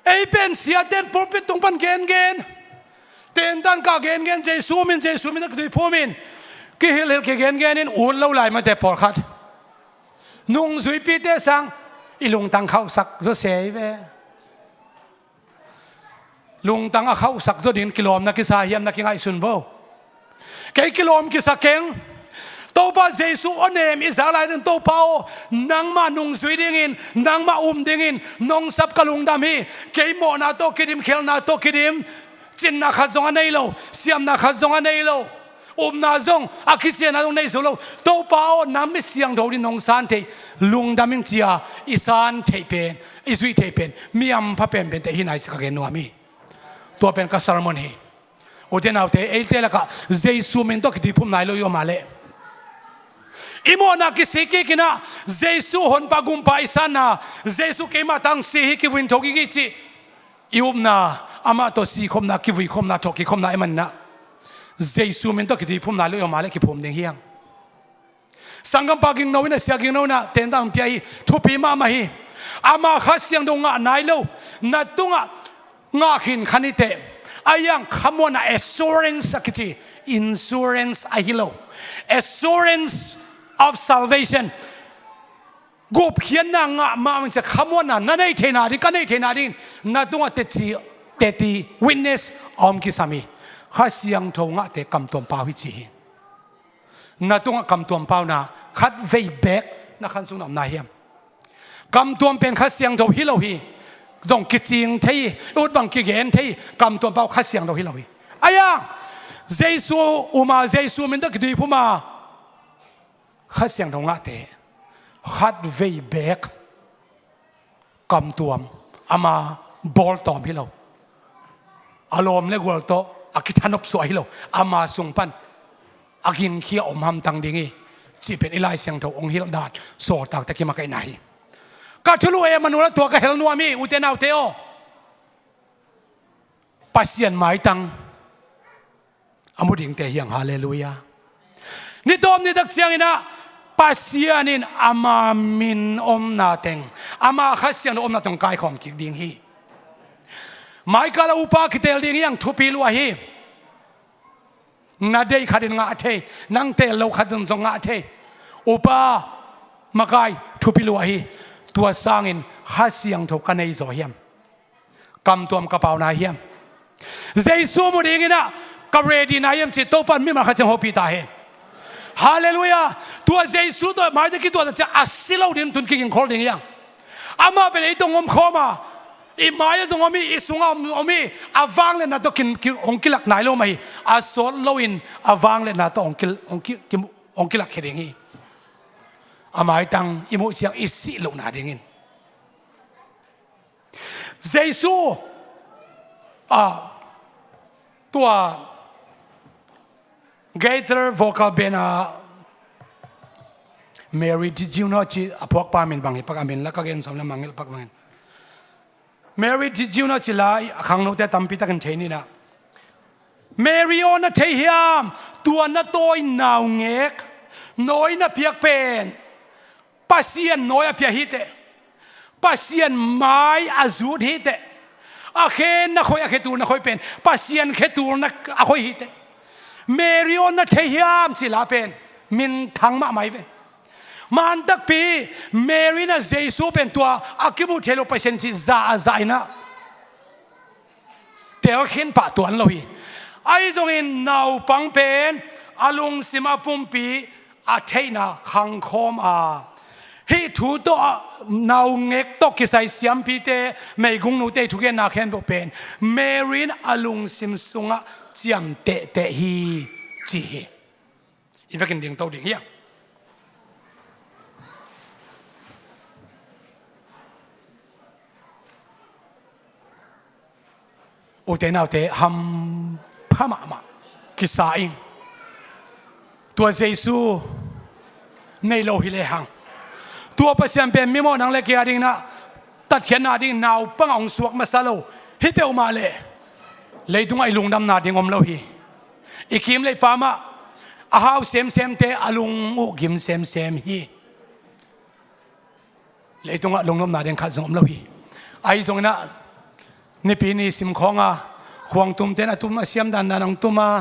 Ei pen siate in pulpit tung pan gengen, tentan kah gengen, Jesu min, Jesu min a kitui phum in, kihilhhilh kigengen in ut lo lai mate pawlkhat. Nungzuipite sang i lungtang khauhsak zaw se hi ve. Lungtang a khauhsak zaw dingin kilawm na kisa hiam na kingaihsun vo. Kei kilawm kisa keng. Topa Jesu aw nem i zak lai ding, Topa aw, nangmah nungzui dingin, nangmah um dingin nong sap ka lungdam hi. Kei mawhna tawh kidim, khelhna tawh kidim, cinna khat zong a nei lo, siamna khat zong a nei lo, upna zong a kisiatna zong nei zo lo, Topa aw, nang mi siangtho ding nong san theih, lungdam ing ci a i san theih pen, i zuih theih pen mi hampha penpente hi nai ci ka gen nuam hi. Tua pen ka sermon hi. Ute naute, eite lakah Jesu min tawh kitui phum nai lo i om a leh, i mawhna kisik kik in ah, Jesu honpa gumpa i sanna, Jesu keimah tang si hi, kivui in tho kik hi cih i upna, amah tawh sikhopna, kivuikhopna, thawhkikkhopna i man in ah, Jesu min tawh kitui phum nai lo i om a leh kiphum ding hi hang. Sanggampa Gingno in ah, Sia Gingno in ah tentan pia hi, thupi mahmah hi. Ama Kha Siangtho ngah nai lo, na tungah ngah khin kha ni teh, a iang khamuanna, assurance a kici, insurance ahi lo, assurance of salvation. Gupkhiatna ngah mahmah in cia khamuanna na neih theihna ding, ka neih theihna ding, na tungah teci, teci witness a om kisam hi. Kha Siangtho ngahte kamtuam pau hi ci hi. Na tungah kamtuam pauna khat vei beek na khan sung na om na hiam? Kamtuam pen Kha Siangtho hi lo hi. Zong kicing thei hi, ut bang kigen thei hi. Kamtuam pau Kha Siangtho hi lo hi. Aia, Jesu um a, Jesu min tawh kitui phum a, Kha Siangtho ngahte khat vei beek kamtuam, ama bawltawm hi lo, a lawm le gual tawh a kithanop suah hi lo, ama sung pan a ginkhia om hamtang ding hi cih pen i Lai Siangtho hong hilh dan sawltakte kimakaihna hi. Ka thulu Emmanuel a tua ka hel nuam hi, ute naute aw. Pasian maitang a mu dingte hi hang. Halleluiah. Ni tawm ni tak ciangin ah Pasian in ama min omna teng, ama Kha Siangtho omna teng kaikhawm kik ding hi. Maikal a upa kitel ding hi hang, thupi lua hi. Na deih khatin ngah thei, nang tel lo khatin zong ngah thei. Upa makai thupi lua hi. Tua sangin Kha Siangtho ka nei zaw hiam? Kamtuam ka pau na hiam? Jesu mu dingin ah ka ready na hiam cih Topa in mimal khat ciang hopih ta hen. Halleluiah. Tua Jesu tawh maite kituah tak ciang a si lo ding tun kigingkhol ding hi hang. Amah pen ei tawh hong omkhawm a, i mai-ah zong om hi, i sungah om, om hi. A vangliatna tawh kin, ki, hong kilak nai lo mah hi. A sawt loin a vangliatna tawh hong kil, hong ki, ki, hong kilak khia ding hi. A maitang i muh ciang i sih lohna dingin. Jesu, ah, tua Gaither Vocal Band a Mary Did You Know ci a phuakpa min bang hi pak a, min la ka gen sawm le mangngilh pak bangin. Mary Did You Know ci la a khangnote tampi takin thei ni na. Mary aw, na thei hiam? Tua na tawi naungek, nawi na piak pen Pasian nawi a pia hi teh. Pasian mai a zut hi teh. A khenna khoi, a khetulna khoi pen Pasian khetulna a khoi hi teh. Mary aw, na thei hiam ci la pen minthang mahmah hi ve. Mantakpi Mary in ah Jesu pen tua a kimuh theih loh Pasian cih za a zah in ah telkhin pah tuan lo hi. Ahi zongin naupang pen a lungsim a pumpi a theihna khangkhawm a, Hih thu tawh, naungek tawh kisai siampite, meigungnu te thugenna khempeuh pen Mary in a lungsim sungah ciamtehte hi, ci hi. I vekin dingto ding hi a. Ute naute, hampha mahmah kisa ing. Tua Jesu nei lo hi lehang, tua Pasian pen mi mawh nang le kei a dingin ah tatkhiatna ding naupangah hong suak masa lo hi peuhmah leh, leitungah i lungdamna ding om lo hi. I kim le i pam ah a hau semsemte a lung uh gim semsem hi. Leitungah lungnopna ding khat zong om lo hi. Ahi zongin ah nipi ni simkhawng a khuangtumte in a tum a siam dandan hong tum a,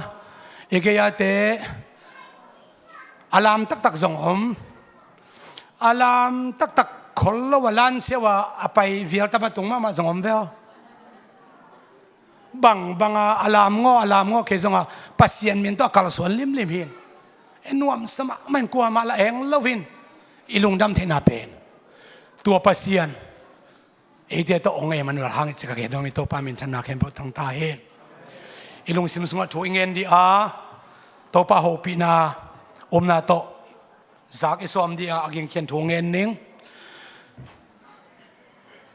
i gei-ate a lam taktak zong om. A lam taktak khol lo a, lan siau a a pai vial tam a tung mahmah zong om ve aw. Bangbang a a lam ngaw, a lam ngaw kei zong a, Pasian min tawh a kalsuan limlim hi. E, nuamsa mahmah in, kuamah lah eng lo hi. I lungdam theihna pen tua Pasian eite tawh hong Emmanuel hang hi ci ka gen nuam hi. Topa minthanna khempeuh tang ta hen. I lungsim sungah thu i ngen dih a, Topa hopihna omna tawh zak i sawm dih a, a gingkhian thu ngen ning.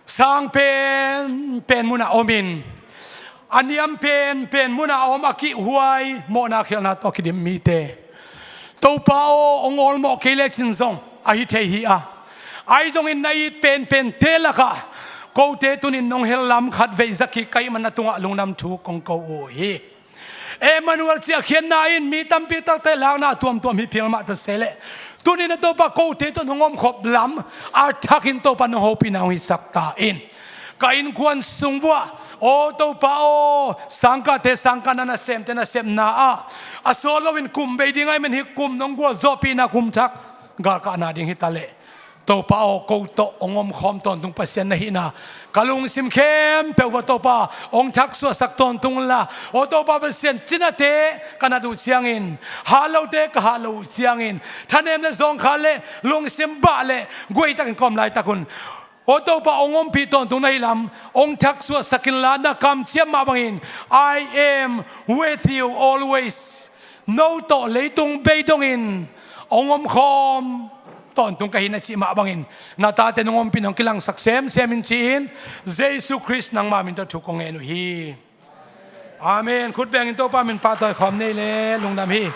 Sang penpen munah om in, a niam penpen munah a om, a kihhuai, mawhna khialhna tawh kidim mite, Topa aw, hong awlmawh kei lecin zong ahi thei hi a, ahi zongin na it penpente lakah kote tunin nong hel lam khat vei zakik ka hih man na tungah lungdam thu kong ko uh hi. Emmanuel cih a khiatna in mi tampi takte lakna a tuamtuam hi phial mah ta se leh, tuni-in a Topa kote tawh nong omkhop lam a thakin Topa nong hopihna hong hisak ta in. Ka innkuan sung vuah, aw Topa aw, sangkahte sangkahna, nasemte nasepna ah a sawt loin kum bei ding ahih manin hih kum nong gualzawhpihna kum thak galkahna ding hi ta leh, Topa aw, ko tawh hong omkhawm tawntung Pasian na hihna ka lungsim khempeuh uah Topa hong thaksuahsak tawntung unla, aw Topa Pasian, cinate ka nat uh ciangin, hatlote ka hat loh uh ciangin, thanem le zawngkhal le lungsim bah le guai takin ka om laitak un, aw Topa, hong ompih tawntung na hih lam hong thaksuahsak inla, na kamciam mah bangin, "I am with you always." No tawh leitung bei dongin hong omkhawm tawntung ka hi na cih mah bangin, na tate nong ompih, nong kilangsak semsem in ci-in, Jesu Khrist nangma min tawh thu kong ngen uh hi. Amen. Khut bengin Topa min pahtawi khawm ni le, lungdam hi.